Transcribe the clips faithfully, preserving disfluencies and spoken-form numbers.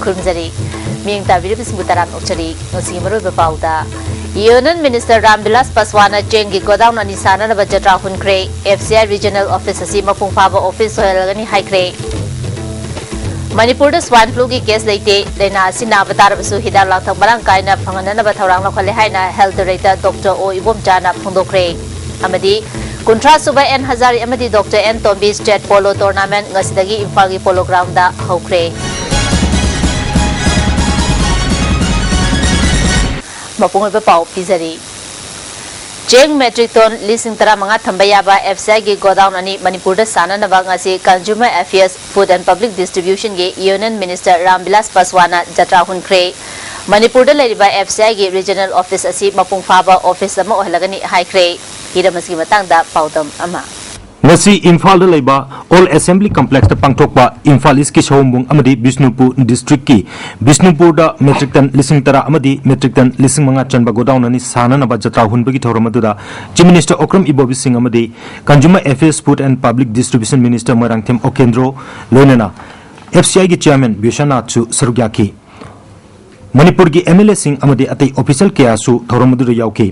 ꯈꯨꯔꯨꯝꯖꯔꯤ꯫ ꯃꯤꯠꯌꯦꯡ ꯇꯥꯕꯤꯔꯤꯕꯁꯤꯡꯕꯨ ꯇꯔꯥꯝꯅ ꯑꯣꯛꯆꯔꯤ꯫ ꯉꯁꯤꯒꯤ ꯃꯔꯨꯑꯣꯏꯕ ꯄꯥꯎꯗ, Union Minister Ram Vilas Paswan-ꯅ ꯆꯦꯡꯒꯤ godown ꯑꯅꯤ ꯁꯥꯅꯅꯕ ꯖꯇ꯭ꯔꯥ ꯍꯨꯟꯈ꯭ꯔꯦ꯫ F C I regional office ꯑꯁꯤ ꯃꯄꯨꯡ ꯐꯥꯕ office ꯑꯣꯏꯍꯜꯂꯒꯅꯤ ꯍꯥꯏꯈ꯭ꯔꯦ꯫ ꯃꯅꯤꯄꯨꯔꯗ swine flu-ꯒꯤ case ꯂꯩꯇꯦ꯫ ꯂꯥꯏꯅꯥ ꯑꯁꯤ ꯅꯥꯕ ꯇꯥꯔꯕꯁꯨ ꯍꯤꯗꯥꯛ ꯂꯥꯡꯊꯛ ꯃꯔꯥꯡ ꯀꯥꯏꯅ ꯐꯪꯍꯟꯅꯅꯕ ꯊꯧꯔꯥꯡ ꯂꯧꯈꯠꯂꯦ ꯍꯥꯏꯅ Health Director Doctor O ꯏꯕꯣꯝꯆꯥꯅ ꯐꯣꯡꯗꯣꯛꯈ꯭ꯔꯦ꯫ ꯑꯃꯗꯤ ꯀꯨꯟꯊ꯭ꯔꯥ ꯁꯨꯕ N ꯍꯖꯥꯔꯤ ꯑꯃꯗꯤ Doctor N ꯇꯣꯝꯕꯤ state polo tournament ꯉꯁꯤꯗꯒꯤ ꯏꯝꯐꯥꯜꯒꯤ Polo Ground-ꯗ ꯍꯧꯈ꯭ꯔꯦ꯫ ꯃꯄꯨꯡ ꯑꯣꯏꯕ ꯄꯥꯎ ꯄꯤꯖꯔꯤ꯫ ꯆꯦꯡ metric ton ꯂꯤꯁꯤꯡ ꯇꯔꯥꯃꯉꯥ ꯊꯝꯕ ꯌꯥꯕ F C I-ꯒꯤ godown ꯑꯅꯤ ꯃꯅꯤꯄꯨꯔꯗ ꯁꯥꯅꯅꯕ ꯉꯁꯤ Consumer Affairs, Food and Public Distribution-ꯒꯤ Union Minister Ram Vilas Paswan-ꯅ ꯖꯇ꯭ꯔꯥ ꯍꯨꯟꯈ꯭ꯔꯦ꯫ ꯃꯅꯤꯄꯨꯔꯗ ꯂꯩꯔꯤꯕ F C I-ꯒꯤ regional office ꯑꯁꯤ ꯃꯄꯨꯡ ꯐꯥꯕ office ꯑꯃ ꯑꯣꯏꯍꯜꯂꯒꯅꯤ ꯍꯥꯏꯈ꯭ꯔꯦ꯫ ꯍꯤꯔꯝ ꯑꯁꯤꯒꯤ ꯃꯇꯥꯡꯗ ꯄꯥꯎꯗꯝ ꯑꯃ꯫ ꯉꯁꯤ ꯏꯝꯐꯥꯜꯗ ꯂꯩꯕ Old Assembly Complex-ꯇ ꯄꯥꯡꯊꯣꯛꯄ ꯏꯝꯐꯥꯜ East-ꯀꯤ ꯁꯑꯣꯝꯕꯨꯡ ꯑꯃꯗꯤ ꯕꯤꯁꯅꯨꯄꯨꯔ district-ꯀꯤ ꯕꯤꯁꯅꯨꯄꯨꯔꯗ metric ton ꯂꯤꯁꯤꯡ ꯇꯔꯥ ꯑꯃꯗꯤ metric ton ꯂꯤꯁꯤꯡ ꯃꯉꯥ ꯆꯟꯕ godown ꯑꯅꯤ ꯁꯥꯅꯅꯕ ꯖꯇ꯭ꯔꯥ ꯍꯨꯟꯕꯒꯤ ꯊꯧꯔꯝ ꯑꯗꯨꯗ Chief Minister Okram Ibobi Singh ꯑꯃꯗꯤ Consumer Affairs, Food and Public Distribution Minister Moirangthem ꯑꯣꯀꯦꯟꯗ꯭ꯔꯣ, ꯂꯣꯏꯅꯅ F C I-ꯒꯤ Chairman ꯕꯤꯁ꯭ꯋꯅꯥꯊꯁꯨ ꯁꯔꯨꯛ ꯌꯥꯈꯤ꯫ ꯃꯅꯤꯄꯨꯔꯒꯤ M L A-ꯁꯤꯡ ꯑꯃꯗꯤ ꯑꯇꯩ official ꯀꯌꯥꯁꯨ ꯊꯧꯔꯝ ꯑꯗꯨꯗ ꯌꯥꯎꯈꯤ꯫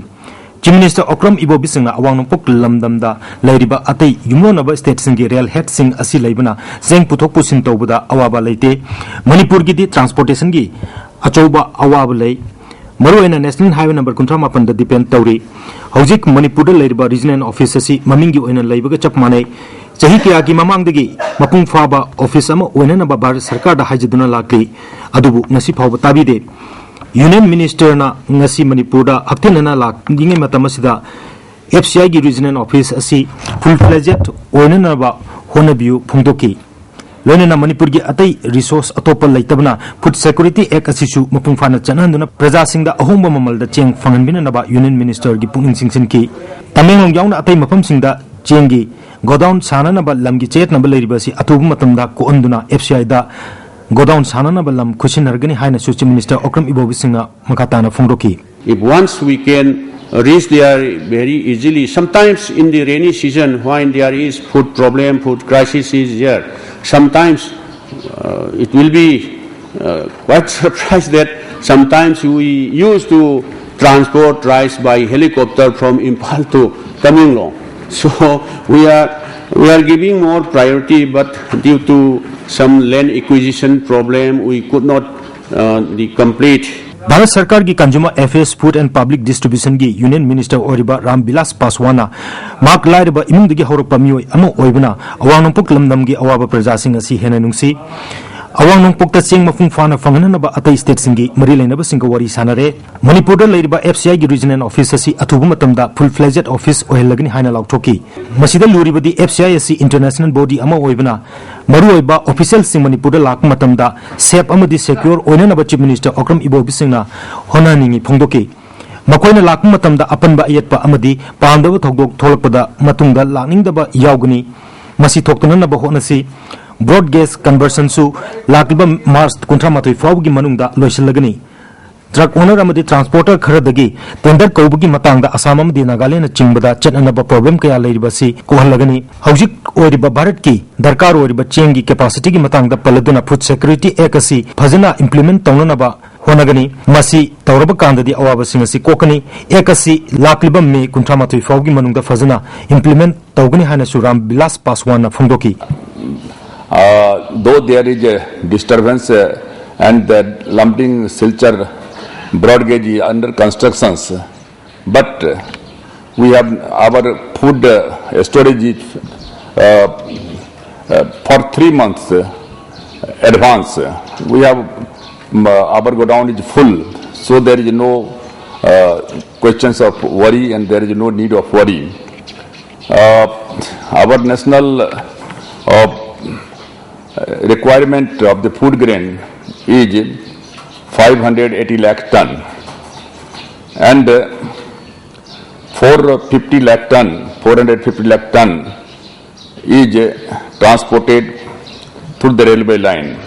Chief Minister Okram Ibobi Singh-ꯅ ꯑꯋꯥꯡ ꯅꯣꯡꯄꯣꯛ ꯂꯝꯗꯝꯗ ꯂꯩꯔꯤꯕ ꯑꯇꯩ ꯌꯨꯝꯂꯣꯟꯅꯕ state-ꯁꯤꯡꯒꯤ rail head-ꯁꯤꯡ ꯑꯁꯤ ꯂꯩꯕꯅ ꯆꯦꯡ ꯄꯨꯊꯣꯛ ꯄꯨꯁꯤꯟ ꯇꯧꯕꯗ ꯑꯋꯥꯕ ꯂꯩꯇꯦ꯫ ꯃꯅꯤꯄꯨꯔꯒꯤꯗꯤ transportation-ꯒꯤ ꯑꯆꯧꯕ ꯑꯋꯥꯕ ꯂꯩ꯫ ꯃꯔꯨꯑꯣꯏꯅ National Highway number ꯀꯨꯟꯊ꯭ꯔꯥ ꯃꯥꯄꯟꯗ depend ꯇꯧꯔꯤ꯫ ꯍꯧꯖꯤꯛ ꯃꯅꯤꯄꯨꯔꯗ ꯂꯩꯔꯤꯕ regional office ꯑꯁꯤ ꯃꯃꯤꯡꯒꯤ ꯑꯣꯏꯅ ꯂꯩꯕꯒ ꯆꯞ ꯃꯥꯟꯅꯩ꯫ ꯆꯍꯤ ꯀꯌꯥꯒꯤ ꯃꯃꯥꯡꯗꯒꯤ ꯃꯄꯨꯡ ꯐꯥꯕ office ꯑꯃ ꯑꯣꯏꯅꯅꯕ ꯚꯥꯔꯠ ꯁꯔꯀꯥꯔꯗ ꯍꯥꯏꯖꯗꯨꯅ ꯂꯥꯛꯂꯤ, ꯑꯗꯨꯕꯨ ꯉꯁꯤ ꯐꯥꯎꯕ ꯇꯥꯕꯤꯗꯦ꯫ Union Minister-ꯅ ꯉꯁꯤ ꯃꯅꯤꯄꯨꯔꯗ ꯍꯛꯊꯦꯡꯅꯅ ꯂꯥꯛꯂꯤꯉꯩ ꯃꯇꯝ ꯑꯁꯤꯗ F C I-ꯒꯤ regional office ꯑꯁꯤ full fledged ꯑꯣꯏꯅꯅꯕ ꯍꯣꯠꯅꯕꯤꯌꯨ ꯐꯣꯡꯗꯣꯛꯈꯤ꯫ ꯂꯣꯏꯅꯅ ꯃꯅꯤꯄꯨꯔꯒꯤ ꯑꯇꯩ resource ꯑꯇꯣꯞꯄ ꯂꯩꯇꯕꯅ Food Security Act ꯑꯁꯤꯁꯨ ꯃꯄꯨꯡ ꯐꯥꯅ ꯆꯠꯅꯍꯟꯗꯨꯅ ꯄ꯭ꯔꯖꯥꯁꯤꯡꯗ ꯑꯍꯣꯡꯕ ꯃꯃꯜꯗ ꯆꯦꯡ ꯐꯪꯍꯟꯕꯤꯅꯅꯕ Union Minister-ꯒꯤ ꯄꯨꯛꯅꯤꯡ ꯆꯤꯡꯁꯤꯟꯈꯤ꯫ ꯇꯃꯦꯡꯂꯣꯡ ꯌꯥꯎꯅ ꯑꯇꯩ ꯃꯐꯝꯁꯤꯡꯗ ꯆꯦꯡꯒꯤ godown ꯁꯥꯅꯅꯕ ꯂꯝꯒꯤ ꯆꯌꯦꯠꯅꯕ ꯂꯩꯔꯤꯕ ꯑꯁꯤ ꯑꯊꯨꯕ ꯃꯇꯝꯗ ꯀꯣꯛꯍꯟꯗꯨꯅ F C I-ꯗ godown ꯁꯥꯅꯅꯕ ꯂꯝ ꯈꯨꯠꯁꯤꯟꯅꯔꯒꯅꯤ ꯍꯥꯏꯅꯁꯨ Chief Minister Okram Ibobi Singh-ꯅ ꯃꯈꯥ ꯇꯥꯅ ꯐꯣꯡꯗꯣꯛꯈꯤ꯫ If once we can reach there very easily, sometimes in the rainy season when there is food problem, food crisis is there, sometimes uh, it will be Uh, quite surprised that sometimes we used to transport rice by helicopter from Imphal to Tamenglong. So we are we are giving more priority, but due to some land acquisition problem, we could not uh, the complete. Bharat ꯁꯔꯀꯥꯔꯒꯤ Consumer Affairs, Food and Public Distributionꯒꯤ Union Minister ꯑꯣꯏꯔꯤꯕ ꯔꯥꯝ ꯕꯤꯂꯥꯁ ꯄꯥꯁꯋꯥꯟꯅ ꯃꯍꯥꯛ ꯂꯥꯏꯔꯕ ꯏꯃꯨꯡꯗꯒꯤ ꯍꯧꯔꯛꯄ ꯃꯤꯑꯣꯏ ꯑꯃ ꯑꯣꯏꯕꯅ ꯑꯋꯥꯡ ꯅꯣꯡꯄꯣꯛ ꯂꯝꯗꯝꯒꯤ ꯑꯋꯥꯕ ꯄ꯭ꯔꯖꯥꯁꯤꯡ ꯑꯁꯤ ꯍꯦꯟꯅ ꯅꯨꯡꯁꯤ꯫ ꯑꯋꯥꯡ ꯅꯣꯡꯄꯣꯛꯇ ꯆꯦꯡ ꯃꯄꯨꯡ ꯐꯥꯅ ꯐꯪꯍꯟꯅꯕ ꯑꯇꯩ stateꯁꯤꯡꯒꯤ ꯃꯔꯤ ꯂꯩꯅꯕꯁꯤꯡꯒ ꯋꯥꯔꯤ ꯁꯥꯟꯅꯔꯦ꯫ ꯃꯅꯤꯄꯨꯔꯗ ꯂꯩꯔꯤꯕ F C Iꯒꯤ Regional Office ꯑꯁꯤ ꯑꯊꯨꯕ ꯃꯇꯝꯗ full fledged office ꯑꯣꯏꯍꯜꯂꯒꯅꯤ ꯍꯥꯏꯅ ꯂꯥꯎꯊꯣꯛꯈꯤ꯫ ꯃꯁꯤꯗ ꯂꯨꯔꯤꯕꯗꯤ F C I ꯑꯁꯤ international body ꯑꯃ ꯑꯣꯏꯕꯅ ꯃꯔꯨꯑꯣꯏꯕ officialꯁꯤꯡ ꯃꯅꯤꯄꯨꯔꯗ ꯂꯥꯛꯄ ꯃꯇꯝꯗ safe ꯑꯃꯗꯤ secure ꯑꯣꯏꯅꯅꯕ Chief Minister ꯑꯣꯀ꯭ꯔꯝ ꯏꯕꯣꯕꯤ ꯁꯤꯡꯅ ꯍꯣꯠꯅꯍꯟꯅꯤꯡꯏ ꯐꯣꯡꯗꯣꯛꯈꯤ꯫ ꯃꯈꯣꯏꯅ ꯂꯥꯛꯄ ꯃꯇꯝꯗ ꯑꯄꯟꯕ ꯑꯌꯦꯠꯄ ꯑꯃꯗꯤ ꯄꯥꯝꯗꯕ ꯊꯧꯗꯣꯛ ꯊꯣꯛꯂꯛꯄꯗ ꯃꯇꯨꯡꯗ ꯂꯥꯛꯅꯤꯡꯗꯕ ꯌꯥꯎꯒꯅꯤ꯫ ꯃꯁꯤ ꯊꯣꯛꯇꯅꯅꯕ ꯍꯣꯠꯅꯁꯤ꯫ Broad gauge conversionꯁꯨ ꯂꯥꯛꯂꯤꯕ March ꯀꯨꯟꯊ꯭ꯔꯥ ꯃꯥꯊꯣꯏ ꯐꯥꯎꯕꯒꯤ ꯃꯅꯨꯡꯗ ꯂꯣꯏꯁꯤꯜꯂꯒꯅꯤ꯫ Truck owner ꯑꯃꯗꯤ transporter ꯈꯔꯗꯒꯤ tender ꯀꯧꯕꯒꯤ ꯃꯇꯥꯡꯗ ꯑꯁꯥꯝ ꯑꯃꯗꯤ ꯅꯥꯒꯥꯂꯦꯟꯅ ꯆꯤꯡꯕꯗ ꯆꯠꯅꯅꯕ problem ꯀꯌꯥ ꯂꯩꯔꯤꯕ ꯑꯁꯤ ꯀꯣꯛꯍꯜꯂꯒꯅꯤ꯫ ꯍꯧꯖꯤꯛ ꯑꯣꯏꯔꯤꯕ ꯚꯥꯔꯠꯀꯤ ꯗꯔꯀꯥꯔ ꯑꯣꯏꯔꯤꯕ ꯆꯦꯡꯒꯤ capacityꯒꯤ ꯃꯇꯥꯡꯗ ꯄꯜꯂꯗꯨꯅ Food Security Act ꯑꯁꯤ ꯐꯖꯅ implement ꯇꯧꯅꯅꯕ ꯍꯣꯠꯅꯒꯅꯤ꯫ ꯃꯁꯤ ꯇꯧꯔꯕ ꯀꯥꯟꯗꯗꯤ ꯑꯋꯥꯕꯁꯤꯡ ꯑꯁꯤ ꯀꯣꯛꯀꯅꯤ꯫ Act ꯑꯁꯤ ꯂꯥꯛꯂꯤꯕ May ꯀꯨꯟꯊ꯭ꯔꯥ ꯃꯥꯊꯣꯏ ꯐꯥꯎꯒꯤ ꯃꯅꯨꯡꯗ ꯐꯖꯅ implement ꯇꯧꯒꯅꯤ ꯍꯥꯏꯅꯁꯨ ꯔꯥꯝ ꯕꯤꯂꯥꯁ ꯄꯥꯁꯋꯥꯟꯅ ꯐꯣꯡꯗꯣꯛꯈꯤ꯫ Uh, though there is a disturbance uh, and the Lumding Silchar broad gauge is under constructions, but uh, we have our food uh, storage is uh, uh, for three months uh, advance. We have um, uh, our godown is full, so there is no uh, questions of worry and there is no need of worry. Uh, our national uh, requirement of the food grain is five hundred eighty lakh ton, and uh, four fifty lakh ton, four hundred fifty lakh ton is uh, transported through the railway line.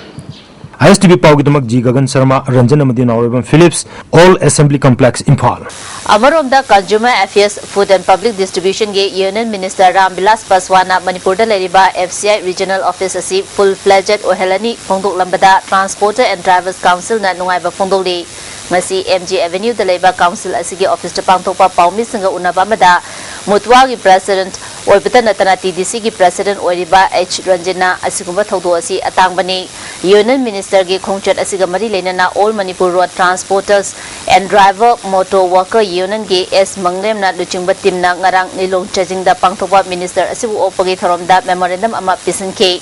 I S T V ꯄꯥꯎꯒꯤꯗꯃꯛ G Gagan Sharma, Ranjan ꯑꯃꯗꯤ Naoreibam Philips, All Assembly Complex, Imphal. ꯑꯃꯔꯣꯝꯗ Consumer Affairs, Food and Public Distribution ꯒꯤ Union Minister ꯔꯥꯝꯕꯤꯂꯥꯁ ꯄꯥꯁꯋꯥꯟꯅ ꯃꯅꯤꯄꯨꯔꯗ ꯂꯩꯔꯤꯕ F C I Regional Office ꯑꯁꯤ full fledged ꯑꯣꯏꯍꯜꯂꯅꯤ ꯐꯣꯡꯗꯣꯛꯂꯝꯕꯗ Transporter and Drivers Council ꯅ ꯅꯨꯡꯉꯥꯏꯕ ꯐꯣꯡꯗꯣꯛꯂꯤ꯫ ꯉꯁꯤ M G Avenue ꯗ ꯂꯩꯕ council ꯑꯁꯤꯒꯤ office ꯇ ꯄꯥꯡꯊꯣꯛꯄ ꯄꯥꯎꯃꯤꯁꯤꯡꯒ ꯎꯅꯕ ꯑꯃꯗ ꯃꯨꯇ꯭ꯋꯥꯒꯤ president ꯑꯣꯏꯕꯇ ꯅꯠꯇꯅ T D C ꯒꯤ president ꯑꯣꯏꯔꯤꯕ H ꯔꯟꯖꯟꯅ ꯑꯁꯤꯒꯨꯝꯕ ꯊꯧꯗꯣꯛ ꯑꯁꯤ ꯑꯇꯥꯡꯕꯅꯤ꯫ Union Minister ꯒꯤ ꯈꯣꯡꯆꯠ ꯑꯁꯤꯒ ꯃꯔꯤ ꯂꯩꯅꯅ All Manipur Road Transporters and Driver Motor Worker Union ꯒꯤ S ꯃꯪꯂꯦꯝꯅ ꯂꯨꯆꯤꯡꯕ team ꯅ ꯉꯔꯥꯡ ꯂꯤꯂꯣꯡ ꯆꯥꯖꯤꯡꯗ ꯄꯥꯡꯊꯣꯛꯄ minister ꯑꯁꯤꯕꯨ ꯑꯣꯛꯄꯒꯤ ꯊꯧꯔꯝꯗ memorandum ꯑꯃ ꯄꯤꯁꯤꯟꯈꯤ꯫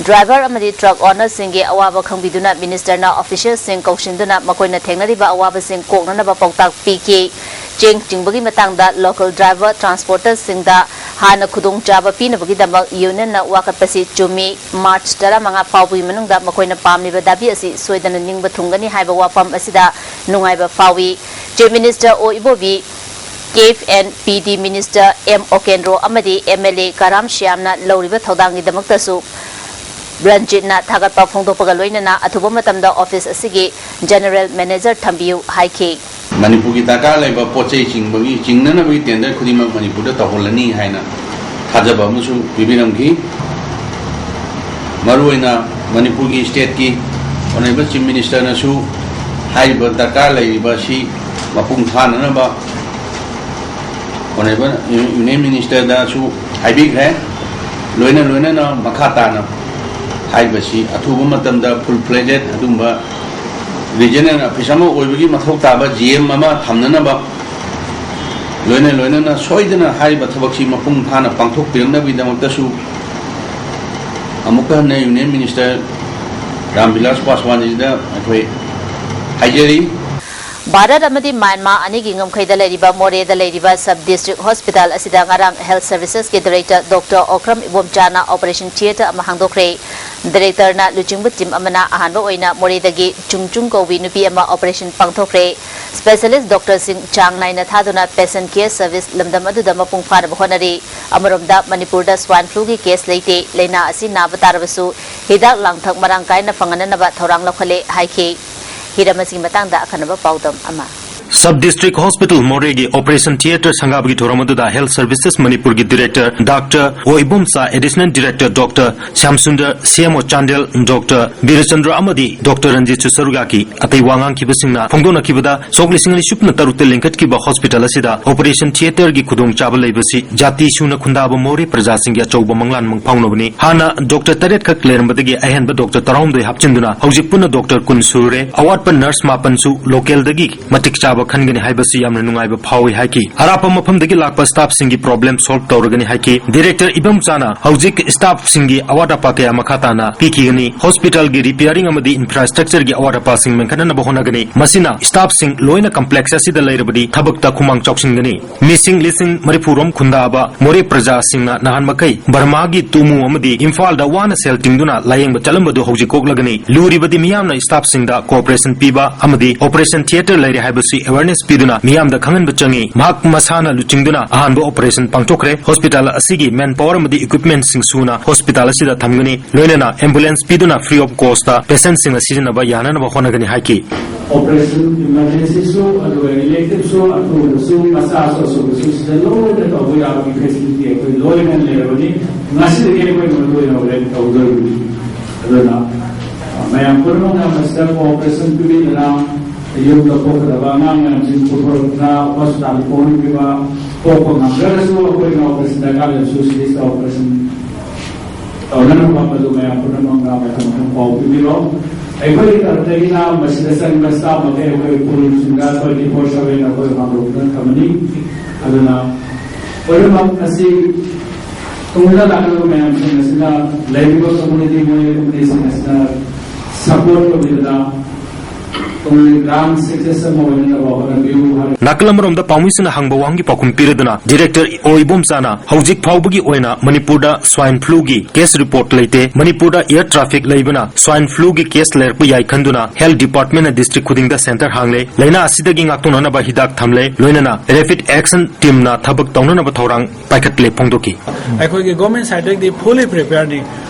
Driver ꯑꯃꯗꯤ truck owner ꯁꯤꯡꯒꯤ ꯑꯋꯥꯕ ꯈꯪꯕꯤꯗꯨꯅ minister ꯅ official ꯁꯤꯡ ꯀꯧꯁꯤꯟꯗꯨꯅ ꯃꯈꯣꯏꯅ ꯊꯦꯡꯅꯔꯤꯕ ꯑꯋꯥꯕꯁꯤꯡ ꯀꯣꯛꯅꯅꯕ ꯄꯥꯎꯇꯥꯛ ꯄꯤꯈꯤ꯫ ꯆꯦꯡ ꯆꯤꯡꯕꯒꯤ ꯃꯇꯥꯡꯗ local driver transporter ꯁꯤꯡꯗ ꯍꯥꯟꯅ ꯈꯨꯗꯣꯡꯆꯥꯕ ꯄꯤꯅꯕꯒꯤꯗꯃꯛ union ꯅ ꯋꯥꯀꯠꯄꯁꯤ ꯆꯨꯝꯃꯤ꯫ March ꯇꯔꯥꯃꯉꯥ ꯐꯥꯎꯕꯒꯤ ꯃꯅꯨꯡꯗ ꯃꯈꯣꯏꯅ ꯄꯥꯝꯂꯤꯕ ꯗꯥꯕꯤ ꯑꯁꯤ ꯁꯣꯏꯗꯅ ꯅꯤꯡꯕ ꯊꯨꯡꯒꯅꯤ ꯍꯥꯏꯕ ꯋꯥꯐꯝ ꯑꯁꯤꯗ ꯅꯨꯡꯉꯥꯏꯕ ꯐꯥꯎꯏ꯫ Chief Minister ꯑꯣ ꯏꯕꯣꯕꯤ, Cafe and P D Minister M ꯑꯣꯀꯦꯟꯗ꯭ꯔꯣ ꯑꯃꯗꯤ M L A ꯀꯔꯥꯝ ꯁ꯭ꯌꯥꯝꯅ ꯂꯧꯔꯤꯕ ꯊꯧꯗꯥꯡꯒꯤꯗꯃꯛꯇꯁꯨ ꯔꯟꯖꯤꯠꯅ ꯊꯥꯒꯠꯄ ꯐꯣꯡꯗꯣꯛꯄꯒ ꯂꯣꯏꯅꯅ ꯑꯊꯨꯕ ꯃꯇꯝꯗ office ꯑꯁꯤꯒꯤ general manager ꯊꯝꯕꯤꯌꯨ ꯍꯥꯏꯈꯤ꯫ ꯃꯅꯤꯄꯨꯔꯒꯤ ꯗꯔꯀꯥꯔ ꯂꯩꯕ ꯄꯣꯠ ꯆꯩ ꯆꯤꯡꯕꯒꯤ, ꯆꯤꯡꯅꯅꯕꯒꯤ tender ꯈꯨꯗꯤꯡꯃꯛ ꯃꯅꯤꯄꯨꯔꯗ ꯇꯧꯍꯜꯂꯅꯤ ꯍꯥꯏꯅ ꯊꯥꯖꯕ ꯑꯃꯁꯨ ꯄꯤꯕꯤꯔꯝꯈꯤ꯫ ꯃꯔꯨꯑꯣꯏꯅ ꯃꯅꯤꯄꯨꯔꯒꯤ state ꯀꯤ ꯑꯣꯅꯔꯦꯕꯜ Chief Minister ꯅꯁꯨ ꯍꯥꯏꯔꯤꯕ ꯗꯔꯀꯥꯔ ꯂꯩꯔꯤꯕ ꯑꯁꯤ ꯃꯄꯨꯡ ꯐꯥꯅꯅꯕ ꯑꯣꯅꯔꯦꯕꯜ Union Minister ꯗꯁꯨ ꯍꯥꯏꯕꯤꯈ꯭ꯔꯦ꯫ ꯂꯣꯏꯅ ꯂꯣꯏꯅꯅ ꯃꯈꯥ ꯇꯥꯅ ꯍꯥꯏꯔꯤꯕꯁꯤ ꯑꯊꯨꯕ ꯃꯇꯝꯗ full fledged ꯑꯗꯨꯒꯨꯝꯕ regional office ꯑꯃ ꯑꯣꯏꯕꯒꯤ ꯃꯊꯧ ꯇꯥꯕ G M ꯑꯃ ꯊꯝꯅꯅꯕ, ꯂꯣꯏꯅ ꯂꯣꯏꯅꯅ ꯁꯣꯏꯗꯅ ꯍꯥꯏꯔꯤꯕ ꯊꯕꯛꯁꯤ ꯃꯄꯨꯡ ꯐꯥꯅ ꯄꯥꯡꯊꯣꯛꯄꯤꯔꯛꯅꯕꯒꯤꯗꯃꯛꯇꯁꯨ ꯑꯃꯨꯛꯀ ꯍꯟꯅ Union Minister ꯔꯥꯝꯕꯤꯂꯥꯁ ꯄꯥꯁꯋꯥꯟꯖꯤꯗ ꯑꯩꯈꯣꯏ ꯍꯥꯏꯖꯔꯤ꯫ ꯚꯥꯔꯠ ꯑꯃꯗꯤ ꯃ꯭ꯌꯥꯟꯃꯥꯔ ꯑꯅꯤꯒꯤ ꯉꯝꯈꯩꯗ ꯂꯩꯔꯤꯕ ꯃꯣꯔꯦꯗ ꯂꯩꯔꯤꯕ Sub District Hospital ꯑꯁꯤꯗ ꯉꯔꯥꯡ Health Services ꯀꯤ Director Doctor Okram ꯏꯕꯣꯝꯆꯥꯅ operation theatre ꯑꯃ ꯍꯥꯡꯗꯣꯛꯈ꯭ꯔꯦ꯫ Director ꯅ ꯂꯨꯆꯤꯡꯕ team ꯑꯃꯅ ꯑꯍꯥꯟꯕ ꯑꯣꯏꯅ ꯃꯣꯔꯦꯗꯒꯤ ꯆꯨꯡꯆꯨꯡ ꯀꯧꯕꯤ ꯅꯨꯄꯤ ꯑꯃ operation ꯄꯥꯡꯊꯣꯛꯈ꯭ꯔꯦ꯫ Specialist doctor ꯁꯤꯡ ꯆꯥꯡ ꯅꯥꯏꯅ ꯊꯥꯗꯨꯅ patient care service ꯂꯝꯗꯝ ꯑꯗꯨꯗ ꯃꯄꯨꯡ ꯐꯥꯅꯕ ꯍꯣꯠꯅꯔꯤ꯫ ꯑꯃꯔꯣꯝꯗ, ꯃꯅꯤꯄꯨꯔꯗ swine flu ꯒꯤ case ꯂꯩꯇꯦ꯫ ꯂꯥꯏꯅꯥ ꯑꯁꯤ ꯅꯥꯕ ꯇꯥꯔꯕꯁꯨ ꯍꯤꯗꯥꯛ ꯂꯥꯡꯊꯛ ꯃꯔꯥꯡ ꯀꯥꯏꯅ ꯐꯪꯍꯟꯅꯅꯕ ꯊꯧꯔꯥꯡ ꯂꯧꯈꯠꯂꯦ ꯍꯥꯏꯈꯤ꯫ ꯍꯤꯔꯝ ꯑꯁꯤꯒꯤ ꯃꯇꯥꯡꯗ ꯑꯈꯟꯅꯕ ꯄꯥꯎꯗꯝ ꯑꯃ꯫ Sub District Hospital ꯃꯣꯔꯦꯒꯤ operation theatre ꯁꯪꯒꯥꯕꯒꯤ ꯊꯧꯔꯝ ꯑꯗꯨꯗ Health Services ꯃꯅꯤꯄꯨꯔꯒꯤ Director Doctor ꯑꯣ Ibomcha, Additional Director Doctor ꯁ꯭ꯌꯥꯝꯁꯨꯟꯗꯔ, C M O Chandel, Doctor ꯕꯤꯔꯆꯟꯗ꯭ꯔ ꯑꯃꯗꯤ Doctor ꯔꯟꯖꯤꯠꯁꯨ ꯁꯔꯨꯛ ꯌꯥꯈꯤ꯫ ꯑꯇꯩ ꯋꯥ ꯉꯥꯡꯈꯤꯕꯁꯤꯡꯅ ꯐꯣꯡꯗꯣꯛꯅꯈꯤꯕꯗ, ꯁꯣꯛ ꯂꯤꯁꯤꯡ ꯑꯅꯤ ꯁꯨꯞꯅ ꯇꯔꯨꯛꯇ ꯂꯤꯡꯈꯠꯈꯤꯕ hospital ꯑꯁꯤꯗ operation theatre ꯒꯤ ꯈꯨꯗꯣꯡꯆꯥꯕ ꯂꯩꯕꯁꯤ ꯖꯥꯇꯤ ꯁꯨꯅ ꯈꯨꯟꯗꯥꯕ ꯃꯣꯔꯦ ꯄ꯭ꯔꯖꯥꯁꯤꯡꯒꯤ ꯑꯆꯧꯕ ꯃꯪꯂꯥꯟ ꯃꯪꯐꯥꯎꯅꯕꯅꯤ꯫ ꯍꯥꯟꯅ doctor ꯇꯔꯦꯠ ꯈꯛ ꯂꯩꯔꯝꯕꯗꯒꯤ ꯑꯍꯦꯟꯕ doctor ꯇꯔꯥꯍꯨꯝꯗꯣꯏ ꯍꯥꯞꯆꯤꯟꯗꯨꯅ ꯍꯧꯖꯤꯛ ꯄꯨꯟꯅ doctor ꯀꯨꯟ ꯁꯨꯔꯦ꯫ ꯑꯋꯥꯠꯄ nurse ꯃꯥꯄꯟꯁꯨ local ꯗꯒꯤ ꯃꯇꯤꯛ ꯆꯥꯕ ꯈꯟꯒꯅꯤ ꯍꯥꯏꯕꯁꯤ ꯌꯥꯝꯅ ꯅꯨꯡꯉꯥꯏꯕ ꯐꯥꯎꯏ ꯍꯥꯏꯈꯤ꯫ ꯑꯔꯥꯞꯄ ꯃꯐꯝꯗꯒꯤ ꯂꯥꯛꯄ staff ꯁꯤꯡꯒꯤ problem solve ꯇꯧꯔꯒꯅꯤ ꯍꯥꯏꯈꯤ꯫ Director ꯏꯕꯣꯝꯆꯥꯅ ꯍꯧꯖꯤꯛ staff ꯁꯤꯡꯒꯤ ꯑꯋꯥꯠ ꯑꯄꯥ ꯀꯌꯥ ꯃꯈꯥ ꯇꯥꯅ ꯄꯤꯈꯤꯒꯅꯤ꯫ Hospital ꯒꯤ repairing ꯑꯃꯗꯤ infrastructure ꯒꯤ ꯑꯋꯥꯠ ꯑꯄꯥꯁꯤꯡ ꯃꯦꯟꯈꯠꯅꯅꯕ ꯍꯣꯠꯅꯒꯅꯤ꯫ ꯃꯁꯤꯅ staff ꯁꯤꯡ ꯂꯣꯏꯅ complex ꯑꯁꯤꯗ ꯂꯩꯔꯕꯗꯤ ꯊꯕꯛꯇ ꯈꯨꯃꯥꯡ ꯆꯥꯎꯁꯤꯟꯒꯅꯤ꯫ ꯃꯤꯁꯤꯡ ꯂꯤꯁꯤꯡ ꯃꯔꯤꯐꯨ ꯔꯣꯝ ꯈꯨꯟꯗꯥꯕ ꯃꯣꯔꯦ ꯄ꯭ꯔꯖꯥꯁꯤꯡꯅ ꯅꯍꯥꯟ ꯃꯈꯩ ꯕꯔꯃꯥꯒꯤ ꯇꯨꯃꯨ ꯑꯃꯗꯤ ꯏꯝꯐꯥꯜꯗ ꯋꯥꯅ ꯁꯦꯜ ꯇꯤꯡꯗꯨꯅ ꯂꯥꯌꯦꯡꯕ ꯆꯠꯂꯝꯕꯗꯨ ꯍꯧꯖꯤꯛ ꯀꯣꯛꯂꯒꯅꯤ꯫ ꯂꯨꯔꯤꯕꯗꯤ ꯃꯤꯌꯥꯝꯅ staff ꯁꯤꯡꯗ cooperation ꯄꯤꯕ ꯑꯃꯗꯤ operation theatre ꯂꯩꯔꯦ ꯍꯥꯏꯕꯁꯤ awareness ꯄꯤꯗꯨꯅ ꯃꯤꯌꯥꯝꯗ ꯈꯪꯍꯟꯕ ꯆꯪꯏ꯫ ꯃꯍꯥꯛ ꯃꯁꯥꯅ ꯂꯨꯆꯤꯡꯗꯨꯅ ꯑꯍꯥꯟꯕ operation ꯄꯥꯡꯊꯣꯛꯈ꯭ꯔꯦ꯫ Hospital ꯑꯁꯤꯒꯤ manpower ꯑꯃꯗꯤ equipment ꯁꯤꯡ ꯁꯨꯅ hospital ꯑꯁꯤꯗ ꯊꯝꯒꯅꯤ꯫ ꯂꯣꯏꯅꯅ ambulance ꯄꯤꯗꯨꯅ free of cost ꯇ patient ꯁꯤꯡꯅ ꯁꯤꯖꯤꯟꯅꯕ ꯌꯥꯅꯅꯕ ꯍꯣꯠꯅꯒꯅꯤ ꯍꯥꯏꯈꯤ꯫ Operation emergency ꯁꯨ, ꯑꯗꯨꯒ elective ꯁꯨ, ꯑꯊꯨꯕꯁꯨ, ꯃꯆꯥꯁꯨ, ꯑꯆꯧꯕꯁꯨ, ꯁꯤꯗ ꯂꯣꯏꯅ ꯇꯧꯕ ꯌꯥꯕꯒꯤ facility ꯑꯩꯈꯣꯏ ꯂꯣꯏꯅ ꯂꯩꯔꯕꯅꯤ꯫ ꯉꯁꯤꯗꯒꯤ ꯑꯩꯈꯣꯏ ꯃꯔꯨ ꯑꯣꯏꯅ ꯍꯣꯔꯦꯟ ꯇꯧꯗꯧꯔꯤꯕꯅꯤ꯫ ꯑꯗꯨꯅ, ꯑ, ꯃꯌꯥꯝ ꯄꯨꯝꯅꯃꯛꯅ ꯃꯁꯤꯗ cooperation ꯄꯤꯕꯤꯗꯨꯅ ꯌꯨꯝꯗ ꯄꯣꯛꯀꯗꯕ ꯑꯉꯥꯡ ꯃꯌꯥꯝꯁꯤꯡ ꯄꯨꯊꯣꯔꯛꯇꯨꯅ hospital ꯄꯨꯍꯟꯕꯤꯕ, ꯄꯣꯛꯄ ꯉꯝꯗ꯭ꯔꯒꯁꯨ ꯑꯩꯈꯣꯏꯅ operation ꯗꯔꯀꯥꯔ ꯂꯩꯔꯁꯨ ꯁꯤꯗꯩꯁꯤꯗ operation ꯇꯧꯅꯅꯕ ꯃꯗꯨ ꯃꯌꯥꯝ ꯄꯨꯝꯅꯃꯛꯅ ꯃꯊꯪ ꯃꯊꯪ ꯄꯥꯎ ꯄꯤꯕꯤꯔꯣ꯫ ꯑꯩꯈꯣꯏꯒꯤ ꯇꯔꯐꯇꯒꯤꯅ ꯃꯁꯤꯗ ꯆꯪꯕ staff ꯃꯈꯩ ꯑꯩꯈꯣꯏ ꯄꯨꯂꯤꯁꯁꯤꯡꯗ twenty four seven ꯑꯩꯈꯣꯏ ꯍꯥꯡꯗꯣꯛꯇꯨꯅ ꯊꯝꯃꯅꯤ꯫ ꯑꯗꯨꯅ ꯄꯨꯝꯅꯃꯛ ꯑꯁꯤ ꯇꯨꯡꯗ ꯂꯥꯛꯀꯗꯕ ꯃꯌꯥꯝꯁꯤꯡ ꯑꯁꯤꯅ ꯂꯩꯔꯤꯕ community ꯃꯣꯏ community ꯁꯤꯡ ꯑꯁꯤꯅ support ꯇꯧꯕꯤꯗꯨꯅ ꯇꯨꯡꯒꯤ ꯒ꯭ꯔꯥꯟ ꯁꯛꯁꯦꯁ ꯑꯃ ꯑꯣꯏꯅꯅꯕ ꯍꯣꯠꯅꯕꯤꯌꯨ ꯍꯥꯏ꯫ ꯅꯥꯀꯜ ꯑꯃꯔꯣꯝꯗ ꯄꯥꯎꯃꯤꯁꯤꯡꯅ ꯍꯪꯕ ꯋꯥꯍꯪꯒꯤ ꯄꯥꯎꯈꯨꯝ ꯄꯤꯔꯗꯨꯅ ꯗꯤꯔꯦꯛꯇꯔ ꯑꯣ ꯏꯕꯣꯝꯆꯥꯅ ꯍꯧꯖꯤꯛ ꯐꯥꯎꯕꯒꯤ ꯑꯣꯏꯅ ꯃꯅꯤꯄꯨꯔꯗ ꯁ꯭ꯋꯥꯏꯟ ꯐ꯭ꯂꯨꯒꯤ ꯀꯦꯁ ꯔꯤꯄꯣꯔꯠ ꯂꯩꯇꯦ꯫ ꯃꯅꯤꯄꯨꯔꯗ ꯑꯦꯌꯔ ꯇ꯭ꯔꯥꯐꯤꯛ ꯂꯩꯕꯅ ꯁ꯭ꯋꯥꯏꯟ ꯐ꯭ꯂꯨꯒꯤ ꯀꯦꯁ ꯂꯩꯔꯛꯄ ꯌꯥꯏ ꯈꯟꯗꯨꯅ ꯍꯦꯜꯊ ꯗꯤꯄꯥꯔꯠꯃꯦꯟꯅ ꯗꯤꯁꯇ꯭ꯔꯤꯛ ꯈꯨꯗꯤꯡꯗ ꯁꯦꯟꯇꯔ ꯍꯥꯡꯂꯦ꯫ ꯂꯥꯏꯅꯥ ꯑꯁꯤꯗꯒꯤ ꯉꯥꯛꯊꯣꯛꯅꯅꯕ ꯍꯤꯗꯥꯛ ꯊꯝꯂꯦ꯫ ꯂꯣꯏꯅꯅ ꯔꯦꯄꯤꯗ ꯑꯦꯛꯁꯟ ꯇꯤꯝꯅ ꯊꯕꯛ ꯇꯧꯅꯅꯕ ꯊꯧꯔꯥꯡ ꯄꯥꯏꯈꯠꯂꯦ ꯐꯣꯡꯗꯣꯛꯈꯤ꯫ ꯑꯩꯈꯣꯏꯒꯤ ꯒꯣꯔꯃꯦꯟ ꯁꯥꯏꯠꯇꯒꯤꯗꯤ ꯐꯨꯜꯂꯤ ꯄ꯭ꯔꯤꯄꯦꯌꯔꯅꯤ꯫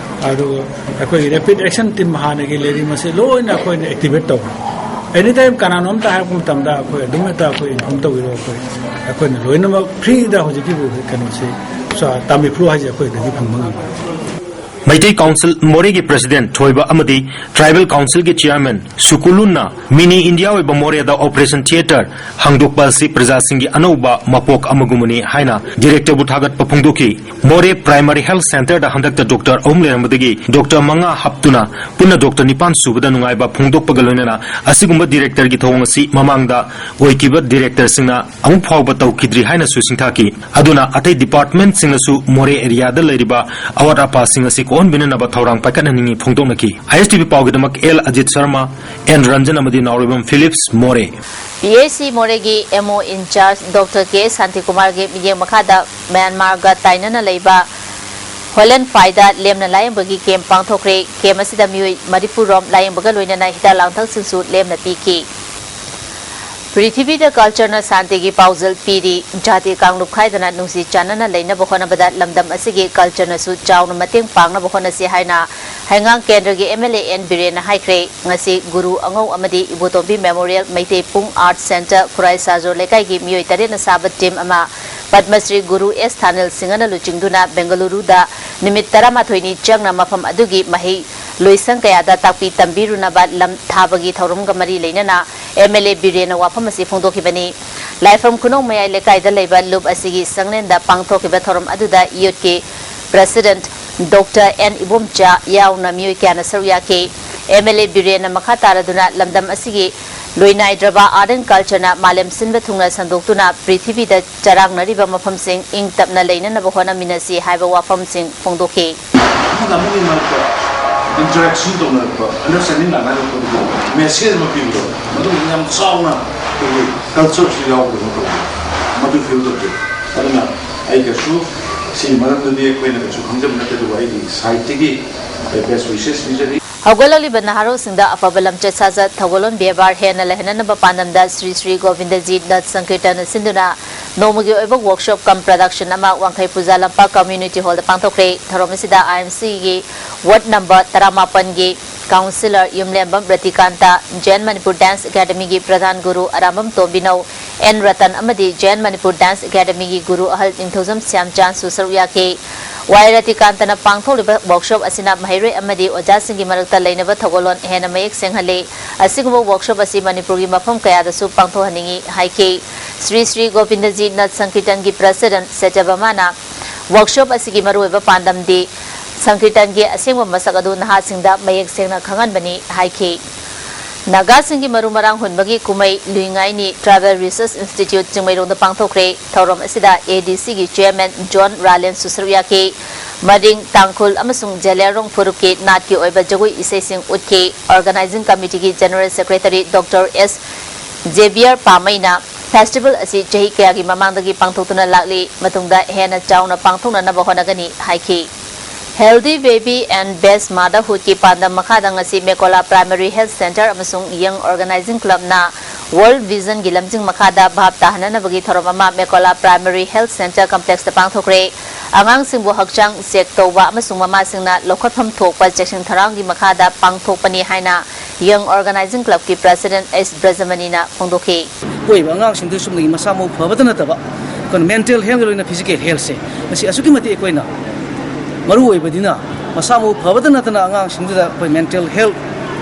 ꯑꯗꯨꯒ ꯑꯩꯈꯣꯏꯒꯤ ꯔꯦꯄꯤꯗ ꯑꯦꯛꯁꯟ ꯇꯤꯝ ꯍꯥꯟꯅꯒꯤ ꯂꯩꯔꯤ ꯃꯁꯤ ꯂꯣꯏꯅ ꯑꯩꯈꯣꯏꯅ ꯑꯦꯛꯇꯤꯚꯦꯠ ꯇꯧꯔꯦ꯫ ꯑꯦꯅꯤ ꯇꯥꯏꯝ ꯀꯅꯥꯅꯣꯝꯇ ꯍꯥꯏꯔꯛꯄ ꯃꯇꯝꯗ ꯑꯩꯈꯣꯏ ꯑꯗꯨꯝ ꯍꯦꯛꯇ ꯑꯩꯈꯣꯏ ꯏꯟꯐꯣꯔꯝ ꯇꯧꯕꯤꯔꯣ꯫ ꯑꯩꯈꯣꯏ ꯑꯩꯈꯣꯏꯅ ꯂꯣꯏꯅꯃꯛ ꯐ꯭ꯔꯤꯗ ꯍꯧꯖꯤꯛꯀꯤ ꯀꯩꯅꯣꯁꯤ ꯇꯥꯃꯤꯜ ꯐ꯭ꯂꯨ ꯍꯥꯏꯁꯦ ꯑꯩꯈꯣꯏꯗꯒꯤ ꯐꯪꯕ ꯉꯝꯃꯤ꯫ ꯃꯩꯇꯩ ꯀꯥꯎꯟꯁꯤꯜ ꯃꯣꯔꯦꯒꯤ ꯄ꯭ꯔꯦꯁꯤꯗꯦꯟꯠ ꯊꯣꯏꯕ ꯑꯃꯗꯤ ꯇ꯭ꯔꯥꯏꯕꯦꯜ ꯀꯥꯎꯟꯁꯤꯜꯒꯤ ꯆꯤꯌꯥꯔꯃꯦꯟ ꯁꯨꯀꯨꯂꯨꯟꯅ ꯃꯤꯅꯤ ꯏꯟꯗꯤꯌꯥ ꯑꯣꯏꯕ ꯃꯣꯔꯦꯗ ꯑꯣꯄꯔꯦꯁꯟ ꯊꯤꯌꯦꯇꯔ ꯍꯥꯡꯗꯣꯛꯄ ꯑꯁꯤ ꯄ꯭ꯔꯖꯥꯁꯤꯡꯒꯤ ꯑꯅꯧꯕ ꯃꯄꯣꯛ ꯑꯃꯒꯨꯝꯕꯅꯤ ꯍꯥꯏꯅ ꯗꯤꯔꯦꯛꯇꯔꯕꯨ ꯊꯥꯒꯠꯄ ꯐꯣꯡꯗꯣꯛꯈꯤ꯫ ꯃꯣꯔꯦ ꯄ꯭ꯔꯥꯏꯃꯥꯔꯤ ꯍꯦꯜꯊ ꯁꯦꯟꯇꯔꯗ ꯍꯟꯗꯛꯇ ꯗꯣꯛꯇꯔ ꯑꯍꯨꯝ ꯂꯩꯔꯝꯕꯗꯒꯤ ꯗꯣꯛꯇꯔ ꯃꯉꯥ ꯍꯥꯞꯇꯨꯅ ꯄꯨꯟꯅ ꯗꯣꯛꯇꯔ ꯅꯤꯄꯥꯟ ꯁꯨꯕꯗ ꯅꯨꯡꯉꯥꯏꯕ ꯐꯣꯡꯗꯣꯛꯄꯒ ꯂꯣꯏꯅꯅ ꯑꯁꯤꯒꯨꯝꯕ ꯗꯤꯔꯦꯛꯇꯔꯒꯤ ꯊꯧꯑꯣꯡ ꯑꯁꯤ ꯃꯃꯥꯡꯗ ꯑꯣꯏꯈꯤꯕ ꯗꯤꯔꯦꯛꯇꯔꯁꯤꯡꯅ ꯑꯃꯨꯛ ꯐꯥꯎꯕ ꯇꯧꯈꯤꯗ꯭ꯔꯤ ꯍꯥꯏꯅꯁꯨ ꯁꯤꯡꯊꯥꯈꯤ꯫ ꯑꯗꯨꯅ ꯑꯇꯩ ꯗꯤꯄꯥꯔꯠꯃꯦꯟꯠꯁꯤꯡꯅꯁꯨ ꯃꯣꯔꯦ ꯑꯦꯔꯤꯌꯥꯗ ꯂꯩꯔꯤꯕ ꯑꯋꯥꯠ ꯑꯄꯥꯁꯤꯡ ꯑꯁꯤ ꯀꯣꯛꯍꯟꯕꯤꯅꯅꯕ ꯊꯧꯔꯥꯡ ꯄꯥꯏꯈꯠꯍꯟꯅꯤꯡꯏ ꯐꯣꯡꯗꯣꯛꯅꯈꯤ꯫ ꯑꯥꯏ ꯑꯦꯁ ꯇꯤ ꯚꯤ ꯄꯥꯎꯒꯤꯗꯃꯛ ꯑꯦꯜ ꯑꯖꯤꯠ ꯁꯔꯃ, ꯑꯦꯟ ꯔꯟꯖꯟ ꯑꯃꯗꯤ ꯅꯥꯎꯔꯦꯝꯕꯝ ꯐꯤꯂꯤꯞꯁ, ꯃꯣꯔꯦ꯫ ꯄꯤ ꯑꯩꯆ ꯁꯤ ꯃꯣꯔꯦꯒꯤ ꯑꯦꯝ ꯑꯣ ꯏꯟꯆꯥꯔꯖ ꯗꯣꯛꯇꯔ ꯀꯦ ꯁꯥꯟꯇꯤꯀꯨꯃꯥꯔꯒꯤ ꯃꯤꯠꯌꯦꯡ ꯃꯈꯥꯗ ꯃ꯭ꯌꯥꯟꯃꯥꯔꯒ ꯇꯥꯏꯅꯅ ꯂꯩꯕ ꯍꯣꯂꯦꯟꯐꯥꯏꯗ ꯂꯦꯝꯅ ꯂꯥꯌꯦꯡꯕꯒꯤ ꯀꯦꯝꯞ ꯄꯥꯡꯊꯣꯛꯈ꯭ꯔꯦ꯫ ꯀꯦꯝꯞ ꯑꯁꯤꯗ ꯃꯤꯑꯣꯏ ꯃꯔꯤꯐꯨ ꯔꯣꯝ ꯂꯥꯌꯦꯡꯕꯒ ꯂꯣꯏꯅꯅ ꯍꯤꯗꯥꯛ ꯂꯥꯡꯊꯛꯁꯤꯡꯁꯨ ꯂꯦꯝꯅ ꯄꯤꯈꯤ꯫ ꯄ꯭ꯔꯤꯊꯤꯕꯤꯗ ꯀꯜꯆꯔꯅ ꯁꯥꯟꯇꯤꯒꯤ ꯄꯥꯎꯖꯦꯜ ꯄꯤꯔꯤ꯫ ꯖꯥꯇꯤ ꯀꯥꯡꯂꯨꯞ ꯈꯥꯏꯗꯅ ꯅꯨꯡꯁꯤ ꯆꯥꯟꯅꯅ ꯂꯩꯅꯕ ꯍꯣꯠꯅꯕꯗ ꯂꯝꯗꯝ ꯑꯁꯤꯒꯤ ꯀꯜꯆꯔꯅꯁꯨ ꯆꯥꯎꯅ ꯃꯇꯦꯡ ꯄꯥꯡꯅꯕ ꯍꯣꯠꯅꯁꯤ ꯍꯥꯏꯅ ꯍꯩꯉꯥꯡ ꯀꯦꯟꯗ꯭ꯔꯒꯤ ꯑꯦꯝ ꯑꯦꯜ ꯑꯦ ꯑꯦꯟ ꯕꯤꯔꯦꯟꯅ ꯍꯥꯏꯈ꯭ꯔꯦ꯫ ꯉꯁꯤ ꯒꯨꯔꯨ ꯑꯉꯧ ꯑꯃꯗꯤ ꯏꯕꯣꯇꯣꯝꯕꯤ ꯃꯦꯃꯣꯔꯤꯌꯦꯜ ꯃꯩꯇꯩ ꯄꯨꯡ ꯑꯥꯔꯠ ꯁꯦꯟꯇꯔ ꯈꯨꯔꯥꯏ ꯁꯥꯖꯣꯔ ꯂꯩꯀꯥꯏꯒꯤ ꯃꯤꯑꯣꯏ ꯇꯔꯦꯠꯅ ꯁꯥꯕ ꯇꯤꯝ ꯑꯃ ꯄꯗꯃꯁ꯭ꯔꯤ ꯒꯨꯔꯨ ꯑꯦꯁ ꯊꯥꯅꯤꯜ ꯁꯤꯡꯍꯅ ꯂꯨꯆꯤꯡꯗꯨꯅ ꯕꯦꯡꯒꯂꯨꯔꯨꯗ ꯅꯨꯃꯤꯠ ꯇꯔꯥꯃꯥꯊꯣꯏꯅꯤ ꯆꯪꯅ ꯃꯐꯝ ꯑꯗꯨꯒꯤ ꯃꯍꯩ ꯂꯣꯏꯁꯪ ꯀꯌꯥꯗ ꯇꯥꯛꯄꯤ ꯇꯝꯕꯤꯔꯨꯅꯕ ꯂꯝ ꯊꯥꯕꯒꯤ ꯊꯧꯔꯝꯒ ꯃꯔꯤ ꯂꯩꯅꯅ ꯑꯦꯝ ꯑꯦꯜ ꯑꯦ ꯕꯤꯔꯦꯟꯅ ꯋꯥꯐꯝ ꯑꯁꯤ ꯐꯣꯡꯗꯣꯛꯈꯤꯕꯅꯤ꯫ ꯂꯥꯏꯐꯝ ꯈꯨꯅꯧ ꯃꯌꯥꯏ ꯂꯩꯀꯥꯏꯗ ꯂꯩꯕ ꯂꯨꯞ ꯑꯁꯤꯒꯤ ꯁꯪꯂꯦꯟꯗ ꯄꯥꯡꯊꯣꯛꯈꯤꯕ ꯊꯧꯔꯝ ꯑꯗꯨꯗ ꯌꯨꯠꯀꯤ ꯄ꯭ꯔꯦꯁꯤꯗꯦꯟꯠ ꯗꯣꯛꯇꯔ ꯑꯦꯟ ꯏꯕꯣꯝꯆꯥ ꯌꯥꯎꯅ ꯃꯤꯑꯣꯏ ꯀꯌꯥꯅ ꯁꯔꯨꯛ ꯌꯥꯈꯤ꯫ ꯑꯦꯝ ꯑꯦꯜ ꯑꯦ ꯕꯤꯔꯦꯟꯅ ꯃꯈꯥ ꯇꯥꯔꯗꯨꯅ ꯂꯝꯗꯝ ꯑꯁꯤꯒꯤ ꯂꯣꯏꯅꯥꯏꯗ꯭ꯔꯕ ꯑꯥꯔꯠ ꯑꯦꯟ ꯀꯜꯆꯔꯅ ꯃꯥꯂꯦꯝ ꯁꯤꯟꯕ ꯊꯨꯡꯅ ꯁꯟꯗꯣꯛꯇꯨꯅ ꯄ꯭ꯔꯤꯊꯤꯕꯤꯗ ꯆꯔꯥꯡꯅꯔꯤꯕ ꯃꯐꯝꯁꯤꯡ ꯏꯪ ꯇꯞꯅ ꯂꯩꯅꯅꯕ ꯍꯣꯠꯅꯃꯤꯟꯅꯁꯤ ꯍꯥꯏꯕ ꯋꯥꯐꯝꯁꯤꯡ ꯐꯣꯡꯗꯣꯛꯈꯤ꯫ ꯑꯃꯒ ꯑꯃꯒꯤ ꯃꯔꯛꯇ ꯏꯟꯇꯔꯦꯛꯁꯟ ꯇꯧꯅꯔꯛꯄ, ꯑꯟꯗꯔꯁ꯭ꯇꯦꯟꯗꯤꯡ ꯂꯥꯛꯅꯔꯛꯄꯗꯨꯒꯤ ꯃꯦꯁꯦꯖ ꯑꯃ ꯄꯤꯕꯗꯣ, ꯃꯗꯨ ꯌꯥꯝ ꯆꯥꯎꯅ ꯑꯩꯈꯣꯏꯒꯤ ꯀꯜꯆꯔꯁꯨ ꯌꯥꯎꯕꯗꯧꯅ ꯇꯧꯕ, ꯃꯗꯨ ꯐꯤꯜ ꯇꯧꯖꯩ꯫ ꯑꯗꯨꯅ ꯑꯩ ꯀꯩꯁꯨ ꯁꯤꯒꯤ ꯃꯔꯝꯗꯗꯤ ꯑꯩꯈꯣꯏꯅ ꯀꯩꯁꯨ ꯈꯪꯖꯕ ꯅꯠꯇꯦ, ꯑꯗꯨꯕꯨ ꯑꯩꯒꯤ ꯁꯥꯏꯠꯇꯒꯤ ꯑꯩ ꯕꯦꯁ ꯋꯤꯁꯦꯁ ꯄꯤꯖꯔꯤ꯫ ꯍꯧꯒꯠꯂꯛꯂꯤꯕ ꯅꯍꯥꯔꯣꯜꯁꯤꯡꯗ ꯑꯐꯕ ꯂꯝꯆꯠ ꯁꯥꯖꯠ, ꯊꯧꯒꯜꯂꯣꯟ ꯕꯦꯕꯥꯔ ꯍꯦꯟꯅ ꯂꯩꯍꯟꯅꯅꯕ ꯄꯥꯟꯗꯝꯗ ꯁ꯭ꯔꯤ ꯁ꯭ꯔꯤ ꯒꯣꯕꯤꯟꯗꯖꯤ ꯅꯠ ꯁꯪꯀꯤꯔꯇꯟꯅ ꯁꯤꯟꯗꯨꯅ ꯅꯣꯡꯃꯒꯤ ꯑꯣꯏꯕ ꯋꯥꯔꯛꯁꯣꯞ ꯀꯝ ꯄ꯭ꯔꯗꯛꯁꯟ ꯑꯃ ꯋꯥꯡꯈꯩ ꯄꯨꯖꯥ ꯂꯝꯄꯥꯛ ꯀꯝꯃ꯭ꯌꯨꯅꯤꯇꯤ ꯍꯣꯜꯗ ꯄꯥꯡꯊꯣꯛꯈ꯭ꯔꯦ꯫ ꯊꯧꯔꯝ ꯑꯁꯤꯗ ꯑꯥꯏ ꯑꯦꯝ ꯁꯤꯒꯤ ꯋꯥꯔꯗ ꯅꯝꯕꯔ ꯇꯔꯥꯃꯥꯄꯟꯒꯤ ꯀꯥꯎꯟꯁꯤꯂꯔ ꯌꯨꯝꯂꯦꯝꯕꯝ ꯔꯇꯤꯀꯥꯟꯇ, ꯖꯦꯟ ꯃꯅꯤꯄꯨꯔ ꯗꯥꯟꯁ ꯑꯦꯀꯥꯗꯃꯤꯒꯤ ꯄ꯭ꯔꯙꯥꯟ ꯒꯨꯔꯨ ꯑꯔꯥꯝꯕꯝ ꯇꯣꯝꯕꯤꯅꯧ, ꯑꯦꯟ ꯔꯇꯟ ꯑꯃꯗꯤ ꯖꯦꯟ ꯃꯅꯤꯄꯨꯔ ꯗꯥꯟꯁ ꯑꯦꯀꯥꯗꯃꯤꯒꯤ ꯒꯨꯔꯨ ꯑꯍꯜ ꯅꯤꯡꯊꯧꯖꯝ ꯁ꯭ꯌꯥꯝꯆꯥꯟꯁꯨ ꯁꯔꯨꯛ ꯌꯥꯈꯤ꯫ ꯋꯥꯏ ꯔꯇꯤꯀꯥꯟꯇꯅ ꯄꯥꯡꯊꯣꯛꯂꯤꯕ ꯋꯥꯔꯛꯁꯣꯞ ꯑꯁꯤꯅ ꯃꯍꯩꯔꯣꯏ ꯑꯃꯗꯤ ꯑꯣꯖꯥꯁꯤꯡꯒꯤ ꯃꯔꯛꯇ ꯂꯩꯅꯕ ꯊꯧꯒꯜꯂꯣꯟ ꯍꯦꯟꯅ ꯃꯌꯦꯛ ꯁꯦꯡꯍꯜꯂꯤ꯫ ꯑꯁꯤꯒꯨꯝꯕ ꯋꯥꯔꯛꯁꯣꯞ ꯑꯁꯤ ꯃꯅꯤꯄꯨꯔꯒꯤ ꯃꯐꯝ ꯀꯌꯥꯗꯁꯨ ꯄꯥꯡꯊꯣꯛꯍꯟꯅꯤꯡꯏ ꯍꯥꯏꯈꯤ꯫ ꯁ꯭ꯔꯤ ꯁ꯭ꯔꯤ ꯒꯣꯕꯤꯟꯗꯖꯤ ꯅꯠ ꯁꯪꯀꯤꯔꯇꯟꯒꯤ ꯄ꯭ꯔꯁꯤꯗꯦꯟꯠ ꯁꯇ꯭ꯌꯚꯥꯃꯥꯅ ꯋꯥꯔꯛꯁꯣꯞ ꯑꯁꯤꯒꯤ ꯃꯔꯨꯑꯣꯏꯕ ꯄꯥꯟꯗꯝꯗꯤ ꯁꯪꯀꯤꯔꯇꯟꯒꯤ ꯑꯁꯦꯡꯕ ꯃꯁꯛ ꯑꯗꯨ ꯅꯍꯥꯁꯤꯡꯗ ꯃꯌꯦꯛ ꯁꯦꯡꯅ ꯈꯪꯍꯟꯕꯅꯤ ꯍꯥꯏꯈꯤ꯫ ꯅꯥꯒꯥꯁꯤꯡꯒꯤ ꯃꯔꯨ ꯃꯔꯥꯡ ꯍꯨꯟꯕꯒꯤ ꯀꯨꯝꯍꯩ ꯂꯨꯏꯉꯥꯏꯅꯤ ꯇ꯭ꯔꯥꯏꯕꯦꯜ ꯔꯤꯁꯔꯁ ꯏꯟꯁꯇꯤꯇ꯭ꯌꯨꯠ ꯆꯤꯡꯃꯩꯔꯣꯡꯗ ꯄꯥꯡꯊꯣꯛꯈ꯭ꯔꯦ꯫ ꯊꯧꯔꯝ ꯑꯁꯤꯗ ꯑꯦ ꯗꯤ ꯁꯤꯒꯤ ꯆꯤꯌꯔꯃꯦꯟ ꯖꯣꯟ ꯔꯥꯂꯦꯟꯁꯨ ꯁꯔꯨꯛ ꯌꯥꯈꯤ꯫ ꯃꯔꯤꯡ, ꯇꯥꯡꯈꯨꯜ ꯑꯃꯁꯨꯡ ꯖꯦꯂꯤꯌꯥꯡꯔꯣꯡ ꯐꯨꯔꯨꯞꯀꯤ ꯅꯥꯠꯀꯤ ꯑꯣꯏꯕ ꯖꯒꯣꯏ ꯏꯁꯩꯁꯤꯡ ꯎꯠꯈꯤ꯫ ꯑꯣꯔꯒꯅꯥꯏꯖꯤꯡ ꯀꯃꯤꯇꯤꯒꯤ ꯖꯦꯅꯔꯦꯜ ꯁꯦꯀ꯭ꯔꯦꯇꯔꯤ ꯗꯣꯛꯇꯔ ꯑꯦꯁ ꯖꯦꯕꯤꯌꯔ ꯄꯥꯃꯩꯅ ꯐꯦꯁꯇꯤꯚꯦꯜ ꯑꯁꯤ ꯆꯍꯤ ꯀꯌꯥꯒꯤ ꯃꯃꯥꯡꯗꯒꯤ ꯄꯥꯡꯊꯣꯛꯇꯨꯅ ꯂꯥꯛꯂꯤ, ꯃꯇꯨꯡꯗ ꯍꯦꯟꯅ ꯆꯥꯎꯅ ꯄꯥꯡꯊꯣꯛꯅꯅꯕ ꯍꯣꯠꯅꯒꯅꯤ ꯍꯥꯏꯈꯤ꯫ Healthy Baby and Best Motherhoodꯀꯤ ꯄꯥꯟꯗꯝ ꯃꯈꯥꯗ ꯉꯁꯤ ꯃꯦꯀꯣꯂꯥ ꯄ꯭ꯔꯥꯏꯃꯥꯔꯤ ꯍꯦꯜꯊ ꯁꯦꯟꯇꯔ ꯑꯃꯁꯨꯡ ꯌꯪ ꯑꯣꯔꯒꯅꯥꯏꯖꯤꯡ ꯀ꯭ꯂꯕꯅ ꯋꯥꯔꯜꯗ ꯚꯤꯖꯟꯒꯤ ꯂꯝꯖꯤꯡ ꯃꯈꯥꯗ ꯚꯥꯞ ꯇꯥꯍꯟꯅꯅꯕꯒꯤ ꯊꯧꯔꯝ ꯑꯃ ꯃꯦꯀꯣꯂꯥ ꯄ꯭ꯔꯥꯏꯃꯥꯔꯤ ꯍꯦꯜꯊ ꯁꯦꯟꯇꯔ ꯀꯝꯄ꯭ꯂꯦꯛꯁꯇ ꯄꯥꯡꯊꯣꯛꯈ꯭ꯔꯦ꯫ ꯑꯉꯥꯡꯁꯤꯡꯕꯨ ꯍꯛꯆꯥꯡ ꯆꯦꯛ ꯇꯧꯕ ꯑꯃꯁꯨꯡ ꯃꯃꯥꯁꯤꯡꯅ ꯂꯧꯈꯠꯐꯝ ꯊꯣꯛꯄ ꯆꯦꯛꯁꯤꯟ ꯊꯧꯔꯥꯡꯒꯤ ꯃꯈꯥꯗ ꯄꯥꯡꯊꯣꯛꯄꯅꯤ ꯍꯥꯏꯅ ꯌꯪ ꯑꯣꯔꯒꯅꯥꯏꯖꯤꯡ ꯀ꯭ꯂꯕꯀꯤ ꯄ꯭ꯔꯁꯤꯗꯦꯟꯠ ꯑꯦꯁ ꯕ꯭ꯔꯖꯃꯅꯤꯅ ꯐꯣꯡꯗꯣꯛꯈꯤ꯫ ꯄꯣꯛꯏꯕ ꯑꯉꯥꯡꯁꯤꯡꯗꯨ ꯆꯨꯝꯅꯒꯤ ꯃꯁꯥ ꯃꯎ ꯐꯕꯇ ꯅꯠꯇꯕ, ꯑꯩꯈꯣꯏꯅ ꯃꯦꯟꯇꯦꯜ ꯍꯦꯜꯊꯀ ꯂꯣꯏꯅ ꯐꯤꯖꯤꯀꯦꯜ ꯍꯦꯜꯊꯁꯦ, ꯃꯁꯤ ꯑꯁꯨꯛꯀꯤ ꯃꯇꯤꯛ ꯑꯩꯈꯣꯏꯅ ꯃꯔꯨ ꯑꯣꯏꯕꯅꯤꯅ, ꯃꯁꯥ ꯃꯎ ꯐꯕꯇ ꯅꯠꯇꯅ ꯑꯉꯥꯡꯁꯤꯡꯗꯨꯗ ꯑꯩꯈꯣꯏ ꯃꯦꯟꯇꯦꯜ ꯍꯦꯜꯊ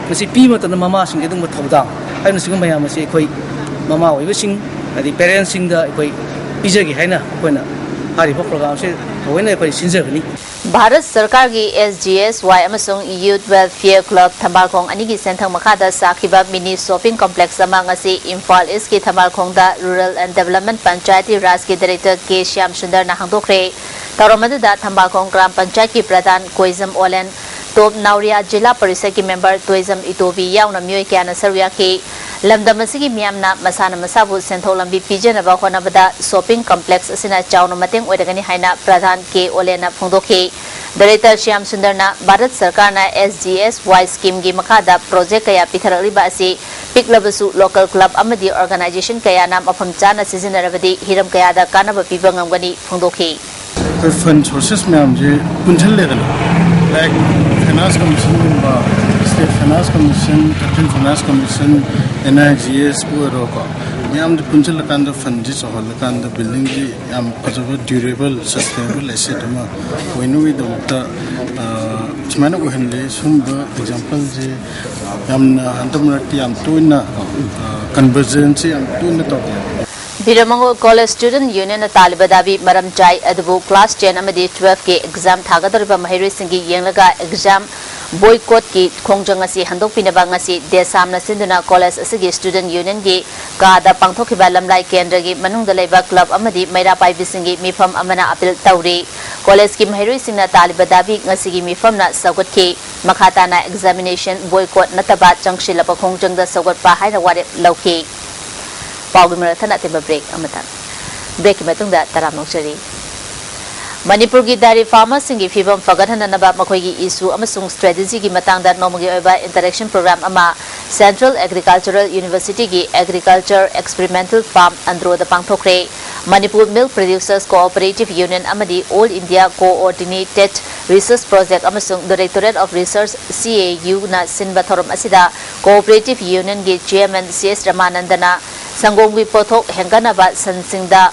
ꯃꯁꯤ ꯄꯤꯕ ꯃꯇꯝꯗ ꯃꯃꯥꯁꯤꯡꯒꯤ ꯑꯗꯨꯒꯨꯝꯕ ꯊꯧꯗꯥꯡ ꯍꯥꯏꯕꯅꯆꯤꯡꯕ ꯃꯌꯥꯝ ꯑꯁꯤ ꯑꯩꯈꯣꯏ ꯃꯃꯥ ꯑꯣꯏꯕꯁꯤꯡ, ꯍꯥꯏꯗꯤ ꯄꯦꯔꯦꯟꯁꯁꯤꯡꯗ ꯑꯩꯈꯣꯏ ꯄꯤꯖꯒꯦ ꯍꯥꯏꯅ ꯑꯩꯈꯣꯏꯅ ꯍꯥꯏꯔꯤꯕ ꯄ꯭ꯔꯣꯒ꯭ꯔꯥꯝꯁꯦ ꯊꯑꯣꯏꯅ ꯑꯩꯈꯣꯏ ꯁꯤꯟꯖꯕꯅꯤ꯫ ꯚꯥꯔꯠ ꯁꯔꯀꯥꯔꯒꯤ ꯑꯦꯁ ꯖꯤ ꯑꯦꯁ ꯋꯥꯏ ꯑꯃꯁꯨꯡ ꯌꯨꯊ ꯋꯦꯜꯐꯤꯌꯔ ꯀ꯭ꯂꯕ ꯊꯝꯕꯥꯜꯈꯣꯡ ꯑꯅꯤꯒꯤ ꯁꯦꯟꯊꯪ ꯃꯈꯥꯗ ꯁꯥꯈꯤꯕ ꯃꯤꯅꯤ ꯁꯣꯞꯄꯤꯡ ꯀꯝꯄ꯭ꯂꯦꯛꯁ ꯑꯃ ꯉꯁꯤ ꯏꯝꯐꯥꯜ ꯏꯁꯀꯤ ꯊꯝꯕꯥꯜꯈꯣꯡꯗ rural and development panchayati ꯔꯥꯖꯀꯤ director ꯀꯦ ꯁ꯭ꯌꯥꯝ ꯁꯨꯟꯗꯔꯅ ꯍꯥꯡꯗꯣꯛꯈ꯭ꯔꯦ꯫ ꯊꯧꯔꯝ ꯑꯗꯨꯗ ꯊꯝꯕꯥꯜꯈꯣꯡ ꯒ꯭ꯔꯥꯝ ꯄꯟꯆꯥꯌꯠꯀꯤ ꯄ꯭ꯔꯙꯥꯟ ꯀꯣꯏꯖꯝ ꯑꯣꯂꯦꯟ, ꯇꯣꯞ ꯅꯥꯎꯔꯤꯌꯥ ꯖꯤꯂꯥ ꯄꯔꯤꯁꯠꯀꯤ ꯃꯦꯝꯕꯔ ꯇꯣꯏꯖꯝ ꯏꯇꯣꯕꯤ ꯌꯥꯎꯅ ꯃꯤꯑꯣꯏ ꯀꯌꯥꯅ ꯁꯔꯨꯛ ꯌꯥꯈꯤ꯫ ꯂꯝꯗꯝ ꯑꯁꯤꯒꯤ ꯃꯤꯌꯥꯝꯅ ꯃꯁꯥꯅ ꯃꯁꯥꯕꯨ ꯁꯦꯟꯊꯣꯛ ꯂꯝꯕꯤ ꯄꯤꯖꯅꯕ ꯍꯣꯠꯅꯕꯗ ꯁꯣꯞꯄꯤꯡ ꯀꯝꯄ꯭ꯂꯦꯛꯁ ꯑꯁꯤꯅ ꯆꯥꯎꯅ ꯃꯇꯦꯡ ꯑꯣꯏꯔꯒꯅꯤ ꯍꯥꯏꯅ ꯄ꯭ꯔꯙꯥꯟ ꯀꯦ ꯑꯣꯂꯦꯟꯅ ꯐꯣꯡꯗꯣꯛꯈꯤ꯫ ꯗꯥꯏꯔꯦꯛꯇꯔ ꯁ꯭ꯌꯥꯝ ꯁꯨꯟꯗꯔꯅ ꯚꯥꯔꯠ ꯁꯔꯀꯥꯔꯅ ꯑꯦꯁ ꯖꯤ ꯑꯦꯁ ꯋꯥꯏ ꯁ꯭ꯀꯤꯝꯒꯤ ꯃꯈꯥꯗ ꯄ꯭ꯔꯣꯖꯦꯛ ꯀꯌꯥ ꯄꯤꯊꯔꯛꯂꯤꯕ ꯑꯁꯤ ꯄꯤꯛꯂꯕꯁꯨ ꯂꯣꯀꯦꯜ ꯀ꯭ꯂꯕ ꯑꯃꯗꯤ ꯑꯣꯔꯒꯅꯥꯏꯖꯦꯁꯟ ꯀꯌꯥꯅ ꯃꯐꯝ ꯆꯥꯅ ꯁꯤꯖꯤꯟꯅꯔꯕꯗꯤ ꯍꯤꯔꯝ ꯀꯌꯥꯗ ꯀꯥꯟꯅꯕ ꯄꯤꯕ ꯉꯝꯒꯅꯤ ꯐꯣꯡꯗꯣꯛꯈꯤ꯫ ꯑꯩꯈꯣꯏ ꯐꯟ ꯁꯣꯔꯁꯦꯁ ꯃꯌꯥꯝꯁꯦ ꯄꯨꯟꯁꯤꯜꯂꯦꯗꯅ, ꯂꯥꯏꯛ ꯐꯥꯏꯅꯥꯟꯁ ꯀꯃꯤꯁꯟꯒꯨꯝꯕ, state finance commission, central finance commission, N I G ꯑꯦꯁꯄꯨ ꯑꯣꯏꯔꯣꯀꯣ, ꯃꯌꯥꯝꯁꯦ ꯄꯨꯟꯁꯤꯜꯂꯀꯥꯟꯗ ꯐꯟꯁꯦ ꯆꯥꯎꯍꯜꯂꯀꯥꯟꯗ ꯕꯤꯜꯗꯤꯡꯁꯤ ꯌꯥꯝ ꯐꯖꯕ ꯗ꯭ꯌꯨꯔꯦꯕꯜ ꯁꯁꯇꯦꯅꯦꯕꯜ ꯑꯦꯁꯦꯠ ꯑꯃ ꯑꯣꯏꯅꯕꯒꯤꯗꯃꯛꯇ ꯁꯨꯃꯥꯏꯅ ꯑꯣꯏꯍꯜꯂꯦ꯫ ꯁꯨꯝꯕ ꯑꯦꯛꯖꯥꯝꯄꯜꯁꯦ ꯌꯥꯝꯅ ꯍꯟꯗꯛ ꯃꯔꯛꯇꯤ ꯌꯥꯝ ꯇꯣꯏꯅ ꯀꯟꯚꯔꯖꯦꯟꯁꯁꯦ ꯌꯥꯝ ꯇꯣꯏꯅ ꯇꯧꯔꯛꯑꯦ꯫ ꯕꯤꯔꯃꯪꯒꯣꯜ ꯀꯣꯂꯦꯖ ꯁ꯭ꯇꯨꯗꯦꯟꯠ ꯌꯨꯅꯤꯌꯟꯅ ꯇꯥꯜꯂꯤꯕ ꯗꯥꯕꯤ ꯃꯔꯝ ꯆꯥꯏ, ꯑꯗꯨꯕꯨ ꯀ꯭ꯂꯥꯁ ꯇꯦꯟ ꯑꯃꯗꯤ ꯇꯨꯋꯦꯜꯐꯀꯤ ꯑꯦꯛꯖꯥꯝ ꯊꯥꯒꯗꯧꯔꯤꯕ ꯃꯍꯩꯔꯣꯏꯁꯤꯡꯒꯤ ꯌꯦꯡꯂꯒ ꯑꯦꯛꯖꯥꯝ ꯕꯣꯏꯀꯣꯠꯀꯤ ꯈꯣꯡꯖꯪ ꯑꯁꯤ ꯍꯟꯗꯣꯛꯄꯤꯅꯕ ꯉꯁꯤ ꯗꯦꯁꯥꯝꯅ ꯁꯤꯟꯗꯨꯅ ꯀꯣꯂꯦꯖ ꯑꯁꯤꯒꯤ ꯁ꯭ꯇꯨꯗꯦꯟꯠ ꯌꯨꯅꯤꯌꯟꯒꯤ ꯀꯥꯗ ꯄꯥꯡꯊꯣꯛꯈꯤꯕ ꯂꯝꯂꯥꯏ ꯀꯦꯟꯗ꯭ꯔꯒꯤ ꯃꯅꯨꯡꯗ ꯂꯩꯕ ꯀ꯭ꯂꯕ ꯑꯃꯗꯤ ꯃꯩꯔꯥ ꯄꯥꯏꯕꯤꯁꯤꯡꯒꯤ ꯃꯤꯐꯝ ꯑꯃꯅ ꯑꯄꯤꯜ ꯇꯧꯔꯤ꯫ ꯀꯣꯂꯦꯖꯀꯤ ꯃꯍꯩꯔꯣꯏꯁꯤꯡꯅ ꯇꯥꯜꯂꯤꯕ ꯗꯥꯕꯤ ꯉꯁꯤꯒꯤ ꯃꯤꯐꯝꯅ ꯁꯧꯒꯠꯈꯤ꯫ ꯃꯈꯥ ꯇꯥꯅ ꯑꯦꯛꯖꯥꯃꯤꯅꯦꯁꯟ ꯕꯣꯏꯀꯣꯠ ꯅꯠꯇꯕ ꯆꯪꯁꯤꯜꯂꯕ ꯈꯣꯡꯖꯪꯗ ꯁꯧꯒꯠꯄ ꯍꯥꯏꯅ ꯋꯥꯔꯦꯞ ꯂꯧꯈꯤ꯫ ꯄꯥꯎꯒꯤ ꯃꯔꯛ ꯊꯠꯅ ꯑꯇꯦꯟꯕ ꯕ꯭ꯔꯦꯛ ꯑꯃꯇꯪ꯫ ꯕ꯭ꯔꯦꯛꯀꯤ ꯃꯇꯨꯡꯗ ꯇꯔꯥꯝꯅ ꯑꯣꯛꯆꯔꯤ꯫ ꯃꯅꯤꯄꯨꯔꯒꯤ ꯗꯥꯏꯔꯤ ꯐꯥꯔꯃꯔꯁꯤꯡꯒꯤ ꯐꯤꯕꯝ ꯐꯒꯠꯍꯟꯅꯅꯕ ꯃꯈꯣꯏꯒꯤ ꯏꯁꯨ ꯑꯃꯁꯨꯡ ꯁ꯭ꯇ꯭ꯔꯦꯇꯦꯖꯤꯒꯤ ꯃꯇꯥꯡꯗ ꯅꯣꯡꯃꯒꯤ ꯑꯣꯏꯕ ꯏꯟꯇꯔꯦꯛꯁꯟ ꯄ꯭ꯔꯣꯒ꯭ꯔꯥꯝ ꯑꯃ ꯁꯦꯟꯇ꯭ꯔꯦꯜ ꯑꯦꯒ꯭ꯔꯤꯀꯜꯆꯔꯦꯜ ꯌꯨꯅꯤꯚꯔꯁꯤꯇꯤꯒꯤ ꯑꯦꯒ꯭ꯔꯤꯀꯜꯆꯔ ꯑꯦꯛꯁꯄꯤꯔꯤꯃꯦꯟꯇꯦꯜ ꯐꯥꯔꯝ ꯑꯟꯗ꯭ꯔꯣꯗ ꯄꯥꯡꯊꯣꯛꯈ꯭ꯔꯦ꯫ Manipur milk producers cooperative union ꯑꯃꯗꯤ all India coordinated research project ꯑꯃꯁꯨꯡ directorate of research, C A ꯌꯨꯅ ꯁꯤꯟꯕ ꯊꯧꯔꯝ ꯑꯁꯤꯗ ꯀꯣꯑꯣꯄꯔꯦꯇꯤꯚ ꯌꯨꯅꯤꯌꯟꯒꯤ ꯆꯤꯌꯔꯃꯦꯟ ꯁꯤ ꯑꯦꯁ ꯔꯃꯥꯅꯟꯗꯅ ꯁꯪꯒꯣꯝꯒꯤ ꯄꯣꯠꯊꯣꯛ ꯍꯦꯟꯒꯠꯅꯕ ꯁꯟꯁꯤꯡꯗ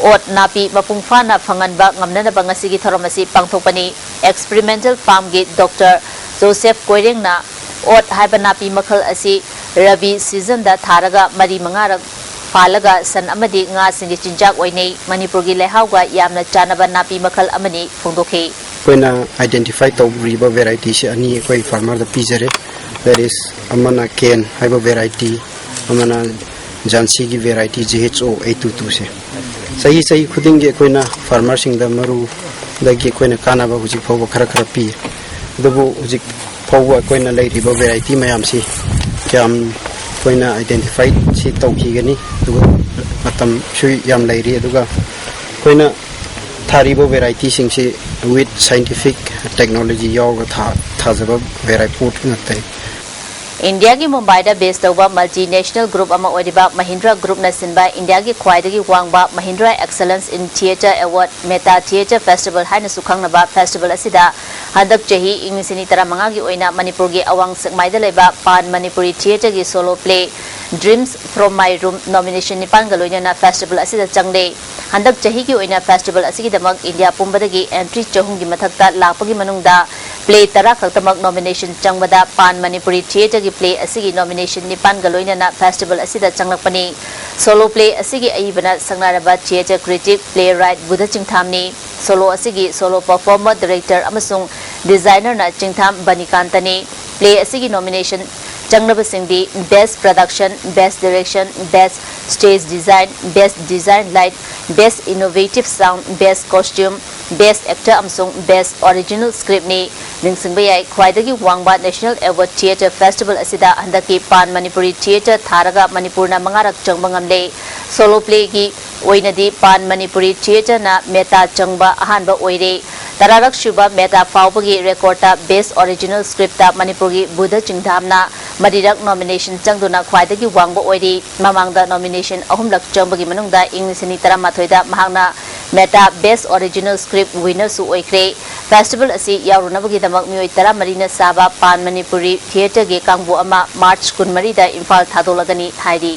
ꯑꯣꯠ ꯅꯥꯄꯤ ꯃꯄꯨꯡ ꯐꯥꯅ ꯐꯪꯍꯟꯕ ꯉꯝꯅꯅꯕ ꯉꯁꯤꯒꯤ ꯊꯧꯔꯝ ꯑꯁꯤ ꯄꯥꯡꯊꯣꯛꯄꯅꯤ꯫ ꯑꯦꯛꯁꯄꯤꯔꯤꯃꯦꯟꯇꯦꯜ ꯐꯥꯔꯝꯒꯤ ꯗꯣꯛꯇꯔ ꯖꯣꯁꯦꯐ ꯀꯣꯏꯔꯦꯡꯅ ꯑꯣꯠ ꯍꯥꯏꯕ ꯅꯥꯄꯤ ꯃꯈꯜ ꯑꯁꯤ ꯔꯕꯤ ꯁꯤꯖꯟꯗ ꯊꯥꯔꯒ ꯃꯔꯤ ꯃꯉꯥꯔꯛ ꯐꯥꯜꯂꯒ ꯁꯟ ꯑꯃꯗꯤ ꯉꯥꯁꯤꯡꯒꯤ ꯆꯤꯟꯖꯥꯛ ꯑꯣꯏꯅꯩ꯫ ꯃꯅꯤꯄꯨꯔꯒꯤ ꯂꯩꯍꯥꯎꯒ ꯌꯥꯝꯅ ꯆꯥꯟꯅꯕ ꯅꯥꯄꯤ ꯃꯈꯜ ꯑꯃꯅꯤ ꯐꯣꯡꯗꯣꯛꯈꯤ꯫ ꯑꯩꯈꯣꯏꯅ ꯑꯥꯏꯗꯦꯟꯇꯤꯐꯥꯏ ꯇꯧꯔꯤꯕ ꯚꯦꯔꯥꯏꯇꯤꯁꯦ ꯑꯅꯤ ꯑꯩꯈꯣꯏ ꯐꯥꯔꯃꯔꯗ ꯄꯤꯖꯔꯦ꯫ That is, ꯑꯃꯅ ꯀꯦꯟ ꯍꯥꯏꯕ ꯚꯦꯔꯥꯏꯇꯤ, ꯑꯃꯅ ꯖꯥꯟꯁꯤꯒꯤ variety G H O eight two ꯇꯨꯁꯦ꯫ ꯆꯍꯤ ꯆꯍꯤ ꯈꯨꯗꯤꯡꯒꯤ ꯑꯩꯈꯣꯏꯅ ꯐꯥꯔꯃꯔꯁꯤꯡꯗ ꯃꯔꯨꯗꯒꯤ ꯑꯩꯈꯣꯏꯅ ꯀꯥꯟꯅꯕ ꯍꯧꯖꯤꯛ ꯐꯥꯎꯕ ꯈꯔ ꯈꯔ ꯄꯤ꯫ ꯑꯗꯨꯕꯨ ꯍꯧꯖꯤꯛ ꯐꯥꯎꯕ ꯑꯩꯈꯣꯏꯅ ꯂꯩꯔꯤꯕ ꯚꯦꯔꯥꯏꯇꯤ ꯃꯌꯥꯝꯁꯤ ꯀꯌꯥꯝ ꯑꯩꯈꯣꯏꯅ ꯑꯥꯏꯗꯦꯟꯇꯤꯐꯥꯏꯁꯤ ꯇꯧꯈꯤꯒꯅꯤ, ꯑꯗꯨꯒ ꯃꯇꯝꯁꯨ ꯌꯥꯝ ꯂꯩꯔꯤ, ꯑꯗꯨꯒ ꯑꯩꯈꯣꯏꯅ ꯊꯥꯔꯤꯕ ꯚꯦꯔꯥꯏꯇꯤꯁꯤꯡꯁꯤ with scientific technology ꯌꯥꯎꯔꯒ ꯊꯥ-, ꯊꯥꯖꯕ ꯚꯦꯔꯥꯏ ꯄꯣꯠ ꯉꯥꯛꯇꯅꯤ꯫ ꯏꯟꯗꯤꯌꯥꯒꯤ ꯃꯨꯝꯕꯥꯏꯗ ꯕꯦꯁ ꯇꯧꯕ ꯃꯜꯇꯤ ꯅꯦꯁꯅꯦꯜ ꯒ꯭ꯔꯨꯞ ꯑꯃ ꯑꯣꯏꯔꯤꯕ ꯃꯍꯤꯟꯗ꯭ꯔꯥ ꯒ꯭ꯔꯨꯞꯅ ꯁꯤꯟꯕ ꯏꯟꯗꯤꯌꯥꯒꯤ ꯈ꯭ꯋꯥꯏꯗꯒꯤ ꯋꯥꯡꯕ Mahindra excellence in theatre award, Meta theatre festival ꯍꯥꯏꯅꯁꯨ ꯈꯪꯅꯕ ꯐꯦꯁꯇꯤꯚꯦꯜ ꯑꯁꯤꯗ ꯍꯟꯗꯛ ꯆꯍꯤ ꯏꯪ ꯂꯤꯁꯤꯡ ꯑꯅꯤ ꯇꯔꯥꯃꯉꯥꯒꯤ ꯑꯣꯏꯅ ꯃꯅꯤꯄꯨꯔꯒꯤ ꯑꯋꯥꯡ ꯁꯦꯛꯃꯥꯏꯗ ꯂꯩꯕ ꯄꯥꯟ ꯃꯅꯤꯄꯨꯔꯤ ꯊꯤꯌꯦꯇꯔꯒꯤ solo play dreams from my room nomination ꯅꯤꯄꯥꯟꯒ ꯂꯣꯏꯅꯅ ꯐꯦꯁꯇꯤꯚꯦꯜ ꯑꯁꯤꯗ ꯆꯪꯂꯦ꯫ ꯍꯟꯗꯛ ꯆꯍꯤꯒꯤ ꯑꯣꯏꯅ ꯐꯦꯁꯇꯤꯚꯦꯜ ꯑꯁꯤꯒꯤꯗꯃꯛ ꯏꯟꯗꯤꯌꯥ ꯄꯨꯝꯕꯗꯒꯤ ꯑꯦꯟꯇ꯭ꯔꯤ ꯆꯍꯨꯝꯒꯤ ꯃꯊꯛꯇ ꯂꯥꯛꯄꯒꯤ ꯃꯅꯨꯡꯗ ꯄ꯭ꯂꯦ ꯇꯔꯥ ꯈꯛꯇꯃꯛ ꯅꯣꯃꯤꯅꯦꯁꯟ ꯆꯪꯕꯗ ꯄꯥꯟ ꯃꯅꯤꯄꯨꯔꯤ ꯊꯤꯌꯦꯇꯔꯒꯤ ꯄ꯭ꯂꯦ ꯑꯁꯤꯒꯤ ꯅꯣꯃꯤꯅꯦꯁꯟ ꯅꯤꯄꯥꯟꯒ ꯂꯣꯏꯅꯅ ꯐꯦꯁꯇꯤꯚꯦꯜ ꯑꯁꯤꯗ ꯆꯪꯂꯛꯄꯅꯤ꯫ ꯁꯣꯂꯣ ꯄ꯭ꯂꯦ ꯑꯁꯤꯒꯤ ꯑꯏꯕꯅ ꯁꯛꯅꯥꯏꯔꯕ theatre critic, playwright Budh ꯆꯤꯡꯊꯥꯝꯅꯤ꯫ ꯁꯣꯂꯣ ꯑꯁꯤꯒꯤ ꯁꯣꯂꯣ ꯄꯔꯐꯣꯔꯃꯔ, ꯗꯤꯔꯦꯛꯇꯔ ꯑꯃꯁꯨꯡ ꯗꯤꯖꯥꯏꯅꯔꯅ ꯆꯤꯡꯊꯥꯝ ꯕꯅꯤꯀꯥꯟꯇꯅꯤ꯫ ꯄ꯭ꯂꯦ ꯑꯁꯤꯒꯤ ꯅꯣꯃꯤꯅꯦꯁꯟ ꯆꯪꯂꯕꯁꯤꯡꯗꯤ Best Production, Best Direction, Best Stage Design, Best Design Light, Best Innovative Sound, Best Costume, Best Actor ꯑꯃꯁꯨꯡ Best Original Scriptꯅꯤ꯫ ꯅꯤꯡꯁꯤꯡꯕ ꯌꯥꯏ, ꯈ꯭ꯋꯥꯏꯗꯒꯤ ꯋꯥꯡꯕ ꯅꯦꯁꯅꯦꯜ ꯑꯦꯋꯥꯔꯗ ꯊꯤꯌꯦꯇꯔ ꯐꯦꯁꯇꯤꯚꯦꯜ ꯑꯁꯤꯗ ꯍꯟꯗꯛꯀꯤ ꯄꯥꯟ ꯃꯅꯤꯄꯨꯔꯤ ꯊꯤꯌꯦꯇꯔ ꯊꯥꯔꯒ ꯃꯅꯤꯄꯨꯔꯅ ꯃꯉꯥꯔꯛ ꯆꯪꯕ ꯉꯝꯂꯦ꯫ ꯁꯣꯂꯣ ꯄ꯭ꯂꯦꯒꯤ ꯑꯣꯏꯅꯗꯤ ꯄꯥꯟ ꯃꯅꯤꯄꯨꯔꯤ ꯊꯤꯌꯦꯇꯔꯅ ꯃꯦꯇꯥ ꯆꯪꯕ ꯑꯍꯥꯟꯕ ꯑꯣꯏꯔꯦ꯫ ꯇꯔꯥꯔꯛ ꯁꯨꯕ ꯃꯦꯇꯥ ꯐꯥꯎꯕꯒꯤ ꯔꯦꯀꯣꯔꯗꯇ Best Original Scriptꯇ ꯃꯅꯤꯄꯨꯔꯒꯤ ꯕꯨꯙ ꯆꯤꯡꯊꯥꯝꯅ ꯃꯔꯤꯔꯛ ꯅꯣꯃꯤꯅꯦꯁꯟ ꯆꯪꯗꯨꯅ ꯈ꯭ꯋꯥꯏꯗꯒꯤ ꯋꯥꯡꯕ ꯑꯣꯏꯔꯤ꯫ ꯃꯃꯥꯡꯗ ꯅꯣꯃꯤꯅꯦꯁꯟ ꯑꯍꯨꯝꯂꯛ ꯆꯪꯕꯒꯤ ꯃꯅꯨꯡꯗ ꯏꯪ ꯂꯤꯁꯤꯡ ꯑꯅꯤ ꯇꯔꯥꯃꯥꯊꯣꯏꯗ ꯃꯍꯥꯛꯅ ꯃꯦꯇꯥ Best Original Script winnerꯁꯨ ꯑꯣꯏꯈ꯭ꯔꯦ꯫ ꯐꯦꯁꯇꯤꯚꯦꯜ ꯑꯁꯤ ꯌꯥꯎꯔꯨꯅꯕꯒꯤꯗꯃꯛ ꯃꯤꯑꯣꯏ ꯇꯔꯥꯃꯔꯤꯅ ꯁꯥꯕ ꯄꯥꯟ ꯃꯅꯤꯄꯨꯔꯤ ꯊꯤꯌꯦꯇꯔꯒꯤ ꯀꯥꯡꯕꯨ ꯑꯃ ꯃꯥꯔꯆ ꯀꯨꯟꯃꯔꯤꯗ ꯏꯝꯐꯥꯜ ꯊꯥꯗꯣꯛꯂꯒꯅꯤ ꯍꯥꯏꯔꯤ꯫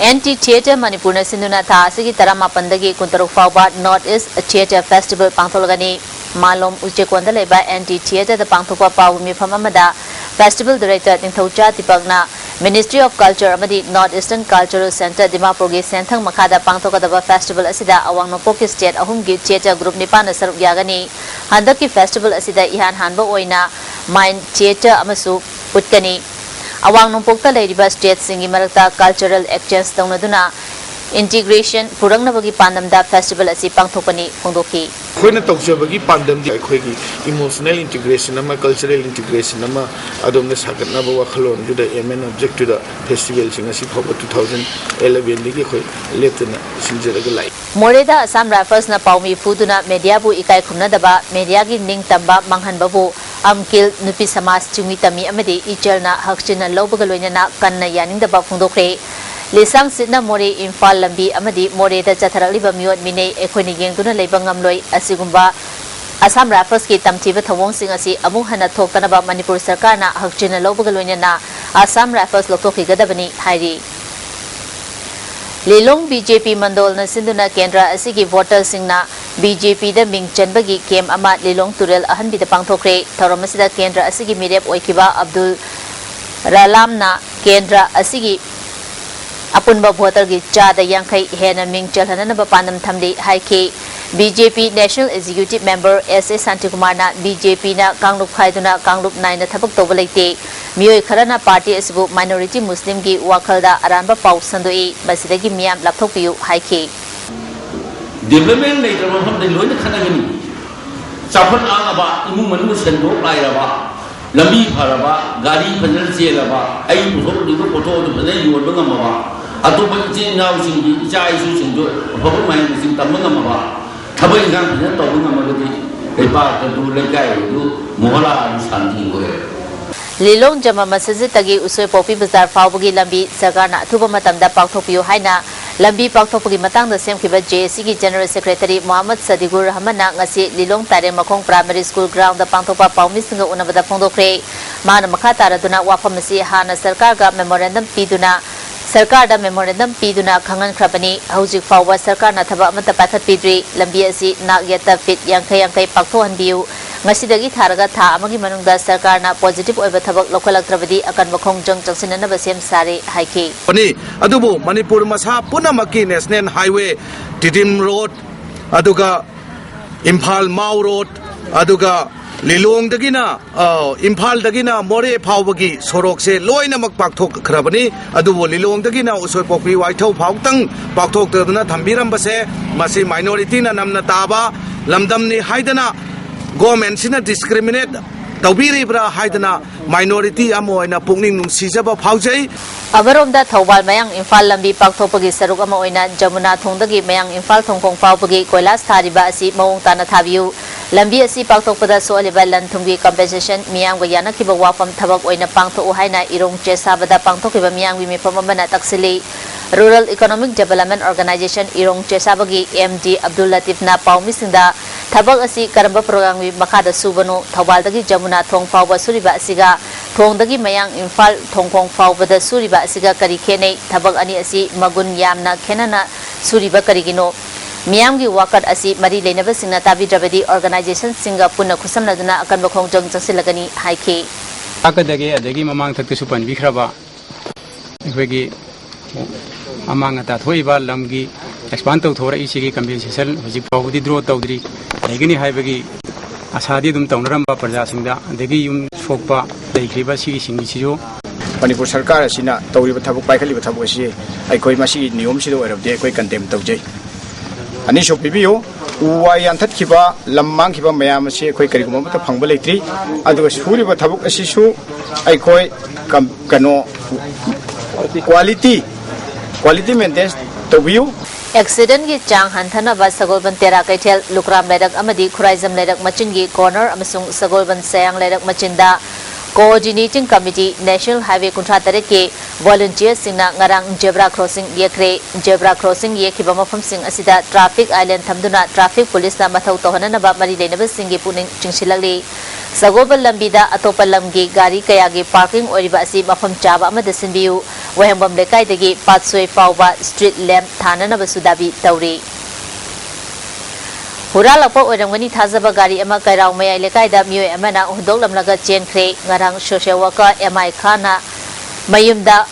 ꯑꯦꯟ ꯇꯤ ꯊꯤꯌꯦꯇꯔ ꯃꯅꯤꯄꯨꯔꯅ ꯁꯤꯟꯗꯨꯅ ꯊꯥ ꯑꯁꯤꯒꯤ ꯇꯔꯥꯃꯥꯄꯟꯗꯒꯤ ꯀꯨꯟꯇꯔꯨꯛ ꯐꯥꯎꯕ ꯅꯣꯔꯠ ꯏꯁ ꯊꯤꯌꯦꯇꯔ ꯐꯦꯁꯇꯤꯚꯦꯜ ꯄꯥꯡꯊꯣꯛꯂꯒꯅꯤ꯫ ꯃꯥꯂꯣꯝ ꯎꯆꯦꯛꯀꯣꯟꯗ ꯂꯩꯕ ꯑꯦꯟ ꯇꯤ ꯊꯤꯌꯦꯇꯔꯗ ꯄꯥꯡꯊꯣꯛꯄ ꯄꯥꯎꯒꯤ ꯃꯤꯐꯝ ꯑꯃꯗ ꯐꯦꯁꯇꯤꯚꯦꯜ ꯗꯤꯔꯦꯛꯇꯔ ꯅꯤꯡꯊꯧꯖꯥ ꯗꯤꯄꯛꯅ Ministry of Culture ꯑꯃꯗꯤ North Eastern Cultural Centre ꯗꯤꯃꯥꯄꯨꯔꯒꯤ ꯁꯦꯟꯊꯪ ꯃꯈꯥꯗ ꯄꯥꯡꯊꯣꯛꯀꯗꯕ ꯐꯦꯁꯇꯤꯚꯦꯜ ꯑꯁꯤꯗ ꯑꯋꯥꯡ ꯅꯣꯡꯄꯣꯛꯀꯤ ꯁ꯭ꯇꯦꯠ ꯑꯍꯨꯝꯒꯤ ꯊꯤꯌꯦꯇꯔ ꯒ꯭ꯔꯨꯞ ꯅꯤꯄꯥꯟꯅ ꯁꯔꯨꯛ ꯌꯥꯒꯅꯤ꯫ ꯍꯟꯗꯛꯀꯤ ꯐꯦꯁꯇꯤꯚꯦꯜ ꯑꯁꯤꯗ ꯏꯍꯥꯟ ꯍꯥꯟꯕ ꯑꯣꯏꯅ ꯃꯥꯏꯟ ꯊꯤꯌꯦꯇꯔ ꯑꯃꯁꯨ ꯎꯠꯀꯅꯤ꯫ ꯑꯋꯥꯡ ꯅꯣꯡꯄꯣꯛꯇ ꯂꯩꯔꯤꯕ ꯁ꯭ꯇꯦꯠꯁꯤꯡꯒꯤ ꯃꯔꯛꯇ ꯀꯜꯆꯔꯦꯜ ꯑꯦꯛꯁꯆꯦꯟꯖ ꯇꯧꯅꯗꯨꯅ Integration ꯄꯨꯔꯛꯅꯕꯒꯤ ꯄꯥꯟꯗꯝꯗ festival ꯑꯁꯤ ꯄꯥꯡꯊꯣꯛꯄꯅꯤ ꯐꯣꯡꯗꯣꯛꯈꯤ꯫ ꯑꯩꯈꯣꯏꯅ ꯇꯧꯖꯕꯒꯤ ꯄꯥꯟꯗꯝꯗꯤ ꯑꯩꯈꯣꯏꯒꯤ emotional integration ꯑꯃ, cultural integration ꯑꯃ ꯑꯗꯣꯝꯗ ꯁꯥꯒꯠꯅꯕ ꯋꯥꯈꯜꯂꯣꯟꯗꯨꯗ, aim and objectꯇꯨꯗ festivalꯁꯤꯡ ꯑꯁꯤ ꯐꯥꯎꯕ two thousand elevenꯗꯒꯤ ꯑꯩꯈꯣꯏ ꯂꯦꯞꯇꯅ ꯁꯤꯟꯖꯔꯒ ꯂꯥꯛꯏ꯫ ꯃꯣꯔꯦꯗ ꯑꯁꯥꯝ ꯔꯥꯏꯐꯜꯁꯅ ꯄꯥꯎꯃꯤ ꯐꯨꯗꯨꯅ ꯃꯦꯗꯤꯌꯥꯕꯨ ꯏꯀꯥꯏ ꯈꯨꯝꯅꯗꯕ, ꯃꯦꯗꯤꯌꯥꯒꯤ ꯅꯤꯡꯇꯝꯕ ꯃꯥꯡꯍꯟꯕꯕꯨ ꯑꯝꯀꯤꯜ, ꯅꯨꯄꯤ ꯁꯃꯥꯖ, ꯆꯤꯡꯃꯤ ꯇꯝꯃꯤ ꯑꯃꯗꯤ ꯏꯆꯜꯅ ꯍꯛꯆꯤꯟꯅ ꯂꯧꯕꯒ ꯂꯣꯏꯅꯅ ꯀꯟꯅ ꯌꯥꯅꯤꯡꯗꯕ ꯐꯣꯡꯗꯣꯛꯈ꯭ꯔꯦ꯫ ꯂꯤꯁꯥꯡ ꯁꯤꯠꯅ ꯃꯣꯔꯦ ꯏꯝꯐꯥꯜ ꯂꯝꯕꯤ ꯑꯃꯗꯤ ꯃꯣꯔꯦꯗ ꯆꯠꯊꯔꯛꯂꯤꯕ ꯃꯤꯑꯣꯠ ꯃꯤꯅꯩ ꯑꯩꯈꯣꯏꯅ ꯌꯦꯡꯗꯨꯅ ꯂꯩꯕ ꯉꯝꯂꯣꯏ꯫ ꯑꯁꯤꯒꯨꯝꯕ ꯑꯁꯥꯝ ꯔꯥꯏꯐꯜꯁꯀꯤ ꯇꯝꯊꯤꯕ ꯊꯧꯑꯣꯡꯁꯤꯡ ꯑꯁꯤ ꯑꯃꯨꯛ ꯍꯟꯅ ꯊꯣꯛꯇꯅꯕ ꯃꯅꯤꯄꯨꯔ ꯁꯔꯀꯥꯔꯅ ꯍꯛꯆꯤꯟꯅ ꯂꯧꯕꯒ ꯂꯣꯏꯅꯅ ꯑꯁꯥꯝ ꯔꯥꯏꯐꯜꯁ ꯂꯧꯊꯣꯛꯈꯤꯒꯗꯕꯅꯤ ꯍꯥꯏꯔꯤ꯫ ꯂꯤꯂꯣꯡ BJP ꯃꯟꯗꯣꯜꯅ ꯁꯤꯟꯗꯨꯅ ꯀꯦꯟꯗ꯭ꯔ ꯑꯁꯤꯒꯤ ꯚꯣꯇꯔꯁꯤꯡꯅ BJPꯗ ꯃꯤꯡ ꯆꯟꯕꯒꯤ ꯀꯦꯝ ꯑꯃ ꯂꯤꯂꯣꯡ ꯇꯨꯔꯦꯜ ꯑꯍꯟꯕꯤꯗ ꯄꯥꯡꯊꯣꯛꯈ꯭ꯔꯦ꯫ ꯊꯧꯔꯝ ꯑꯁꯤꯗ ꯀꯦꯟꯗ꯭ꯔ ꯑꯁꯤꯒꯤ ꯃꯤꯔꯦꯞ ꯑꯣꯏꯈꯤꯕ ꯑꯕꯗꯨꯜ ꯔꯥꯂꯥꯝꯅ ꯀꯦꯟꯗ꯭ꯔ ꯑꯁꯤꯒꯤ ꯑꯄꯨꯟꯕ ꯚꯣꯇꯔꯒꯤ ꯆꯥꯗ ꯌꯥꯡꯈꯩ ꯍꯦꯟꯅ ꯃꯤꯡ ꯆꯜꯍꯟꯅꯅꯕ ꯄꯥꯟꯗꯝ ꯊꯝꯂꯤ ꯍꯥꯏꯈꯤ꯫ BJP National Executive Member S A ꯁꯥꯟꯇꯤꯀꯨꯃꯥꯔꯅ BJPꯅ ꯀꯥꯡꯂꯨꯞ ꯈꯥꯏꯗꯨꯅ ꯀꯥꯡꯂꯨꯞ ꯅꯥꯏꯅ ꯊꯕꯛ ꯇꯧꯕ ꯂꯩꯇꯦ꯫ ꯃꯤꯑꯣꯏ ꯈꯔꯅ ꯄꯥꯔꯇꯤ ꯑꯁꯤꯕꯨ minority ꯃꯨꯁꯂꯤꯝꯒꯤ ꯋꯥꯈꯜꯗ ꯑꯔꯥꯟꯕ ꯄꯥꯎ ꯁꯟꯗꯣꯛꯏ, ꯃꯁꯤꯗꯒꯤ ꯃꯤꯌꯥꯝ ꯂꯥꯞꯊꯣꯛꯄꯤꯌꯨ ꯍꯥꯏꯈꯤ꯫ Development ꯂꯩꯇ꯭ꯔꯕ ꯃꯐꯝꯗ ꯂꯣꯏꯅ ꯈꯠꯅꯒꯅꯤ꯫ ꯆꯥꯎꯈꯠꯂꯛꯑꯕ, ꯏꯃꯨꯡ ꯃꯅꯨꯡ ꯁꯦꯟꯊꯣꯛ ꯂꯥꯏꯔꯕ, ꯂꯝꯕꯤ ꯐꯔꯕ, ꯒꯥꯔꯤ ꯐꯖꯅ ꯆꯦꯜꯂꯕ, ꯑꯩ ꯄꯨꯊꯣꯛꯂꯤꯕ ꯄꯣꯠꯊꯣꯛ ꯑꯗꯨ ꯐꯖꯅ ꯌꯣꯟꯕ ꯉꯝꯃꯕ, ꯑꯇꯣꯞꯄ ꯏꯆꯤꯟ ꯏꯅꯥꯎꯁꯤꯡꯒꯤ, ꯏꯆꯥ ꯏꯁꯨꯁꯤꯡꯗꯨ ꯑꯐꯕ ꯃꯍꯩ ꯃꯁꯤꯡ ꯇꯝꯕ ꯉꯝꯃꯕ, ꯊꯕꯛ ꯏꯪꯈꯥꯡ ꯐꯖꯅ ꯇꯧꯕ ꯉꯝꯃꯒꯗꯤ ꯂꯩꯕꯥꯛ ꯑꯗꯨ, ꯂꯩꯀꯥꯏ ꯑꯗꯨ ꯃꯣꯍꯣꯂꯥ ꯑꯗꯨ ꯁꯥꯟꯇꯤ ꯑꯣꯏꯔꯦ꯫ ꯂꯤꯂꯣꯡ ꯖꯃꯥ ꯃꯁꯖꯤꯗꯇꯒꯤ ꯎꯁꯣꯏ ꯄꯣꯛꯄꯤ ꯕꯖꯥꯔ ꯐꯥꯎꯕꯒꯤ ꯂꯝꯕꯤ ꯁꯔꯀꯥꯔꯅ ꯑꯊꯨꯕ ꯃꯇꯝꯗ ꯄꯥꯡꯊꯣꯛꯄꯤꯌꯨ ꯍꯥꯏꯅ ꯂꯝꯕꯤ ꯄꯥꯡꯊꯣꯛꯄꯒꯤ ꯃꯇꯥꯡꯗ ꯁꯦꯝꯈꯤꯕ JACꯒꯤ General Secretary ꯃꯣꯍꯝꯃꯗ ꯁꯗꯤꯒꯨꯔ ꯔꯍꯃꯟꯅ ꯉꯁꯤ ꯂꯤꯂꯣꯡ ꯇꯥꯏꯔꯦꯡꯃꯈꯣꯡ Primary School groundꯗ ꯄꯥꯡꯊꯣꯛꯄ ꯄꯥꯎꯃꯤꯁꯤꯡꯒ ꯎꯅꯕꯗ ꯐꯣꯡꯗꯣꯛꯈ꯭ꯔꯦ꯫ ꯃꯥꯅ ꯃꯈꯥ ꯇꯥꯔꯗꯨꯅ ꯋꯥꯐꯝ ꯑꯁꯤ ꯍꯥꯟꯅ ꯁꯔꯀꯥꯔꯒ memorandum ꯄꯤꯗꯨꯅ, ꯁꯔꯀꯥꯔꯗ memorandum ꯄꯤꯗꯨꯅ ꯈꯪꯍꯟꯈ꯭ꯔꯕꯅꯤ꯫ ꯍꯧꯖꯤꯛ ꯐꯥꯎꯕ ꯁꯔꯀꯥꯔꯅ ꯊꯕꯛ ꯑꯃꯠꯇ ꯄꯥꯏꯈꯠꯄꯤꯗ꯭ꯔꯤ꯫ ꯂꯝꯕꯤ ꯑꯁꯤ ꯅꯥꯛ ꯌꯦꯠꯇ ꯐꯤꯠ ꯌꯥꯡꯈꯩ ꯌꯥꯡꯈꯩ ꯄꯥꯛꯊꯣꯛꯍꯟꯕꯤꯌꯨ꯫ ꯉꯁꯤꯗꯒꯤ ꯊꯥꯔꯒ ꯊꯥ ꯑꯃꯒꯤ ꯃꯅꯨꯡꯗ ꯁꯔꯀꯥꯔꯅ positive ꯑꯣꯏꯕ ꯊꯕꯛ ꯂꯧꯈꯠꯂꯛꯇ꯭ꯔꯕꯗꯤ ꯑꯀꯟꯕ ꯈꯣꯡꯖꯪ ꯆꯪꯁꯤꯟꯅꯅꯕ ꯁꯦꯝ ꯁꯥꯔꯦ ꯍꯥꯏꯈꯤ꯫ ꯄꯅꯤ꯫ ꯑꯗꯨꯕꯨ ꯃꯅꯤꯄꯨꯔ ꯃꯁꯥ ꯄꯨꯝꯅꯃꯛꯀꯤ National Highway, ꯇꯤꯗꯤꯝ ꯔꯣꯗ, ꯑꯗꯨꯒ ꯏꯝꯐꯥꯜ ꯃꯥꯎ ꯔꯣꯗ, ꯑꯗꯨꯒ ꯂꯤꯂꯣꯡꯗꯒꯤꯅ, ꯑ, ꯏꯝꯐꯥꯜꯗꯒꯤꯅ ꯃꯣꯔꯦ ꯐꯥꯎꯕꯒꯤ ꯁꯣꯔꯣꯛꯁꯦ ꯂꯣꯏꯅꯃꯛ ꯄꯥꯛꯊꯣꯛꯈ꯭ꯔꯕꯅꯤ꯫ ꯑꯗꯨꯕꯨ ꯂꯤꯂꯣꯡꯗꯒꯤꯅ ꯎꯁꯣꯏꯄꯣꯛꯄꯤ ꯋꯥꯏꯊꯧ ꯐꯥꯎꯇꯪ ꯄꯥꯛꯊꯣꯛꯇꯗꯨꯅ ꯊꯝꯕꯤꯔꯝꯕꯁꯦ, ꯃꯁꯤ ꯃꯥꯏꯅꯣꯔꯤꯇꯤꯅ ꯅꯝꯅ ꯇꯥꯕ ꯂꯝꯗꯝꯅꯤ ꯍꯥꯏꯗꯅ ꯒꯣꯔꯃꯦꯟꯁꯤꯅ ꯗꯤꯁꯀ꯭ꯔꯤꯃꯤꯅꯦꯠ ꯇꯧꯕꯤꯔꯤꯕ꯭ꯔꯥ ꯍꯥꯏꯗꯅ ꯃꯥꯏꯅꯣꯔꯤꯇꯤ ꯑꯃ ꯑꯣꯏꯅ ꯄꯨꯛꯅꯤꯡ ꯅꯨꯡꯁꯤꯖꯕ ꯐꯥꯎꯖꯩ꯫ ꯑꯃꯔꯣꯝꯗ, ꯊꯧꯕꯥꯜ ꯃꯌꯥꯡ ꯏꯝꯐꯥꯜ ꯂꯝꯕꯤ ꯄꯥꯛꯊꯣꯛꯄꯒꯤ ꯁꯔꯨꯛ ꯑꯃ ꯑꯣꯏꯅ ꯖꯃꯨꯅꯥ ꯊꯣꯡꯗꯒꯤ ꯃꯌꯥꯡ ꯏꯝꯐꯥꯜ ꯊꯣꯡꯈꯣꯡ ꯐꯥꯎꯕꯒꯤ ꯀꯣꯏꯂꯥꯁ ꯊꯥꯔꯤꯕ ꯑꯁꯤ ꯃꯑꯣꯡ ꯇꯥꯅ ꯊꯥꯕꯤꯌꯨ꯫ ꯂꯝꯕꯤ ꯑꯁꯤ ꯄꯥꯛꯊꯣꯛꯄꯗ ꯁꯣꯛꯍꯜꯂꯤꯕ ꯂꯟ ꯊꯨꯝꯒꯤ compensation ꯃꯤꯌꯥꯝꯒ ꯌꯥꯅꯈꯤꯕ ꯋꯥꯐꯝ ꯊꯕꯛ ꯑꯣꯏꯅ ꯄꯥꯡꯊꯣꯛꯎ ꯍꯥꯏꯅ ꯏꯔꯣꯡ ꯆꯦꯁꯥꯕꯗ ꯄꯥꯡꯊꯣꯛꯈꯤꯕ ꯃꯤꯌꯥꯝꯒꯤ ꯃꯤꯐꯝ ꯑꯃꯅ ꯇꯛꯁꯤꯜꯂꯤ꯫ Rural Economic Development Organization ꯏꯔꯣꯡ ꯆꯦꯁꯥꯕꯒꯤ ꯑꯦꯝ ꯗꯤ ꯑꯕꯗꯨꯜ ꯂꯇꯤꯐꯅ ꯄꯥꯎꯃꯤꯁꯤꯡꯗ ꯊꯕꯛ ꯑꯁꯤ ꯀꯔꯝꯕ programꯒꯤ ꯃꯈꯥꯗ ꯁꯨꯕꯅꯣ, ꯊꯧꯕꯥꯜꯗꯒꯤ ꯖꯃꯨꯅꯥ ꯊꯣꯡ ꯐꯥꯎꯕ ꯁꯨꯔꯤꯕ ꯑꯁꯤꯒ ꯊꯣꯡꯗꯒꯤ ꯃꯌꯥꯡ ꯏꯝꯐꯥꯜ ꯊꯣꯡꯈꯣꯡ ꯐꯥꯎꯕꯗ ꯁꯨꯔꯤꯕ ꯑꯁꯤꯒ ꯀꯔꯤ ꯈꯦꯠꯅꯩ? ꯊꯕꯛ ꯑꯅꯤ ꯑꯁꯤ ꯃꯒꯨꯟ ꯌꯥꯝꯅ ꯈꯦꯠꯅꯅ ꯁꯨꯔꯤꯕ ꯀꯔꯤꯒꯤꯅꯣ? ꯃꯤꯌꯥꯝꯒꯤ ꯋꯥꯀꯠ ꯑꯁꯤ ꯃꯔꯤ ꯂꯩꯅꯕꯁꯤꯡꯅ ꯇꯥꯕꯤꯗ꯭ꯔꯕꯗꯤ organizationꯁꯤꯡꯒ ꯄꯨꯟꯅ ꯈꯨꯠꯁꯝꯅꯗꯨꯅ ꯑꯀꯟꯕ ꯈꯣꯡꯖꯪ ꯆꯪꯁꯤꯜꯂꯛꯀꯅꯤ ꯍꯥꯏꯈꯤ꯫ ꯇꯥꯛꯀꯗꯒꯦ, ꯑꯗꯒꯤ ꯃꯃꯥꯡꯊꯛꯇꯁꯨ ꯄꯟꯕꯤꯈ꯭ꯔꯕ ꯑꯩꯈꯣꯏꯒꯤ ꯑꯃꯥꯡ ꯑꯇꯥ ꯊꯣꯛꯏꯕ ꯂꯝꯒꯤ expand ꯇꯧꯊꯣꯔꯛꯏꯁꯤꯒꯤ compensation ꯍꯧꯖꯤꯛ ꯐꯥꯎꯕꯗꯤ draw ꯇꯧꯗ꯭ꯔꯤ꯫ ꯂꯩꯒꯅꯤ ꯍꯥꯏꯕꯒꯤ ꯑꯁꯥꯗꯤ ꯑꯗꯨꯝ ꯇꯧꯅꯔꯝꯕ ꯄ꯭ꯔꯖꯥꯁꯤꯡꯗ, ꯑꯗꯒꯤ ꯌꯨꯝ ꯁꯣꯛꯄ ꯂꯩꯈ꯭ꯔꯤꯕ ꯁꯤꯒꯤꯁꯤꯡꯒꯤꯁꯤꯁꯨ ꯃꯅꯤꯄꯨꯔ ꯁꯔꯀꯥꯔ ꯑꯁꯤꯅ ꯇꯧꯔꯤꯕ ꯊꯕꯛ, ꯄꯥꯏꯈꯠꯂꯤꯕ ꯊꯕꯛ ꯑꯁꯤ ꯑꯩꯈꯣꯏ ꯃꯁꯤꯒꯤ ꯅꯤꯌꯣꯝꯁꯤꯗ ꯑꯣꯏꯔꯕꯗꯤ ꯑꯩꯈꯣꯏ condemn ꯇꯧꯖꯩ꯫ ꯑꯅꯤꯁꯨ ꯄꯤꯕꯤꯌꯨ꯫ ꯎ ꯋꯥ ꯌꯥꯟꯊꯠꯈꯤꯕ, ꯂꯝ ꯃꯥꯡꯈꯤꯕ ꯃꯌꯥꯝ ꯑꯁꯤ ꯑꯩꯈꯣꯏ ꯀꯔꯤꯒꯨꯝꯕ ꯑꯃꯠꯇ ꯐꯪꯕ ꯂꯩꯇ꯭ꯔꯤ꯫ ꯑꯗꯨꯒ ꯁꯨꯔꯤꯕ ꯊꯕꯛ ꯑꯁꯤꯁꯨ ꯑꯩꯈꯣꯏ ꯀꯝ-, ꯀꯩꯅꯣ, quality, quality maintain ꯇꯧꯕꯤꯌꯨ꯫ Accidentꯀꯤ ꯆꯥꯡ ꯍꯟꯊꯅꯕ ꯁꯒꯣꯜꯕꯟ ꯇꯦꯔꯥ ꯀꯩꯊꯦꯜ, ꯂꯨꯀ꯭ꯔꯥꯝ ꯂꯩꯔꯛ ꯑꯃꯗꯤ ꯈꯨꯔꯥꯏꯖꯝ ꯂꯩꯔꯛ ꯃꯆꯤꯟꯒꯤ corner ꯑꯃꯁꯨꯡ ꯁꯒꯣꯜꯕꯟ ꯁꯌꯥꯡ ꯂꯩꯔꯛ ꯃꯆꯤꯟꯗ Coordinating Committee, National Highway ꯀꯨꯟꯊ꯭ꯔꯥ ꯇꯔꯦꯠꯀꯤ volunteerꯁꯤꯡꯅ ꯉꯔꯥꯡ zebra crossing ꯌꯦꯛꯈ꯭ꯔꯦ꯫ Zebra crossing ꯌꯦꯛꯈꯤꯕ ꯃꯐꯝꯁꯤꯡ ꯑꯁꯤꯗ traffic island ꯊꯝꯗꯨꯅ traffic policeꯅ ꯃꯊꯧ ꯇꯧꯍꯟꯅꯅꯕ ꯃꯔꯤ ꯂꯩꯅꯕꯁꯤꯡꯒꯤ ꯄꯨꯛꯅꯤꯡ ꯆꯤꯡꯁꯤꯜꯂꯛꯂꯤ꯫ ꯁꯒꯣꯜꯕꯟ ꯂꯝꯕꯤꯗ ꯑꯇꯣꯞꯄ ꯂꯝꯒꯤ ꯒꯥꯔꯤ ꯀꯌꯥꯒꯤ parking ꯑꯣꯏꯔꯤꯕ ꯑꯁꯤ ꯃꯐꯝ ꯆꯥꯕ ꯑꯃꯗ ꯁꯤꯟꯕꯤꯌꯨ꯫ ꯋꯥꯍꯦꯡꯕꯝ ꯂꯩꯀꯥꯏꯗꯒꯤ ꯄꯥꯠꯁꯣꯏ ꯐꯥꯎꯕ street lamp ꯊꯥꯅꯅꯕꯁꯨ ꯗꯥꯕꯤ ꯇꯧꯔꯤ꯫ ꯍꯨꯔꯥꯜꯂꯛꯄ ꯑꯣꯏꯔꯝꯒꯅꯤ ꯊꯥꯖꯕ ꯒꯥꯔꯤ ꯑꯃ ꯀꯩꯔꯥꯎ ꯃꯌꯥꯏ ꯂꯩꯀꯥꯏꯗ ꯃꯤꯑꯣꯏ ꯑꯃꯅ ꯍꯨꯟꯗꯣꯛꯂꯝꯂꯒ ꯆꯦꯟꯈ꯭ꯔꯦ꯫ ꯉꯔꯥꯡ social worker ꯑꯦꯝ ꯑꯥꯏ ꯈꯥꯟꯅ ꯃꯌꯨꯝꯗ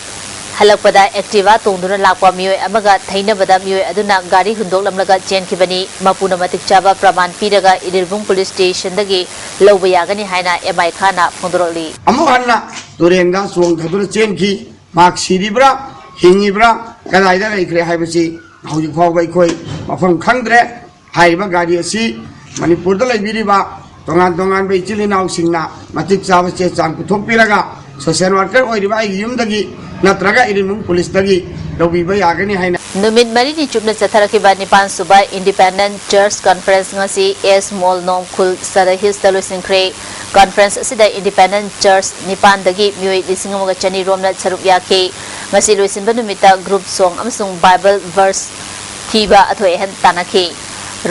ꯍꯜꯂꯛꯄꯗ ꯑꯦꯛꯇꯤꯚꯥ ꯇꯣꯡꯗꯨꯅ ꯂꯥꯛꯄ ꯃꯤꯑꯣꯏ ꯑꯃꯒ ꯊꯩꯅꯕꯗ ꯃꯤꯑꯣꯏ ꯑꯗꯨꯅ ꯒꯥꯔꯤ ꯍꯨꯟꯗꯣꯛꯂꯝꯂꯒ ꯆꯦꯟꯈꯤꯕꯅꯤ꯫ ꯃꯄꯨꯅ ꯃꯇꯤꯛ ꯆꯥꯕ ꯄ꯭ꯔꯃꯥꯟ ꯄꯤꯔꯒ ꯏꯔꯤꯜꯕꯨꯡ ꯄꯨꯂꯤꯁ ꯁ꯭ꯇꯦꯁꯟꯗꯒꯤ ꯂꯧꯕ ꯌꯥꯒꯅꯤ ꯍꯥꯏꯅ ꯑꯦꯝ ꯑꯥꯏ ꯈꯥꯟꯅ ꯐꯣꯡꯗꯣꯔꯛꯂꯤ꯫ ꯑꯃꯨꯛ ꯍꯟꯅ ꯇꯨꯔꯦꯟꯗ ꯆꯣꯡꯊꯗꯨꯅ ꯆꯦꯟꯈꯤ꯫ ꯃꯍꯥꯛ ꯁꯤꯔꯤꯕ꯭ꯔꯥ, ꯍꯤꯡꯉꯤꯕ꯭ꯔꯥ, ꯀꯗꯥꯏꯗ ꯂꯩꯈ꯭ꯔꯦ ꯍꯥꯏꯕꯁꯤ ꯍꯧꯖꯤꯛ ꯐꯥꯎꯕ ꯑꯩꯈꯣꯏ ꯃꯐꯝ ꯈꯪꯗ꯭ꯔꯦ꯫ ꯍꯥꯏꯔꯤꯕ ꯒꯥꯔꯤ ꯑꯁꯤ ꯃꯅꯤꯄꯨꯔꯗ ꯂꯩꯕꯤꯔꯤꯕ ꯇꯣꯉꯥꯟ ꯇꯣꯉꯥꯟꯕ ꯏꯆꯤꯜ ꯏꯅꯥꯎꯁꯤꯡꯅ ꯃꯇꯤꯛ ꯆꯥꯕ ꯆꯦ ꯆꯥꯡ ꯄꯨꯊꯣꯛꯄꯤꯔꯒ, ꯁꯣꯁꯤꯌꯦꯜ ꯋꯥꯔꯀꯔ ꯑꯣꯏꯔꯤꯕ ꯑꯩꯒꯤ ꯌꯨꯝꯗꯒꯤ ꯅꯠꯇ꯭ꯔꯒ ꯏꯔꯤꯜꯕꯨꯡ ꯄꯨꯂꯤꯁꯇꯒꯤ ꯂꯧꯕꯤꯕ ꯌꯥꯒꯅꯤ ꯍꯥꯏꯅ ꯅꯨꯃꯤꯠ ꯃꯔꯤꯅꯤ ꯆꯨꯞꯅ ꯆꯠꯊꯔꯛꯈꯤꯕ ꯅꯤꯄꯥꯟ ꯁꯨꯕ Independent Church Conference ꯉꯁꯤ ꯑꯦꯁ ꯃꯣꯜ ꯅꯣꯡꯈꯨꯜ ꯁꯗ ꯍꯤꯜꯁꯇ ꯂꯣꯏꯁꯤꯟꯈ꯭ꯔꯦ꯫ Conference ꯑꯁꯤꯗ Independent Church ꯅꯤꯄꯥꯟꯗꯒꯤ ꯃꯤꯑꯣꯏ ꯂꯤꯁꯤꯡ ꯑꯃꯒ ꯆꯅꯤ ꯔꯣꯝꯅ ꯁꯔꯨꯛ ꯌꯥꯈꯤ꯫ ꯉꯁꯤ ꯂꯣꯏꯁꯤꯟꯕ ꯅꯨꯃꯤꯠꯇ group song ꯑꯃꯁꯨꯡ Bible verse ꯊꯤꯕ ꯑꯊꯣꯏ ꯑꯍꯦꯟ ꯇꯥꯟꯅꯈꯤ꯫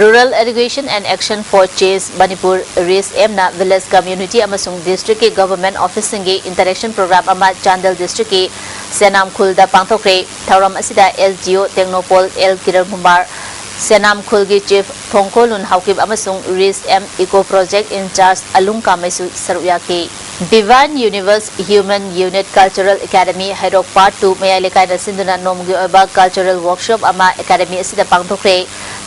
Rural Education and Action for Change Manipur, REACH-M ꯅ village community ꯑꯃꯁꯨꯡ district ꯀꯤ government office ꯁꯤꯡꯒꯤ interaction program ꯑꯃ ꯆꯥꯟꯗꯦꯜ district ꯀꯤ ꯁꯦꯅꯥꯝ ꯈꯨꯜꯗ ꯄꯥꯡꯊꯣꯛꯈ꯭ꯔꯦ꯫ ꯊꯧꯔꯝ ꯑꯁꯤꯗ LGO ꯇꯦꯡꯅꯧꯄꯜ ꯑꯦꯜ ꯀꯤꯔꯟ ꯀꯨꯃꯥꯔ, ꯁꯦꯅꯥꯝ ꯈꯨꯜꯒꯤ chief ꯊꯣꯡꯀꯣꯂꯨꯟ ꯍꯥꯎꯀꯤꯞ ꯑꯃꯁꯨꯡ REACH-M Eco Project in Charge ꯑꯂꯨꯡ ꯀꯥꯃꯩꯁꯨ ꯁꯔꯨꯛ ꯌꯥꯈꯤ꯫ Divine Universe Human Unit Cultural Academy ꯍꯩꯔꯣꯛ Part two ꯃꯌꯥꯏ ꯂꯩꯀꯥꯏꯅ ꯁꯤꯟꯗꯨꯅ ꯅꯣꯡꯃꯒꯤ ꯑꯣꯏꯕ cultural workshop ꯑꯃ academy ꯑꯁꯤꯗ ꯄꯥꯡꯊꯣꯛꯈ꯭ꯔꯦ꯫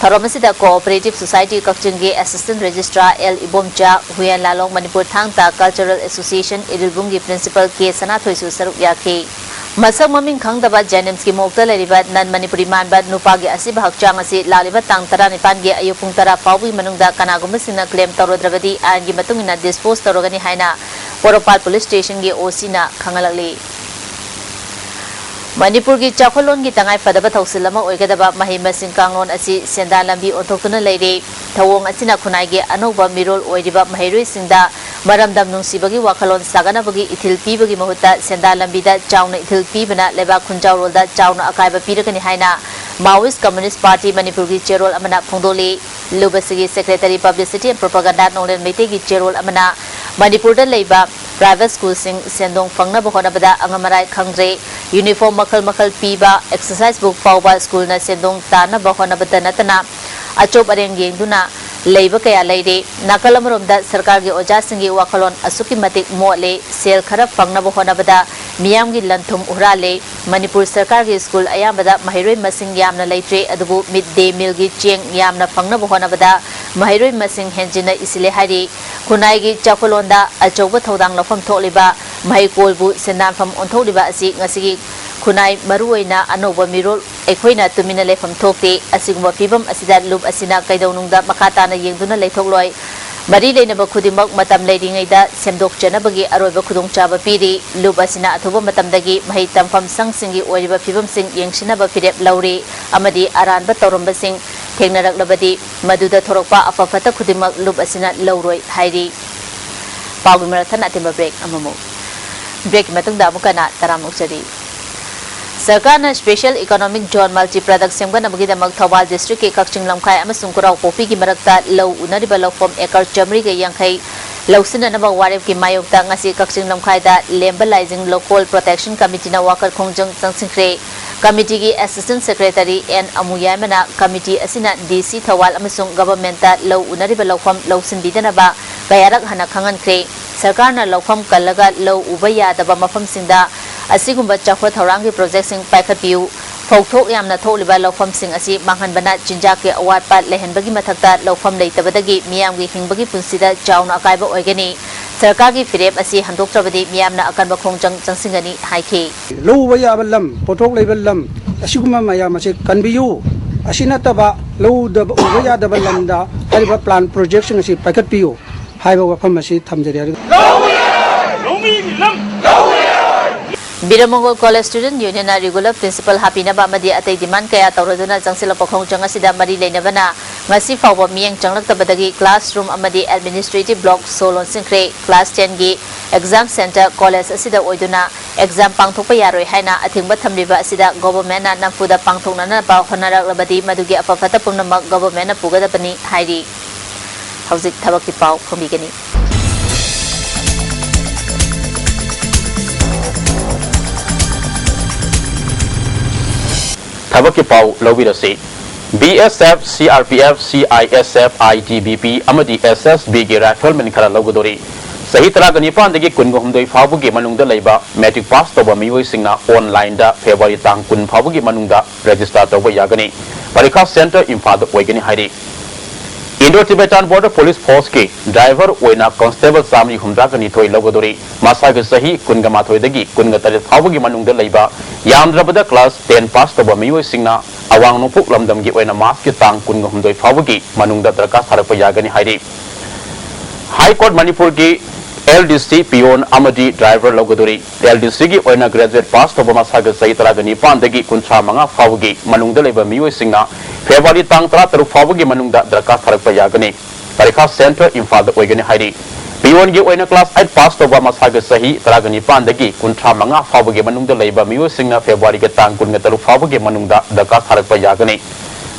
ꯊꯧꯔꯝ ꯑꯁꯤꯗ Cooperative Society ꯀꯛꯆꯤꯡꯒꯤ Assistant Registrar L Ibomcha, Huiyen ꯂꯥꯂꯣꯡ Manipur ꯊꯥꯡ ꯇꯥ Cultural Association ꯏꯔꯤꯜꯕꯨꯡꯒꯤ Principal ꯀꯦ ꯁꯅꯥꯊꯣꯏꯁꯨ ꯁꯔꯨꯛ ꯌꯥꯈꯤ꯫ ꯃꯁꯛ ꯃꯃꯤꯡ ꯈꯪꯗꯕ JNIMS ꯀꯤ ꯃꯣꯛꯇ ꯂꯩꯔꯤꯕ non Manipuri ꯃꯥꯟꯕ ꯅꯨꯄꯥꯒꯤ ꯑꯁꯤꯕ ꯍꯛꯆꯥꯡ ꯑꯁꯤ ꯂꯥꯛꯂꯤꯕ ꯇꯥꯡ ꯇꯔꯥꯅꯤꯄꯥꯟꯒꯤ ꯑꯌꯨꯛ ꯄꯨꯡ ꯇꯔꯥ ꯐꯥꯎꯕꯒꯤ ꯃꯅꯨꯡꯗ ꯀꯅꯥꯒꯨꯝꯕꯁꯤꯡꯅ claim ꯇꯧꯔꯨꯗ꯭ꯔꯕꯗꯤ ꯑꯥꯏꯟꯒꯤ ꯃꯇꯨꯡ ꯏꯟꯅ dispose ꯇꯧꯔꯒꯅꯤ ꯍꯥꯏꯅ ꯄꯣꯔꯣꯝꯄꯥꯠ Police Station ꯒꯤ OC ꯅ ꯈꯪꯍꯜꯂꯛꯂꯤ꯫ ꯃꯅꯤꯄꯨꯔꯒꯤ ꯆꯥꯎꯈꯠꯂꯣꯟꯒꯤ ꯇꯉꯥꯏ ꯐꯗꯕ ꯊꯧꯁꯤꯜ ꯑꯃ ꯑꯣꯏꯒꯗꯕ ꯃꯍꯩ ꯃꯁꯤꯡ ꯀꯥꯡꯂꯣꯟ ꯑꯁꯤ ꯁꯦꯟꯗꯥꯟ ꯂꯝꯕꯤ ꯑꯣꯟꯊꯣꯛꯇꯨꯅ ꯂꯩꯔꯦ꯫ ꯊꯧꯑꯣꯡ ꯑꯁꯤꯅ ꯈꯨꯟꯅꯥꯏꯒꯤ ꯑꯅꯧꯕ ꯃꯤꯔꯣꯜ ꯑꯣꯏꯔꯤꯕ ꯃꯍꯩꯔꯣꯏꯁꯤꯡꯗ ꯃꯔꯝꯗꯝ ꯅꯨꯡꯁꯤꯕꯒꯤ ꯋꯥꯈꯜꯂꯣꯟ ꯁꯥꯒꯠꯅꯕꯒꯤ ꯏꯊꯤꯜ ꯄꯤꯕꯒꯤ ꯃꯍꯨꯠꯇ ꯁꯦꯟꯗꯥꯟ ꯂꯝꯕꯤꯗ ꯆꯥꯎꯅ ꯏꯊꯤꯜ ꯄꯤꯕꯅ ꯂꯩꯕꯥꯛ ꯈꯨꯟꯖꯥꯎꯔꯣꯜꯗ ꯆꯥꯎꯅ ꯑꯀꯥꯏꯕ ꯄꯤꯔꯒꯅꯤ ꯍꯥꯏꯅ Maoist Communist Party ꯃꯅꯤꯄꯨꯔꯒꯤ ꯆꯦꯔꯣꯜ ꯑꯃꯅ ꯐꯣꯡꯗꯣꯛꯂꯤ꯫ ꯂꯨꯕꯁꯤꯒꯤ Secretary Publicity and Propaganda ꯅꯣꯡꯂꯦꯟ ꯃꯩꯇꯩꯒꯤ ꯆꯦꯔꯣꯜ ꯑꯃꯅ ꯃꯅꯤꯄꯨꯔꯗ ꯂꯩꯕ private school ꯁꯤꯡ ꯁꯦꯟꯗꯣꯡ ꯐꯪꯅꯕ ꯍꯣꯠꯅꯕꯗ ꯑꯉꯝ ꯑꯔꯥꯏ ꯈꯪꯗ꯭ꯔꯦ꯫ Uniform ꯃꯈꯜ ꯃꯈꯜ ꯄꯤꯕ, exercise book ꯐꯥꯎꯕ school ꯅ ꯁꯦꯟꯗꯣꯡ ꯇꯥꯅꯕ ꯍꯣꯠꯅꯕꯗ ꯅꯠꯇꯅ ꯑꯆꯣꯞ ꯑꯔꯦꯡ ꯌꯦꯡꯗꯨꯅ ꯂꯩꯕ ꯀꯌꯥ ꯂꯩꯔꯦ꯫ ꯅꯥꯀꯜ ꯑꯃꯔꯣꯝꯗ ꯁꯔꯀꯥꯔꯒꯤ ꯑꯣꯖꯥꯁꯤꯡꯒꯤ ꯋꯥꯈꯜꯂꯣꯟ ꯑꯁꯨꯛꯀꯤ ꯃꯇꯤꯛ ꯃꯣꯠꯂꯦ, ꯁꯦꯜ ꯈꯔ ꯐꯪꯅꯕ ꯍꯣꯠꯅꯕꯗ ꯃꯤꯌꯥꯝꯒꯤ ꯂꯟ-ꯊꯨꯝ ꯍꯨꯔꯥꯜꯂꯦ꯫ ꯃꯅꯤꯄꯨꯔ ꯁꯔꯀꯥꯔꯒꯤ ꯁ꯭ꯀꯨꯜ ꯑꯌꯥꯝꯕꯗ ꯃꯍꯩꯔꯣꯏ ꯃꯁꯤꯡ ꯌꯥꯝꯅ ꯂꯩꯇ꯭ꯔꯦ, ꯑꯗꯨꯕꯨ ꯃꯤꯗ ꯗꯦ ꯃꯤꯜꯒꯤ ꯆꯦꯡ ꯌꯥꯝꯅ ꯐꯪꯅꯕ ꯍꯣꯠꯅꯕꯗ ꯃꯍꯩꯔꯣꯏ ꯃꯁꯤꯡ ꯍꯦꯟꯖꯤꯟꯅ ꯏꯁꯤꯜꯂꯦ ꯍꯥꯏꯔꯤ꯫ ꯈꯨꯟꯅꯥꯏꯒꯤ ꯆꯥꯎꯈꯠꯂꯣꯟꯗ ꯑꯆꯧꯕ ꯊꯧꯗꯥꯡ ꯂꯧꯐꯝ ꯊꯣꯛꯂꯤꯕ ꯃꯍꯩꯀꯣꯜꯕꯨ ꯁꯦꯟꯗꯥꯟꯐꯝ ꯑꯣꯟꯊꯣꯛꯂꯤꯕ ꯑꯁꯤ ꯉꯁꯤꯒꯤ ꯈꯨꯟꯅꯥꯏ, ꯃꯔꯨꯑꯣꯏꯅ ꯑꯅꯧꯕ ꯃꯤꯔꯣꯜ ꯑꯩꯈꯣꯏꯅ ꯇꯨꯃꯤꯟꯅ ꯂꯩꯐꯝ ꯊꯣꯛꯇꯦ꯫ ꯑꯁꯤꯒꯨꯝꯕ ꯐꯤꯚꯝ ꯑꯁꯤꯗ ꯂꯨꯞ ꯑꯁꯤꯅ ꯀꯩꯗꯧꯅꯨꯡꯗ ꯃꯈꯥ ꯇꯥꯅ ꯌꯦꯡꯗꯨꯅ ꯂꯩꯊꯣꯛꯂꯣꯏ꯫ ꯃꯔꯤ ꯂꯩꯅꯕ ꯈꯨꯗꯤꯡꯃꯛ ꯃꯇꯝ ꯂꯩꯔꯤꯉꯩꯗ ꯁꯦꯝꯗꯣꯛꯆꯅꯕꯒꯤ ꯑꯔꯣꯏꯕ ꯈꯨꯗꯣꯡꯆꯥꯕ ꯄꯤꯔꯤ꯫ ꯂꯨꯞ ꯑꯁꯤꯅ ꯑꯊꯨꯕ ꯃꯇꯝꯗꯒꯤ ꯃꯍꯩ ꯇꯝꯐꯝ ꯁꯪꯁꯤꯡꯒꯤ ꯑꯣꯏꯔꯤꯕ ꯐꯤꯚꯝꯁꯤꯡ ꯌꯦꯡꯁꯤꯟꯅꯕ ꯐꯤꯔꯦꯞ ꯂꯧꯔꯤ ꯑꯃꯗꯤ ꯑꯔꯥꯟꯕ ꯇꯧꯔꯝꯕꯁꯤꯡ ꯊꯦꯡꯅꯔꯛꯂꯕꯗꯤ ꯃꯗꯨꯗ ꯊꯣꯔꯛꯄ ꯑꯐ ꯐꯠꯇ ꯈꯨꯗꯤꯡꯃꯛ ꯂꯨꯞ ꯑꯁꯤꯅ ꯂꯧꯔꯣꯏ ꯍꯥꯏꯔꯤ꯫ ꯄꯥꯎꯒꯤ ꯃꯔꯛ ꯊꯠꯅ ꯑꯇꯦꯟꯕ ꯕ꯭ꯔꯦꯛ ꯑꯃꯃꯨꯛ꯫ ꯕ꯭ꯔꯦꯛꯀꯤ ꯃꯇꯨꯡꯗ ꯑꯃꯨꯛ ꯍꯟꯅ ꯇꯔꯥꯝꯅ ꯑꯣꯛꯆꯔꯤ꯫ ꯁꯔꯀꯥꯔꯅ Special Economic Zone Multi Product ꯁꯦꯝꯒꯠꯅꯕꯒꯤꯗꯃꯛ Thoubal ꯗꯤꯁꯇ꯭ꯔꯤꯛꯀꯤ ꯀꯛꯆꯤꯡ ꯂꯝꯈꯥꯏ ꯑꯃꯁꯨꯡ ꯈꯨꯔꯥꯎꯄꯣꯛꯄꯤꯒꯤ ꯃꯔꯛꯇ ꯂꯧ ꯎꯅꯔꯤꯕ ꯂꯧꯐꯝ ꯑꯦꯀꯔ ꯆꯥꯃꯔꯤꯒ ꯌꯥꯡꯈꯩ ꯂꯧꯁꯤꯟꯅꯅꯕ ꯋꯥꯔꯦꯞꯀꯤ ꯃꯥꯌꯣꯛꯇ ꯉꯁꯤ ꯀꯛꯆꯤꯡ ꯂꯝꯈꯥꯏꯗ ꯂꯦꯝꯕ ꯂꯥꯏꯖꯤꯡ Local Protection Committeeꯅ ꯋꯥꯀꯠ ꯈꯣꯡꯖꯪ ꯆꯪꯁꯤꯟꯈ꯭ꯔꯦ꯫ ꯀꯃꯤꯇꯤꯒꯤ Assistant Secretary ꯑꯦꯟ ꯑꯃꯨꯌꯥꯏꯃꯅ ꯀꯃꯤꯇꯤ ꯑꯁꯤꯅ ꯗꯤ ꯁꯤ ꯊꯧꯕꯥꯜ ꯑꯃꯁꯨꯡ ꯒꯚꯔꯟꯃꯦꯟꯠꯇ ꯂꯧ ꯎꯅꯔꯤꯕ ꯂꯧꯐꯝ ꯂꯧꯁꯤꯟꯕꯤꯗꯅꯕ ꯀꯌꯥꯔꯛ ꯍꯟꯅ ꯈꯪꯍꯟꯈ꯭ꯔꯦ꯫ ꯁꯔꯀꯥꯔꯅ ꯂꯧꯐꯝ ꯀꯜꯂꯒ ꯂꯧ ꯎꯕ ꯌꯥꯗꯕ ꯃꯐꯝꯁꯤꯡꯗ ꯑꯁꯤꯒꯨꯝꯕ ꯆꯥꯎꯈꯠ ꯊꯧꯔꯥꯡꯒꯤ ꯄ꯭ꯔꯣꯖꯦꯛꯁꯤꯡ ꯄꯥꯏꯈꯠꯄꯤꯌꯨ꯫ ꯐꯧꯊꯣꯛ ꯌꯥꯝꯅ ꯊꯣꯛꯂꯤꯕ ꯂꯧꯐꯝꯁꯤꯡ ꯑꯁꯤ ꯃꯥꯡꯍꯟꯕꯅ ꯆꯤꯟꯖꯥꯛꯀꯤ ꯑꯋꯥꯠꯄ ꯂꯩꯍꯟꯕꯒꯤ ꯃꯊꯛꯇ ꯂꯧꯐꯝ ꯂꯩꯇꯕꯗꯒꯤ ꯃꯤꯌꯥꯝꯒꯤ ꯍꯤꯡꯕꯒꯤ ꯄꯨꯟꯁꯤꯗ ꯆꯥꯎꯅ ꯑꯀꯥꯏꯕ ꯑꯣꯏꯒꯅꯤ꯫ ꯁꯔꯀꯥꯔꯒꯤ ꯐꯤꯔꯦꯞ ꯑꯁꯤ ꯍꯟꯗꯣꯛꯇ꯭ꯔꯕꯗꯤ ꯃꯤꯌꯥꯝꯅ ꯑꯀꯟꯕ ꯈꯣꯡꯖꯪ ꯆꯪꯁꯤꯟꯒꯅꯤ ꯍꯥꯏꯈꯤ꯫ ꯂꯧ ꯎꯕ ꯌꯥꯕ ꯂꯝ, ꯄꯣꯠꯊꯣꯛ ꯂꯩꯕ ꯂꯝ, ꯑꯁꯤꯒꯨꯝꯕ ꯃꯌꯥꯝ ꯑꯁꯤ ꯀꯟꯕꯤꯌꯨ꯫ ꯑꯁꯤ ꯅꯠꯇꯕ ꯂꯧꯗ ꯎꯕ ꯌꯥꯗꯕ ꯂꯝꯗ ꯍꯥꯏꯔꯤꯕ ꯄ꯭ꯂꯥꯟ ꯄ꯭ꯔꯣꯖꯦꯛꯁꯤꯡ ꯑꯁꯤ ꯄꯥꯏꯈꯠꯄꯤꯌꯨ ꯍꯥꯏꯕ ꯋꯥꯐꯝ ꯑꯁꯤ ꯊꯝꯖꯔꯤ꯫ ꯂꯧꯃꯤꯒꯤ ꯂꯝ ꯕꯤꯔꯃꯪꯒꯣꯜ ꯀꯣꯂꯦꯖ ꯁ꯭ꯇꯨꯗꯦꯟꯠ ꯌꯨꯅꯤꯌꯟꯅ ꯔꯤꯒꯨꯂꯔ ꯄ꯭ꯔꯤꯟꯁꯤꯄꯜ ꯍꯥꯞꯄꯤꯅꯕ ꯑꯃꯗꯤ ꯑꯇꯩ ꯗꯤꯃꯥꯟ ꯀꯌꯥ ꯇꯧꯔꯗꯨꯅ ꯆꯪꯁꯤꯜꯂꯛꯄ ꯈꯣꯡꯖꯪ ꯑꯁꯤꯗ ꯃꯔꯤ ꯂꯩꯅꯕꯅ ꯉꯁꯤ ꯐꯥꯎꯕ ꯃꯤꯠꯌꯦꯡ ꯆꯪꯂꯛꯇꯕꯗꯒꯤ ꯀ꯭ꯂꯥꯁꯔꯨꯝ ꯑꯃꯗꯤ ꯑꯦꯗꯃꯤꯅꯤꯁꯇ꯭ꯔꯦꯇꯤꯚ ꯕ꯭ꯂꯣꯛ ꯁꯣ ꯂꯣꯟꯁꯤꯟꯈ꯭ꯔꯦ꯫ ꯀ꯭ꯂꯥꯁ ꯇꯦꯟꯒꯤ ꯑꯦꯛꯖꯥꯝ ꯁꯦꯟꯇꯔ ꯀꯣꯂꯦꯖ ꯑꯁꯤꯗ ꯑꯣꯏꯗꯨꯅ ꯑꯦꯛꯖꯥꯝ ꯄꯥꯡꯊꯣꯛꯄ ꯌꯥꯔꯣꯏ ꯍꯥꯏꯅ ꯑꯊꯤꯡꯕ ꯊꯝꯂꯤꯕ ꯑꯁꯤꯗ ꯒꯣꯚꯔꯟꯃꯦꯟꯠꯅ ꯅꯝꯐꯨꯗ ꯄꯥꯡꯊꯣꯛꯅꯅꯕ ꯍꯣꯠꯅꯔꯛꯂꯕꯗꯤ ꯃꯗꯨꯒꯤ ꯑꯐ ꯐꯠꯇ ꯄꯨꯝꯅꯃꯛ ꯒꯣꯚꯔꯟꯃꯦꯟꯠꯅ ꯄꯨꯒꯗꯕꯅꯤ ꯍꯥꯏꯔꯤ꯫ ꯍꯧꯖꯤꯛ ꯊꯕꯛꯀꯤ ꯄꯥꯎ ꯐꯣꯡꯕꯤꯒꯅꯤ꯫ ꯊꯕꯛꯀꯤ ꯄꯥꯎ ꯂꯧꯕꯤꯔꯁꯤ꯫ B S F, C R P F, C I S F, I T B P ꯑꯃꯗꯤ ꯑꯦꯁ ꯑꯦꯁ ꯕꯤꯒꯤ ꯔꯥꯏꯐꯜꯃꯦꯟ ꯈꯔ ꯂꯧꯒꯗꯧꯔꯤ꯫ ꯆꯍꯤ ꯇꯔꯥꯒ ꯅꯤꯄꯥꯟꯗꯒꯤ ꯀꯨꯟꯒ ꯍꯨꯝꯗꯣꯏ ꯐꯥꯎꯕꯒꯤ ꯃꯅꯨꯡꯗ ꯂꯩꯕ matric pass ꯇꯧꯕ ꯃꯤꯑꯣꯏꯁꯤꯡꯅ online ꯗ February ꯇꯥꯡ ꯀꯨꯟ ꯐꯥꯎꯕꯒꯤ ꯃꯅꯨꯡꯗ register ꯇꯧꯕ ꯌꯥꯒꯅꯤ꯫ ꯄꯔꯤꯈꯥ centre ꯏꯝꯐꯥꯜꯗ ꯑꯣꯏꯒꯅꯤ ꯍꯥꯏꯔꯤ꯫ Indo Tibetan Border Police Force ꯀꯤ driver ꯑꯣꯏꯅ constable ꯆꯥꯃꯔꯤ ꯍꯨꯝꯗ꯭ꯔꯥꯒ ꯅꯤꯊꯣꯏ ꯂꯧꯒꯗꯧꯔꯤ꯫ ꯃꯁꯥꯒꯤ ꯆꯍꯤ ꯀꯨꯟꯒ ꯃꯥꯊꯣꯏꯗꯒꯤ ꯀꯨꯟꯒ ꯇꯔꯦꯠ ꯐꯥꯎꯕꯒꯤ ꯃꯅꯨꯡꯗ ꯂꯩꯕ, ꯌꯥꯝꯗ꯭ꯔꯕꯗ class ten pass ꯇꯧꯕ ꯃꯤꯑꯣꯏꯁꯤꯡꯅ ꯑꯋꯥꯡ ꯅꯣꯡꯄꯣꯛ ꯂꯝꯗꯝꯒꯤ ꯑꯣꯏꯅ March ꯀꯤ ꯇꯥꯡ ꯀꯨꯟꯒ ꯍꯨꯝꯗꯣꯏ ꯐꯥꯎꯕꯒꯤ ꯃꯅꯨꯡꯗ ꯗꯔꯈꯥꯁ ꯊꯥꯔꯛꯄ ꯌꯥꯒꯅꯤ ꯍꯥꯏꯔꯤ꯫ High Court ꯃꯅꯤꯄꯨꯔꯒꯤ L D C peon ꯑꯃꯗꯤ driver ꯂꯧꯒꯗꯧꯔꯤ꯫ L D C ꯒꯤ ꯑꯣꯏꯅ graduate pass ꯇꯧꯕ ꯃꯁꯥꯒꯤ ꯆꯍꯤ ꯇꯔꯥꯒ ꯅꯤꯄꯥꯟꯗꯒꯤ ꯀꯨꯟꯊ꯭ꯔꯥ ꯃꯉꯥ ꯐꯥꯎꯕꯒꯤ ꯃꯅꯨꯡꯗ ꯂꯩꯕ ꯃꯤꯑꯣꯏꯁꯤꯡꯅ February ꯇꯥꯡ ꯇꯔꯥ ꯇꯔꯨꯛ ꯐꯥꯎꯕꯒꯤ ꯃꯅꯨꯡꯗ ꯗꯔꯈꯥꯁ ꯊꯥꯔꯛꯄ ꯌꯥꯒꯅꯤ꯫ ꯄꯔꯤꯈꯥ centre ꯏꯝꯐꯥꯜꯗ ꯑꯣꯏꯒꯅꯤ ꯍꯥꯏꯔꯤ꯫ Peon ꯒꯤ ꯑꯣꯏꯅ class eight pass ꯇꯧꯕ ꯃꯁꯥꯒꯤ ꯆꯍꯤ ꯇꯔꯥꯒ ꯅꯤꯄꯥꯟꯗꯒꯤ ꯀꯨꯟꯊ꯭ꯔꯥ ꯃꯉꯥ ꯐꯥꯎꯕꯒꯤ ꯃꯅꯨꯡꯗ ꯂꯩꯕ ꯃꯤꯑꯣꯏꯁꯤꯡꯅ February ꯒꯤ ꯇꯥꯡ ꯀꯨꯟꯒ ꯇꯔꯨꯛ ꯐꯥꯎꯕꯒꯤ ꯃꯅꯨꯡꯗ ꯗꯔꯈꯥꯁ ꯊꯥꯔꯛꯄ ꯌꯥꯒꯅꯤ꯫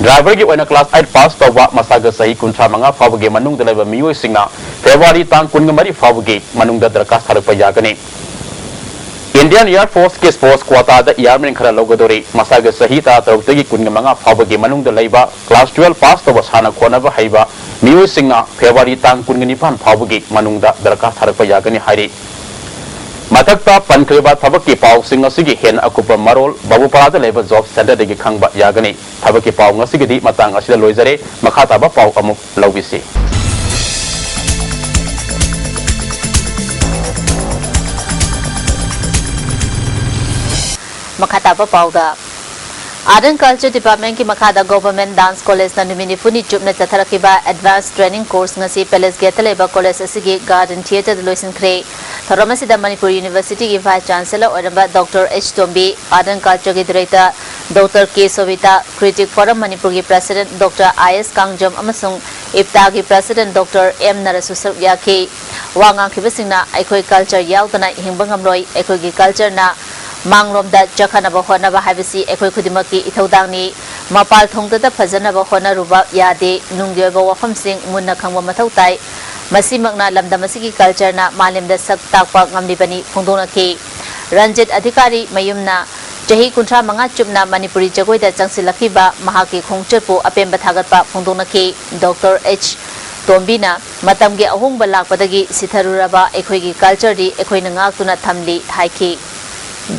Driver ꯒꯤ ꯑꯣꯏꯅ class eight pass ꯇꯧꯕ ꯃꯁꯥꯒꯤ ꯆꯍꯤ ꯀꯨꯟꯊ꯭ꯔꯥ ꯃꯉꯥ ꯐꯥꯎꯕꯒꯤ ꯃꯅꯨꯡꯗ ꯂꯩꯕ ꯃꯤꯑꯣꯏꯁꯤꯡꯅ February ꯇꯥꯡ ꯀꯨꯟꯒ ꯃꯔꯤ ꯐꯥꯎꯕꯒꯤ ꯃꯅꯨꯡꯗ ꯗꯔꯈꯥꯁ ꯊꯥꯔꯛꯄ ꯌꯥꯒꯅꯤ꯫ Indian Air Force ꯀꯤ sports quota ꯗ airman ꯈꯔ ꯂꯧꯒꯗꯧꯔꯤ꯫ ꯃꯁꯥꯒꯤ ꯆꯍꯤ ꯇꯔꯥ ꯇꯔꯨꯛꯇꯒꯤ ꯀꯨꯟꯒ ꯃꯉꯥ ꯐꯥꯎꯕꯒꯤ ꯃꯅꯨꯡꯗ ꯂꯩꯕ, class twelve pass ꯇꯧꯕ, ꯁꯥꯟꯅ ꯈꯣꯠꯅꯕ ꯍꯩꯕ ꯃꯤꯑꯣꯏꯁꯤꯡꯅ February ꯇꯥꯡ ꯀꯨꯟꯒ ꯅꯤꯄꯥꯟ ꯐꯥꯎꯕꯒꯤ ꯃꯅꯨꯡꯗ ꯗꯔꯈꯥꯁ ꯊꯥꯔꯛꯄ ꯌꯥꯒꯅꯤ ꯍꯥꯏꯔꯤ꯫ ꯃꯊꯛꯇ ꯄꯟꯈ꯭ꯔꯤꯕ ꯊꯕꯛꯀꯤ ꯄꯥꯎꯁꯤꯡ ꯑꯁꯤꯒꯤ ꯍꯦꯟꯅ ꯑꯀꯨꯞꯄ ꯃꯔꯣꯜ ꯕꯥꯕꯨꯄꯥꯔꯥꯗ ꯂꯩꯕ job centre ꯗꯒꯤ ꯈꯪꯕ ꯌꯥꯒꯅꯤ꯫ ꯊꯕꯛꯀꯤ ꯄꯥꯎ ꯉꯁꯤꯒꯤꯗꯤ ꯃꯇꯥꯡ ꯑꯁꯤꯗ ꯂꯣꯏꯖꯔꯦ꯫ ꯃꯈꯥ ꯇꯥꯕ ꯄꯥꯎ ꯑꯃꯨꯛ ꯂꯧꯕꯤꯁꯤ꯫ ꯃꯈꯥ ꯇꯥꯕ ꯄꯥꯎꯗ, Art and Culture Department ꯀꯤ ꯃꯈꯥꯗ Government Dance College ꯅ ꯅꯨꯃꯤꯠ ꯅꯤꯐꯨꯅꯤ ꯆꯨꯞꯅ ꯆꯠꯊꯔꯛꯈꯤꯕ Advanced Training Course ꯉꯁꯤ Palace Gate ꯇ ꯂꯩꯕ college ꯑꯁꯤꯒꯤ Garden Theatre ꯗ ꯂꯣꯏꯁꯤꯟꯈ꯭ꯔꯦ꯫ ꯊꯧꯔꯝ ꯑꯁꯤꯗ ꯃꯅꯤꯄꯨꯔ University ꯒꯤ Vice Chancellor ꯑꯣꯏꯔꯝꯕ Doctor H Tombi, Art and Culture ꯒꯤ Director Doctor K ꯁꯣꯚꯤꯇꯥ, Creative Forum ꯃꯅꯤꯄꯨꯔꯒꯤ President Doctor I S Kangjam ꯑꯃꯁꯨꯡ IPTA ꯒꯤ President Doctor M ꯅꯔꯁꯁꯨ ꯁꯔꯨꯛ ꯌꯥꯈꯤ꯫ ꯋꯥ ꯉꯥꯡꯈꯤꯕꯁꯤꯡꯅ, "ꯑꯩꯈꯣꯏ culture ꯌꯥꯎꯗꯅ ꯍꯤꯡꯕ ꯉꯝꯂꯣꯏ, ꯑꯩꯈꯣꯏꯒꯤ culture ꯅ ꯃꯥꯡꯂꯣꯝꯗ ꯆꯠꯈꯅꯕ ꯍꯣꯠꯅꯕ ꯍꯥꯏꯕꯁꯤ ꯑꯩꯈꯣꯏ ꯈꯨꯗꯤꯡꯃꯛꯀꯤ ꯏꯊꯧꯗꯥꯡꯅꯤ꯫ ꯃꯄꯥꯜ ꯊꯣꯡꯗꯇ ꯐꯖꯅꯕ ꯍꯣꯠꯅꯔꯨꯕ ꯌꯥꯗꯦ꯫ ꯅꯨꯡꯒꯤ ꯑꯣꯏꯕ ꯋꯥꯐꯝꯁꯤꯡ ꯃꯨꯟꯅ ꯈꯪꯕ ꯃꯊꯧ ꯇꯥꯏ꯫ ꯃꯁꯤꯃꯛꯅ ꯂꯝꯗꯝ ꯑꯁꯤꯒꯤ culture ꯅ ꯃꯥꯂꯦꯝꯗ ꯁꯛ ꯇꯥꯛꯄ ꯉꯝꯂꯤꯕꯅꯤ" ꯐꯣꯡꯗꯣꯛꯅꯈꯤ꯫ ꯔꯟꯖꯤꯠ ꯑꯙꯤꯀꯥꯔꯤ ꯃꯌꯨꯝꯅ ꯆꯍꯤ ꯀꯨꯟꯊ꯭ꯔꯥ ꯃꯉꯥ ꯆꯨꯞꯅ ꯃꯅꯤꯄꯨꯔꯤ ꯖꯒꯣꯏꯗ ꯆꯪꯁꯤꯜꯂꯛꯈꯤꯕ ꯃꯍꯥꯛꯀꯤ ꯈꯣꯡꯆꯠꯄꯨ ꯑꯄꯦꯟꯕ ꯊꯥꯒꯠꯄ ꯐꯣꯡꯗꯣꯛꯅꯈꯤ꯫ Doctor H ꯇꯣꯝꯕꯤꯅ ꯃꯇꯝꯒꯤ ꯑꯍꯣꯡꯕ ꯂꯥꯛꯄꯗꯒꯤ ꯁꯤꯊꯔꯨꯔꯕ ꯑꯩꯈꯣꯏꯒꯤ cultureꯗꯤ ꯑꯩꯈꯣꯏꯅ ꯉꯥꯛꯇꯨꯅ ꯊꯝꯂꯤ ꯍꯥꯏꯈꯤ꯫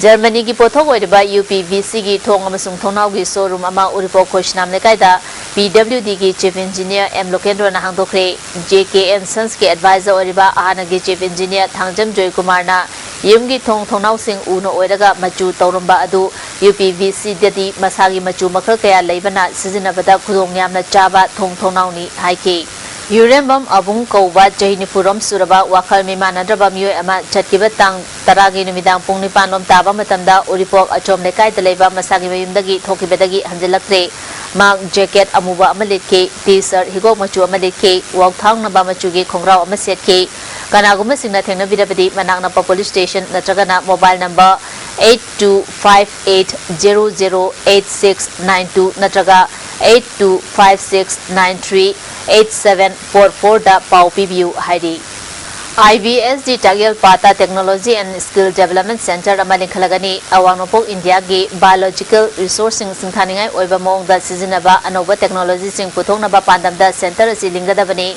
ꯖꯔꯃꯅꯤꯒꯤ ꯄꯣꯠꯊꯣꯛ ꯑꯣꯏꯔꯤꯕ UPVCꯒꯤ ꯊꯣꯡ ꯑꯃꯁꯨꯡ ꯊꯣꯡꯅꯥꯎꯒꯤ showroom ꯑꯃ ꯎꯔꯤꯄꯣꯛ ꯈꯣꯏꯁꯅꯥꯝ ꯂꯩꯀꯥꯏꯗ PWDꯒꯤ Chief Engineer M ꯂꯣꯀꯦꯟꯗ꯭ꯔꯣꯅ ꯍꯥꯡꯗꯣꯛꯈ꯭ꯔꯦ꯫ JKN Sonsꯀꯤ advisor ꯑꯣꯏꯔꯤꯕ ꯍꯥꯟꯅꯒꯤ Chief Engineer ꯊꯥꯡꯖꯝ ꯖꯣꯏꯀꯨꯃꯥꯔꯅ ꯌꯨꯝꯒꯤ ꯊꯣꯡ ꯊꯣꯡꯅꯥꯎꯁꯤꯡ ꯎꯅ ꯑꯣꯏꯔꯒ ꯃꯆꯨ ꯇꯧꯔꯝꯕ ꯑꯗꯨ UPVCꯗꯗꯤ ꯃꯁꯥꯒꯤ ꯃꯆꯨ ꯃꯈꯜ ꯀꯌꯥ ꯂꯩꯕꯅ ꯁꯤꯖꯤꯟꯅꯕꯗ ꯈꯨꯗꯣꯡ ꯌꯥꯝꯅ ꯆꯥꯕ ꯊꯣꯡ ꯊꯣꯡꯅꯥꯎꯅꯤ ꯍꯥꯏꯈꯤ꯫ ꯌꯨꯔꯦꯝꯕꯝ ꯑꯕꯨꯡ ꯀꯧꯕ ꯆꯍꯤ ꯅꯤꯐꯨꯔꯣꯝ ꯁꯨꯔꯕ ꯋꯥꯈꯜ ꯃꯤꯃꯥꯟꯅꯗ꯭ꯔꯕ ꯃꯤꯑꯣꯏ ꯑꯃ ꯆꯠꯈꯤꯕ ꯇꯥꯡ ꯇꯔꯥꯒꯤ ꯅꯨꯃꯤꯗꯥꯡ ꯄꯨꯡ ꯅꯤꯄꯥꯟ ꯂꯣꯝ ꯇꯥꯕ ꯃꯇꯝꯗ ꯎꯔꯤꯄꯣꯛ ꯑꯆꯣꯝ ꯂꯩꯀꯥꯏꯗ ꯂꯩꯕ ꯃꯁꯥꯒꯤ ꯃꯌꯨꯝꯗꯒꯤ ꯊꯣꯛꯈꯤꯕꯗꯒꯤ ꯍꯟꯖꯤꯜꯂꯛꯇ꯭ꯔꯦ꯫ ꯃꯍꯥꯛ jacket ꯑꯃꯨꯕ ꯑꯃ ꯂꯤꯠꯈꯤ, T-shirt ꯍꯤꯒꯣꯛ ꯃꯆꯨ ꯑꯃ ꯂꯤꯠꯈꯤ, ꯋꯥꯎꯊꯥꯡꯅꯕ ꯃꯆꯨꯒꯤ ꯈꯣꯡꯒ꯭ꯔꯥꯎ ꯑꯃ ꯁꯦꯠꯈꯤ꯫ ꯀꯅꯥꯒꯨꯝꯕꯁꯤꯡꯅ ꯊꯦꯡꯅꯕꯤꯔꯕꯗꯤ ꯃꯅꯥꯛ ꯅꯛꯄ police station ꯅꯠꯇ꯭ꯔꯒꯅ mobile number eight two five eight zero zero eight six nine two ꯅꯠꯇ꯭ꯔꯒ eight two five six nine three eight seven four fourꯗ ꯄꯥꯎ ꯄꯤꯕꯤꯌꯨ ꯍꯥꯏꯔꯤ꯫ IBSD ꯇꯥꯛꯌꯦꯜ ꯄꯥꯠꯇ Technology and Skill Development Center ꯑꯃ ꯂꯤꯡꯈꯠꯂꯒꯅꯤ꯫ ꯑꯋꯥꯡ ꯅꯣꯡꯄꯣꯛ ꯏꯟꯗꯤꯌꯥꯒꯤ biological resourceꯁꯤꯡ ꯁꯤꯡꯊꯥꯅꯤꯡꯉꯥꯏ ꯑꯣꯏꯕ ꯃꯑꯣꯡꯗ ꯁꯤꯖꯤꯟꯅꯕ ꯑꯅꯧꯕ technologyꯁꯤꯡ ꯄꯨꯊꯣꯛꯅꯕ ꯄꯥꯟꯗꯝꯗ center ꯑꯁꯤ ꯂꯤꯡꯒꯗꯕꯅꯤ꯫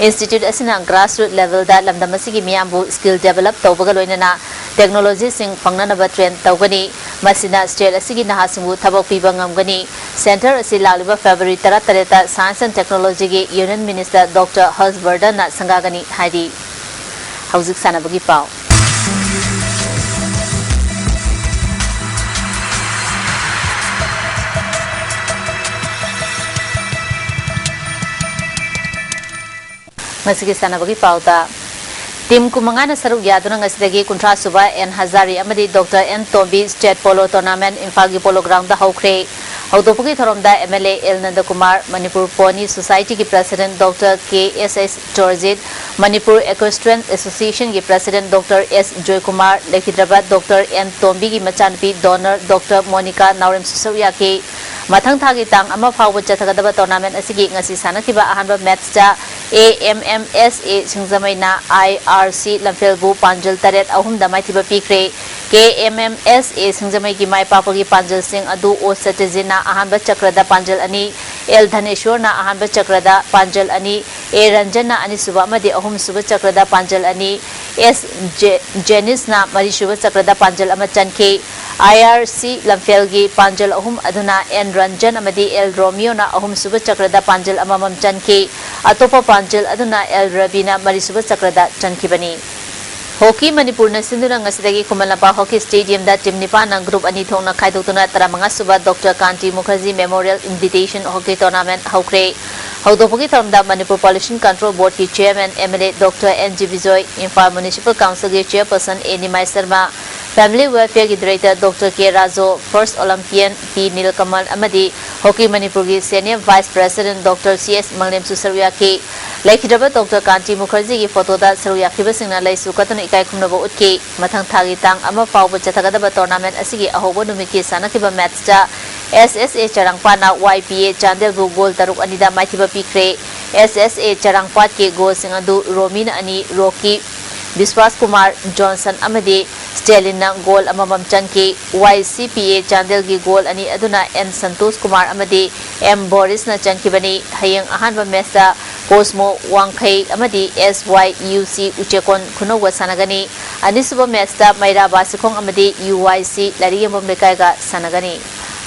Institute ꯑꯁꯤꯅ grassroot levelꯗ ꯂꯝꯗꯝ ꯑꯁꯤꯒꯤ ꯃꯤꯌꯥꯝꯕꯨ skill develop ꯇꯧꯕꯒ ꯂꯣꯏꯅꯅ technologyꯁꯤꯡ ꯐꯪꯅꯅꯕ train ꯇꯧꯒꯅꯤ꯫ ꯃꯁꯤꯅ state ꯑꯁꯤꯒꯤ ꯅꯍꯥꯁꯤꯡꯕꯨ ꯊꯕꯛ ꯄꯤꯕ ꯉꯝꯒꯅꯤ꯫ Center ꯑꯁꯤ ꯂꯥꯛꯂꯤꯕ February ꯇꯔꯥꯇꯔꯦꯠꯇ Science and Technologyꯒꯤ Union Minister Doctor ꯍꯔꯁ ꯕꯔꯙꯟꯅ ꯁꯪꯒꯥꯒꯅꯤ ꯍꯥꯏꯔꯤ꯫ ꯍꯧꯖꯤꯛ ꯁꯥꯟꯅꯕꯒꯤ ꯄꯥꯎ꯫ ꯉꯁꯤꯒꯤ ꯁꯥꯟꯅꯕꯒꯤ ꯄꯥꯎꯗ, team ꯀꯨꯟꯃꯉꯥꯅ ꯁꯔꯨꯛ ꯌꯥꯗꯨꯅ ꯉꯁꯤꯗꯒꯤ ꯀꯨꯟꯊ꯭ꯔꯥ ꯁꯨꯕ ꯑꯦꯟ ꯍꯖꯥꯔꯤ ꯑꯃꯗꯤ doctor N Tombi state polo tournament ꯏꯝꯐꯥꯜꯒꯤ polo groundꯗ ꯍꯧꯈ꯭ꯔꯦ꯫ ꯍꯧꯗꯣꯛꯄꯒꯤ ꯊꯧꯔꯝꯗ MLA L Nandakumar, Manipur Pony Societyꯒꯤ president doctor K S S Chorjit, Manipur Equestrian Associationꯒꯤ president ꯗꯣꯛꯇꯔ ꯑꯦꯁ ꯖꯣꯏꯀꯨꯃꯥꯔ, ꯂꯩꯈꯤꯗ꯭ꯔꯕ ꯗꯣꯛꯇꯔ ꯑꯦꯟ ꯇꯣꯝꯕꯤꯒꯤ ꯃꯆꯥꯅꯨꯄꯤ donor ꯗꯣꯛꯇꯔ ꯃꯣꯅꯤꯀꯥ ꯅꯥꯎꯔꯦꯝꯁꯨ ꯁꯔꯨꯛ ꯌꯥꯈꯤ꯫ ꯃꯊꯪ ꯊꯥꯒꯤ ꯇꯥꯡ ꯑꯃ ꯐꯥꯎꯕ ꯆꯠꯊꯒꯗꯕ tournament ꯑꯁꯤꯒꯤ ꯉꯁꯤ ꯁꯥꯟꯅꯈꯤꯕ ꯑꯍꯥꯟꯕ matchꯇ AMMSA ꯁꯤꯡꯖꯃꯩꯅ IRC ꯂꯝꯐꯦꯜꯕꯨ ꯄꯥꯟꯖꯜ ꯇꯔꯦꯠ ꯑꯍꯨꯝꯗ ꯃꯥꯏꯊꯤꯕ ꯄꯤꯈ꯭ꯔꯦ꯫ KMMSA ꯁꯤꯡꯖꯃꯩꯒꯤ ꯃꯥꯏ ꯄꯥꯛꯄꯒꯤ ꯄꯥꯟꯖꯜꯁꯤꯡ ꯑꯗꯨ ꯑꯣ ꯁꯇ꯭ꯌꯖꯤꯠꯅ ꯑꯍꯥꯟꯕ ꯆꯀ꯭ꯔꯗ ꯄꯥꯟꯖꯜ ꯑꯅꯤ, ꯑꯦꯜ ꯙꯅꯦꯁ꯭ꯋꯔꯅ ꯑꯍꯥꯟꯕ ꯆꯀ꯭ꯔꯗ ꯄꯥꯟꯖꯜ ꯑꯅꯤ, ꯑꯦ ꯔꯟꯖꯟꯅ ꯑꯅꯤꯁꯨꯕ ꯑꯃꯗꯤ ꯑꯍꯨꯝꯁꯨꯕ ꯆꯀ꯭ꯔꯗ ꯄꯥꯟꯖꯜ ꯑꯅꯤ, ꯑꯦꯁ ꯖꯦ-, ꯖꯦꯅꯤꯁꯅ ꯃꯔꯤꯁꯨꯕ ꯆꯀ꯭ꯔꯗ ꯄꯥꯟꯖꯜ ꯑꯃ ꯆꯟꯈꯤ꯫ ꯑꯥꯏ ꯑꯥꯔ ꯁꯤ ꯂꯝꯐꯦꯜꯒꯤ ꯄꯥꯟꯖꯜ ꯑꯍꯨꯝ ꯑꯗꯨꯅ ꯑꯦꯟ ꯔꯟꯖꯟ ꯑꯃꯗꯤ ꯑꯦꯜ ꯔꯣꯃꯤꯌꯣꯅ ꯑꯍꯨꯝꯁꯨꯕ ꯆꯀ꯭ꯔꯗ ꯄꯥꯟꯖꯜ ꯑꯃꯃꯝ ꯆꯟꯈꯤ꯫ ꯑꯇꯣꯞꯄ ꯄꯥꯟꯖꯜ ꯑꯗꯨꯅ ꯑꯦꯜ ꯔꯕꯤꯅ ꯃꯔꯤꯁꯨꯕ ꯆꯀ꯭ꯔꯗ ꯆꯟꯈꯤꯕꯅꯤ꯫ ꯍꯣꯀꯤ ꯃꯅꯤꯄꯨꯔꯅ ꯁꯤꯟꯗꯨꯅ ꯉꯁꯤꯗꯒꯤ ꯈꯨꯃꯟ ꯂꯝꯄꯥꯛ ꯍꯣꯀꯤ ꯁ꯭ꯇꯦꯗꯤꯌꯝꯗ ꯇꯤꯝ ꯅꯤꯄꯥꯟꯅ ꯒ꯭ꯔꯨꯞ ꯑꯅꯤ ꯊꯣꯛꯅ ꯈꯥꯏꯗꯣꯛꯇꯨꯅ ꯇꯔꯥꯃꯉꯥ ꯁꯨꯕ doctor Kanti Mukherjee memorial invitation hockey tournament ꯍꯧꯈ꯭ꯔꯦ꯫ ꯍꯧꯗꯣꯛꯄꯒꯤ ꯊꯧꯔꯝꯗ ꯃꯅꯤꯄꯨꯔ ꯄꯣꯂꯨꯁꯟ ꯀꯟꯇ꯭ꯔꯣꯜ ꯕꯣꯔꯗꯀꯤ chairman M L A doctor N G Bijoy, Imphal municipal ꯀꯥꯎꯟꯁꯤꯜꯒꯤ chairperson A Nimai Sharma, family ꯋꯦꯜꯐꯤꯌꯔꯒꯤ director doctor K Rajo, first Olympian P Nilkamal ꯑꯃꯗꯤ ꯍꯣꯀꯤ ꯃꯅꯤꯄꯨꯔꯒꯤ senior vice president doctor C S ꯃꯪꯂꯦꯝꯁꯨ ꯁꯔꯨꯛ ꯌꯥꯈꯤ꯫ ꯂꯩꯈꯤꯗ꯭ꯔꯕ ꯗꯣꯛꯇꯔ ꯀꯥꯟꯇꯤ ꯃꯨꯈꯔꯖꯤꯒꯤ ꯐꯣꯇꯣꯗ ꯁꯔꯨꯛ ꯌꯥꯈꯤꯕꯁꯤꯡꯅ ꯂꯩꯁꯨ ꯀꯠꯇꯨꯅ ꯏꯀꯥꯏ ꯈꯨꯝꯅꯕ ꯎꯠꯈꯤ꯫ ꯃꯊꯪ ꯊꯥꯒꯤ ꯇꯥꯡ ꯑꯃ ꯐꯥꯎꯕ ꯆꯠꯊꯒꯗꯕ ꯇꯣꯔꯅꯥꯃꯦꯟꯠ ꯑꯁꯤꯒꯤ ꯑꯍꯧꯕ ꯅꯨꯃꯤꯠꯀꯤ ꯁꯥꯟꯅꯈꯤꯕ ꯃꯦꯠꯆꯇ ꯑꯦꯁ ꯑꯦꯁ ꯑꯦ ꯆꯔꯥꯡꯄꯥꯠꯅ ꯋꯥꯏ ꯄꯤ ꯑꯦ ꯆꯥꯟꯗꯦꯜꯕꯨ ꯒꯣꯜ ꯇꯔꯨꯛ ꯑꯅꯤꯗ ꯃꯥꯏꯊꯤꯕ ꯄꯤꯈ꯭ꯔꯦ꯫ ꯑꯦꯁ ꯑꯦꯁ ꯑꯦ ꯆꯔꯥꯡꯄꯥꯠꯀꯤ ꯒꯣꯜꯁꯤꯡ ꯑꯗꯨ ꯔꯣꯃꯤꯅ ꯑꯅꯤ, ꯔꯣꯀꯤ, ꯕꯤꯁ꯭ꯋꯥꯁ ꯀꯨꯃꯥꯔ, ꯖꯣꯟꯁꯟ ꯑꯃꯗꯤ ꯁ꯭ꯇꯦꯂꯤꯟꯅ ꯒꯣꯜ ꯑꯃꯃꯝ ꯆꯟꯈꯤ꯫ ꯋꯥꯏ ꯁꯤ ꯄꯤ ꯑꯦ ꯆꯥꯟꯗꯦꯜꯒꯤ ꯒꯣꯜ ꯑꯅꯤ ꯑꯗꯨꯅ ꯑꯦꯟ ꯁꯟꯇꯣꯁ ꯀꯨꯃꯥꯔ ꯑꯃꯗꯤ ꯑꯦꯝ ꯕꯣꯔꯤꯁꯅ ꯆꯟꯈꯤꯕꯅꯤ꯫ ꯍꯌꯦꯡ ꯑꯍꯥꯟꯕ ꯃꯦꯠꯆꯇ ꯀꯣꯁꯃꯣ ꯋꯥꯡꯈꯩ ꯑꯃꯗꯤ ꯑꯦꯁ ꯋꯥꯏ ꯌꯨ ꯁꯤ ꯎꯆꯦꯀꯣꯟ ꯈꯨꯅꯧꯒ ꯁꯥꯟꯅꯒꯅꯤ꯫ ꯑꯅꯤꯁꯨꯕ ꯃꯦꯠꯆꯇ ꯃꯩꯔꯥ ꯕꯥꯁꯤꯈꯣꯡ ꯑꯃꯗꯤ ꯌꯨ ꯋꯥꯏ ꯁꯤ ꯂꯥꯏꯔꯤꯌꯦꯝꯕꯝ ꯂꯩꯀꯥꯏꯒ ꯁꯥꯟꯅꯒꯅꯤ꯫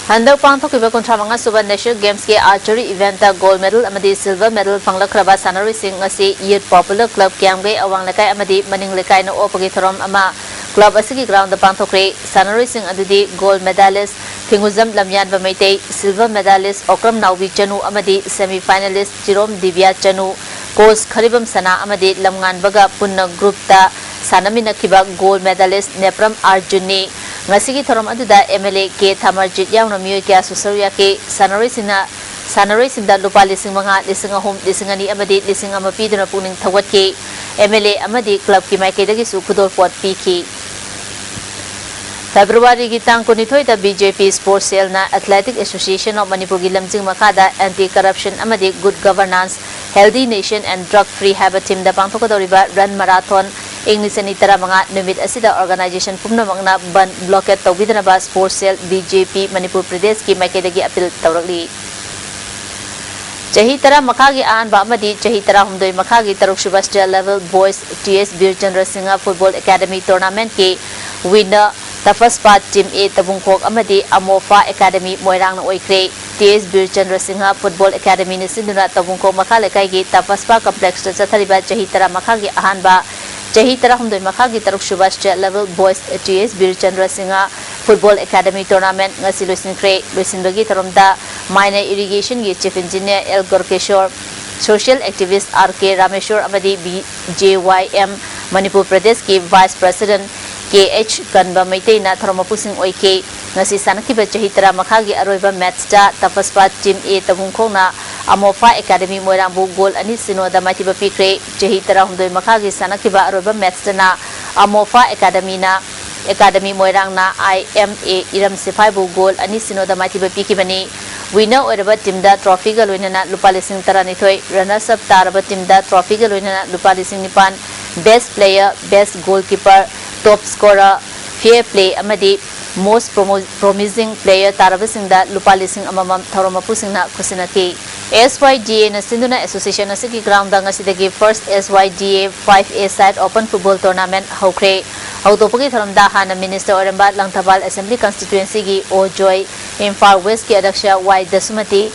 ꯍꯟꯗꯛ ꯄꯥꯡꯊꯣꯛꯈꯤꯕ ꯀꯨꯟꯊ꯭ꯔꯥ ꯃꯉꯥ ꯁꯨꯕ National Gamesꯀꯤ archery eventꯇ gold medal ꯑꯃꯗꯤ silver medal ꯐꯪꯂꯛꯈ꯭ꯔꯕ ꯁꯥꯟꯅꯔꯣꯏꯁꯤꯡ ꯉꯁꯤ Youth Popular Club ꯀꯤꯌꯥꯝꯒꯩ ꯑꯋꯥꯡ ꯂꯩꯀꯥꯏ ꯑꯃꯗꯤ ꯃꯅꯤꯡ ꯂꯩꯀꯥꯏꯅ ꯑꯣꯛꯄꯒꯤ ꯊꯧꯔꯝ ꯑꯃ club ꯑꯁꯤꯒꯤ groundꯗ ꯄꯥꯡꯊꯣꯛꯈ꯭ꯔꯦ꯫ ꯁꯥꯟꯅꯔꯣꯏꯁꯤꯡ ꯑꯗꯨꯗꯤ gold medalist ꯊꯤꯡꯒꯨꯖꯝ ꯂꯝꯌꯥꯟꯕ Meitei, silver medalist Okram ꯅꯥꯎꯕꯤ ꯆꯅꯨ ꯑꯃꯗꯤ semi finalist ꯆꯤꯔꯣꯝ ꯗꯤꯕꯤꯌꯥ ꯆꯅꯨ, coach ꯈꯔꯤꯕꯝ ꯁꯅꯥ ꯑꯃꯗꯤ ꯂꯝꯉꯥꯟꯕꯒ ꯄꯨꯟꯅ groupꯇ ꯁꯥꯟꯅꯃꯤꯟꯅꯈꯤꯕ gold medalist ꯅꯦꯄ꯭ꯔꯝ ꯑꯥꯔꯖꯨꯟꯅꯤ꯫ ꯉꯁꯤꯒꯤ ꯊꯧꯔꯝ ꯑꯗꯨꯗ ꯑꯦꯝ ꯑꯦꯜ ꯑꯦ ꯀꯦ ꯊꯥꯃꯔꯖꯤꯠ ꯌꯥꯎꯅ ꯃꯤꯑꯣꯏ ꯀꯌꯥꯁꯨ ꯁꯔꯨꯛ ꯌꯥꯈꯤ꯫ ꯁꯥꯟꯅꯔꯣꯏꯁꯤꯡꯅ, ꯁꯥꯟꯅꯔꯣꯏꯁꯤꯡꯗ ꯂꯨꯄꯥ ꯂꯤꯁꯤꯡ ꯃꯉꯥ, ꯂꯤꯁꯤꯡ ꯑꯍꯨꯝ, ꯂꯤꯁꯤꯡ ꯑꯅꯤ ꯑꯃꯗꯤ ꯂꯤꯁꯤꯡ ꯑꯃ ꯄꯤꯗꯨꯅ ꯄꯨꯛꯅꯤꯡ ꯊꯧꯒꯠꯈꯤ꯫ ꯑꯦꯝ ꯑꯦꯜ ꯑꯦ ꯑꯃꯗꯤ clubꯀꯤ ꯃꯥꯏꯀꯩꯗꯒꯤꯁꯨ ꯈꯨꯗꯣꯜꯄꯣꯠ ꯄꯤꯈꯤ꯫ ꯐꯦꯕ꯭ꯔꯨꯋꯥꯔꯤꯒꯤ ꯇꯥꯡ ꯀꯨꯟꯅꯤꯊꯣꯏꯗ ꯕꯤ ꯖꯦ ꯄꯤ Sports Cellꯅ Athletic Association of ꯃꯅꯤꯄꯨꯔꯒꯤ ꯂꯝꯖꯤꯡ ꯃꯈꯥꯗ Anti Corruption ꯑꯃꯗꯤ Good Governance, Healthy Nation and Drug Free ꯍꯥꯏꯕ themeꯗ ꯄꯥꯡꯊꯣꯛꯀꯗꯧꯔꯤꯕ run marathon ꯏꯪ ꯂꯤꯁꯤꯡ ꯑꯅꯤ ꯇꯔꯥꯃꯉꯥ ꯅꯨꯃꯤꯠ ꯑꯁꯤꯗ organization ꯄꯨꯝꯅꯃꯛꯅ ꯕꯟꯗ blockade ꯇꯧꯕꯤꯗꯅꯕ Sports Cell B J P Manipur ꯄ꯭ꯔꯗꯦꯁꯀꯤ ꯃꯥꯏꯀꯩꯗꯒꯤ appeal ꯇꯧꯔꯛꯂꯤ꯫ ꯆꯍꯤ ꯇꯔꯥ ꯃꯈꯥꯒꯤ ꯑꯍꯥꯟꯕ ꯑꯃꯗꯤ ꯆꯍꯤ ꯇꯔꯥꯍꯨꯝꯗꯣꯏ ꯃꯈꯥꯒꯤ ꯇꯔꯨꯛꯁꯨꯕ State Level Boys T S ꯕꯤꯔꯆꯟꯗ꯭ꯔ Singh Football Academy Tournamentꯀꯤ winner ꯇꯐꯁꯄꯥ Team A ꯇꯕꯨꯡꯈꯣꯛ ꯑꯃꯗꯤ ꯑꯃꯣꯐꯥ Academy ꯃꯣꯏꯔꯥꯡꯅ ꯑꯣꯏꯈ꯭ꯔꯦ꯫ T S ꯕꯤꯔꯆꯟꯗ꯭ꯔ ꯁꯤꯡꯍ Football Academyꯅ ꯁꯤꯟꯗꯨꯅ ꯇꯕꯨꯡꯈꯣꯛ ꯃꯈꯥ ꯂꯩꯀꯥꯏꯒꯤ ꯇꯐꯁꯄꯥ Complexꯇ ꯆꯠꯊꯔꯤꯕ ꯆꯍꯤ ꯇꯔꯥ ꯃꯈꯥꯒꯤ ꯑꯍꯥꯟꯕ ꯆꯍꯤ ꯇꯔꯥꯍꯨꯝꯗꯣꯏ ꯃꯈꯥꯒꯤ ꯇꯔꯨꯛꯁꯨꯕ State Level Boys T S ꯕꯤꯔꯆꯟꯗ꯭ꯔ Singh Football Academy Tournament ꯉꯁꯤ ꯂꯣꯏꯁꯤꯟꯈ꯭ꯔꯦ꯫ ꯂꯣꯏꯁꯤꯟꯕꯒꯤ ꯊꯧꯔꯝꯗ Minor Irrigationꯒꯤ Chief Engineer L ꯒꯣꯔꯀꯦꯁꯣꯔ, Social Activist R K Rameshwor ꯑꯃꯗꯤ B J Y M Manipur ꯄ꯭ꯔꯗꯦꯁꯀꯤ Vice President K H ꯀꯟꯕ ꯃꯩꯇꯩꯅ ꯊꯧꯔꯝ ꯃꯄꯨꯁꯤꯡ ꯑꯣꯏꯈꯤ꯫ ꯉꯁꯤ ꯁꯥꯟꯅꯈꯤꯕ ꯆꯍꯤ ꯇꯔꯥ ꯃꯈꯥꯒꯤ ꯑꯔꯣꯏꯕ matchꯇ ꯇꯐꯁꯄꯥ Team A ꯇꯕꯨꯡꯈꯣꯛꯅ ꯑꯃꯣꯐꯥ Academy ꯃꯣꯏꯔꯥꯡꯕꯨ goal ꯑꯅꯤ ꯁꯤꯅꯣꯗ ꯃꯥꯏꯊꯤꯕ ꯄꯤꯈ꯭ꯔꯦ꯫ ꯆꯍꯤ ꯇꯔꯥꯍꯨꯝꯗꯣꯏ ꯃꯈꯥꯒꯤ ꯁꯥꯟꯅꯈꯤꯕ ꯑꯔꯣꯏꯕ matchꯇꯅ ꯑꯃꯣꯐꯥ Academyꯅ, Academy ꯃꯣꯏꯔꯥꯡꯅ I M A ꯏꯔꯝ ꯁꯤꯐꯥꯏꯕꯨ goal ꯑꯅꯤ ꯁꯤꯅꯣꯗ ꯃꯥꯏꯊꯤꯕ ꯄꯤꯈꯤꯕꯅꯤ꯫ Winner ꯑꯣꯏꯔꯕ teamꯗ trophyꯒ ꯂꯣꯏꯅꯅ ꯂꯨꯄꯥ ꯂꯤꯁꯤꯡ ꯇꯔꯥꯅꯤꯊꯣꯏ, runners up ꯇꯥꯔꯕ teamꯗ trophyꯒ ꯂꯣꯏꯅꯅ ꯂꯨꯄꯥ ꯂꯤꯁꯤꯡ ꯅꯤꯄꯥꯟ, best player, best goalkeeper, top scorer, fair play ꯑꯃꯗꯤ most promo-, promising player ꯇꯥꯔꯕꯁꯤꯡꯗ ꯂꯨꯄꯥ ꯂꯤꯁꯤꯡ ꯑꯃꯃꯝ ꯊꯧꯔꯝ ꯃꯄꯨꯁꯤꯡꯅ ꯈꯨꯠꯁꯤꯟꯅꯈꯤ꯫ S Y D Aꯅ ꯁꯤꯟꯗꯨꯅ association ꯑꯁꯤꯒꯤ groundꯗ ꯉꯁꯤꯗꯒꯤ first S Y D A five A side open football tournament ꯍꯧꯈ꯭ꯔꯦ꯫ ꯍꯧꯗꯣꯛꯄꯒꯤ ꯊꯧꯔꯝꯗ ꯍꯥꯟꯅ minister ꯑꯣꯏꯔꯝꯕ ꯂꯪꯊꯕꯥꯜ Assembly Constituencyꯒꯤ ꯑꯣ ꯖꯣꯏ, ꯏꯝꯐꯥꯜ Westꯀꯤ ꯑꯗ꯭ꯌꯛꯁ ꯋꯥꯏ ꯗꯁꯨꯃꯇꯤ,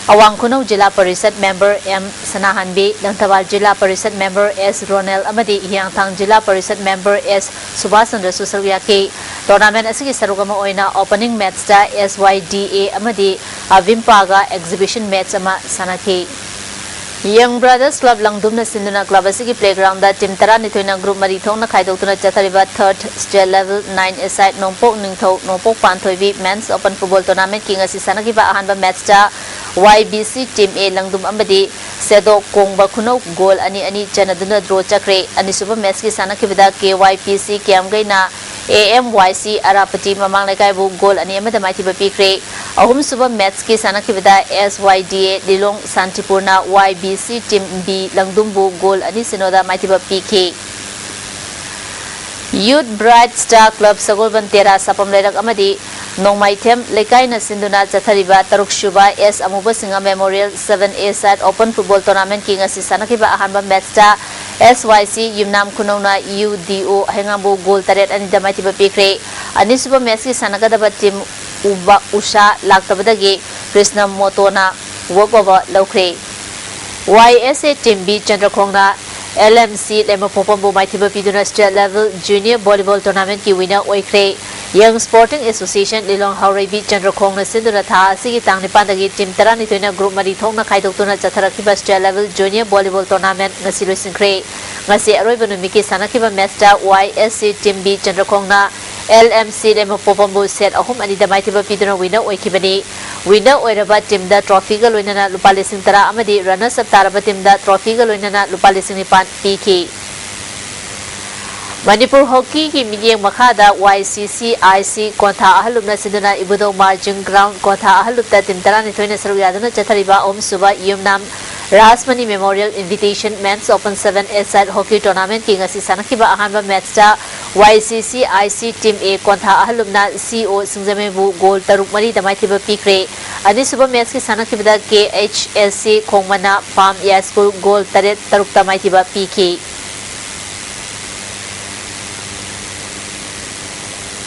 ꯑꯋꯥꯡ ꯈꯨꯅꯧ ꯖꯤꯂꯥ ꯄꯔꯤꯁꯠ member M ꯁꯅꯥꯍꯟꯕꯤ, ꯂꯪꯊꯕꯥꯜ ꯖꯤꯂꯥ ꯄꯔꯤꯁꯠ member S ꯔꯣꯅꯦꯜ ꯑꯃꯗꯤ ꯍꯤꯌꯥꯡꯊꯥꯡ ꯖꯤꯂꯥ ꯄꯔꯤꯁꯠ member S ꯁꯨꯕꯥꯁ ꯆꯟꯗ꯭ꯔꯁꯨ ꯁꯔꯨꯛ ꯌꯥꯈꯤ꯫ Tournament ꯑꯁꯤꯒꯤ ꯁꯔꯨꯛ ꯑꯃ ꯑꯣꯏꯅ opening matchꯇ S Y D A ꯑꯃꯗꯤ ꯑꯚꯤꯝꯄꯥꯒ exhibition match ꯑꯃ ꯁꯥꯟꯅꯈꯤ꯫ Young Brothers Club ꯂꯪꯗꯨꯝꯅ ꯁꯤꯟꯗꯨꯅ club ꯑꯁꯤꯒꯤ playgroundꯗ team ꯇꯔꯥꯅꯤꯊꯣꯏꯅ group ꯃꯔꯤ ꯊꯣꯛꯅ ꯈꯥꯏꯗꯣꯛꯇꯨꯅ ꯆꯠꯊꯔꯤꯕ third state level nine A side ꯅꯣꯡꯄꯣꯛ ꯅꯤꯡꯊꯧ ꯅꯣꯡꯄꯣꯛ ꯄꯥꯟꯊꯣꯏꯕꯤ men's open football tournamentꯀꯤ ꯉꯁꯤ ꯁꯥꯟꯅꯈꯤꯕ ꯑꯍꯥꯟꯕ matchꯇ Y B C Team A ꯂꯪꯗꯨꯝ ꯑꯃꯗꯤ ꯁꯦꯗꯣꯛ ꯀꯣꯡꯕ ꯈꯨꯅꯧ goal ꯑꯅꯤ ꯑꯅꯤ ꯆꯟꯅꯗꯨꯅ draw ꯆꯠꯈ꯭ꯔꯦ꯫ ꯑꯅꯤꯁꯨꯕ matchꯀꯤ ꯁꯥꯟꯅꯈꯤꯕꯗ K Y P C ꯀꯦꯝꯒꯩꯅ A M Y C ꯑꯔꯥꯄꯇꯤ ꯃꯃꯥꯡ ꯂꯩꯀꯥꯏꯕꯨ goal ꯑꯅꯤ ꯑꯃꯗ ꯃꯥꯏꯊꯤꯕ ꯄꯤꯈ꯭ꯔꯦ꯫ ꯑꯍꯨꯝꯁꯨꯕ matchꯀꯤ ꯁꯥꯟꯅꯈꯤꯕꯗ S Y D A Lilong ꯁꯥꯟꯇꯤꯄꯨꯔꯅ Y B C Team B ꯂꯪꯗꯨꯝꯕꯨ goal ꯑꯅꯤ ꯁꯤꯅꯣꯗ ꯃꯥꯏꯊꯤꯕ ꯄꯤꯈꯤ꯫ Youth Bright Star Club ꯁꯒꯣꯜꯕꯟ ꯇꯦꯔꯥ ꯁꯥꯄꯝ ꯂꯩꯔꯛ ꯑꯃꯗꯤ ꯅꯣꯡꯃꯥꯏꯊꯦꯝ ꯂꯩꯀꯥꯏꯅ ꯁꯤꯟꯗꯨꯅ ꯆꯠꯊꯔꯤꯕ ꯇꯔꯨꯛ ꯁꯨꯕ ꯑꯦꯁ ꯑꯃꯨꯕꯁꯤꯡꯍ ꯃꯦꯃꯣꯔꯤꯌꯦꯜ ꯁꯚꯦꯟ ꯑꯦ ꯁꯥꯏꯠ ꯑꯣꯄꯟ ꯐꯨꯠꯕꯣꯜ ꯇꯣꯔꯅꯥꯃꯦꯟꯠꯀꯤ ꯉꯁꯤ ꯁꯥꯟꯅꯈꯤꯕ ꯑꯍꯥꯟꯕ ꯃꯦꯠꯆꯇ ꯑꯦꯁ ꯋꯥꯏ ꯁꯤ ꯌꯨꯝꯅꯥꯝ ꯈꯨꯅꯧꯅ ꯌꯨ ꯗꯤ ꯑꯣ ꯍꯩꯉꯥꯡꯕꯨ ꯒꯣꯜ ꯇꯔꯦꯠ ꯑꯅꯤꯗ ꯃꯥꯏꯊꯤꯕ ꯄꯤꯈ꯭ꯔꯦ꯫ ꯑꯅꯤꯁꯨꯕ ꯃꯦꯠꯆꯀꯤ ꯁꯥꯟꯅꯒꯗꯕ ꯇꯤꯝ ꯎꯕ ꯎꯁꯥ ꯂꯥꯛꯇꯕꯗꯒꯤ ꯀ꯭ꯔꯤꯁꯅ ꯃꯣꯇꯣꯅ ꯋꯣꯛ ꯑꯣꯚꯔ ꯂꯧꯈ꯭ꯔꯦ꯫ Y S A team B ꯆꯟꯗ꯭ꯔꯈꯣꯡꯅ ꯑꯦꯜ ꯑꯦꯝ ꯁꯤ ꯂꯩꯃꯄꯣꯛꯄꯝꯕꯨ ꯃꯥꯏꯊꯤꯕ ꯄꯤꯗꯨꯅ ꯁ꯭ꯇꯦꯠ ꯂꯦꯚꯦꯜ ꯖꯨꯅꯤꯌꯔ ꯚꯣꯂꯤꯕꯣꯜ ꯇꯣꯔꯅꯥꯃꯦꯟꯠꯀꯤ ꯋꯤꯟꯅꯔ ꯑꯣꯏꯈ꯭ꯔꯦ꯫ ꯌꯪ ꯁ꯭ꯄꯣꯔꯇꯤꯡ ꯑꯦꯁꯣꯁꯤꯌꯦꯁꯟ ꯂꯤꯂꯣꯡ ꯍꯥꯎꯔꯩꯕꯤ ꯆꯟꯗ꯭ꯔꯈꯣꯡꯅ ꯁꯤꯟꯗꯨꯅ ꯊꯥ ꯑꯁꯤꯒꯤ ꯇꯥꯡ ꯅꯤꯄꯥꯟꯗꯒꯤ ꯇꯤꯝ ꯇꯔꯥꯅꯤꯊꯣꯏꯅ ꯒ꯭ꯔꯨꯞ ꯃꯔꯤ ꯊꯣꯛꯅ ꯈꯥꯏꯗꯣꯛꯇꯨꯅ ꯆꯠꯊꯔꯛꯈꯤꯕ state level junior volleyball tournament ꯉꯁꯤ ꯂꯣꯏꯁꯤꯟꯈ꯭ꯔꯦ꯫ ꯉꯁꯤ ꯑꯔꯣꯏꯕ ꯅꯨꯃꯤꯠꯀꯤ ꯁꯥꯟꯅꯈꯤꯕ ꯃꯦꯠꯆꯇ Y S C team B ꯆꯟꯗ꯭ꯔꯈꯣꯡꯅ ꯑꯦꯜ ꯑꯦꯝ ꯁꯤ ꯂꯩꯃꯄꯣꯛꯄꯝꯕꯨ ꯁꯦꯠ ꯑꯍꯨꯝ ꯑꯅꯤꯗ ꯃꯥꯏꯊꯤꯕ ꯄꯤꯗꯨꯅ ꯋꯤꯟꯅꯔ ꯑꯣꯏꯈꯤꯕꯅꯤ꯫ ꯋꯤꯟꯅꯔ ꯑꯣꯏꯔꯕ ꯇꯤꯝꯗ ꯇ꯭ꯔꯣꯐꯤꯒ ꯂꯣꯏꯅꯅ ꯂꯨꯄꯥ ꯂꯤꯁꯤꯡ ꯇꯔꯥ ꯑꯃꯗꯤ ꯔꯅꯔꯁ ꯑꯞ ꯇꯥꯔꯕ ꯇꯤꯝꯗ ꯇ꯭ꯔꯣꯐꯤꯒ ꯂꯣꯏꯅꯅ ꯂꯨꯄꯥ ꯂꯤꯁꯤꯡ ꯅꯤꯄꯥꯟ ꯄꯤꯈꯤ꯫ ꯃꯅꯤꯄꯨꯔ ꯍꯣꯀꯤꯒꯤ ꯃꯤꯠꯌꯦꯡ ꯃꯈꯥꯗ ꯋꯥꯏ ꯁꯤ ꯁꯤ ꯑꯥꯏ ꯁꯤ ꯀꯣꯟꯊꯥ ꯑꯍꯜꯂꯨꯞꯅ ꯁꯤꯟꯗꯨꯅ ꯏꯕꯨꯙꯧ ꯃꯥꯔꯖꯤꯡ ꯒ꯭ꯔꯥꯎꯟ ꯀꯣꯟꯊꯥ ꯑꯍꯜꯂꯨꯞꯇ ꯇꯤꯝ ꯇꯔꯥꯅꯤꯊꯣꯏꯅ ꯁꯔꯨꯛ ꯌꯥꯗꯨꯅ ꯆꯠꯊꯔꯤꯕ ꯑꯍꯨꯝꯁꯨꯕ ꯌꯨꯝꯅꯥꯝ Rajmani memorial invitation ꯃꯦꯟꯁ open seven ꯑꯦ ꯁꯥꯏꯠ ꯍꯣꯀꯤ ꯇꯣꯔꯅꯥꯃꯦꯟꯠꯀꯤ ꯉꯁꯤ ꯁꯥꯟꯅꯈꯤꯕ ꯑꯍꯥꯟꯕ ꯃꯦꯠꯆꯇ ꯋꯥꯏ ꯁꯤ ꯁꯤ ꯑꯥꯏ ꯁꯤ ꯇꯤꯝ ꯑꯦ ꯀꯣꯟꯊꯥ ꯑꯍꯜꯂꯨꯞꯅ ꯁꯤ ꯑꯣ ꯁꯤꯡꯖꯃꯩꯕꯨ ꯒꯣꯜ ꯇꯔꯨꯛ ꯃꯔꯤꯗ ꯃꯥꯏꯊꯤꯕ ꯄꯤꯈ꯭ꯔꯦ꯫ ꯑꯅꯤꯁꯨꯕ ꯃꯦꯠꯆꯀꯤ ꯁꯥꯟꯅꯈꯤꯕꯗ ꯀꯦ ꯑꯩꯆ ꯑꯦꯁ ꯁꯤ ꯈꯣꯡꯃꯟꯅ ꯄꯥꯝ ꯌꯥꯏꯁ꯭ꯀꯨꯜ ꯒꯣꯜ ꯇꯔꯦꯠ ꯇꯔꯨꯛꯇ ꯃꯥꯏꯊꯤꯕ ꯄꯤꯈꯤ꯫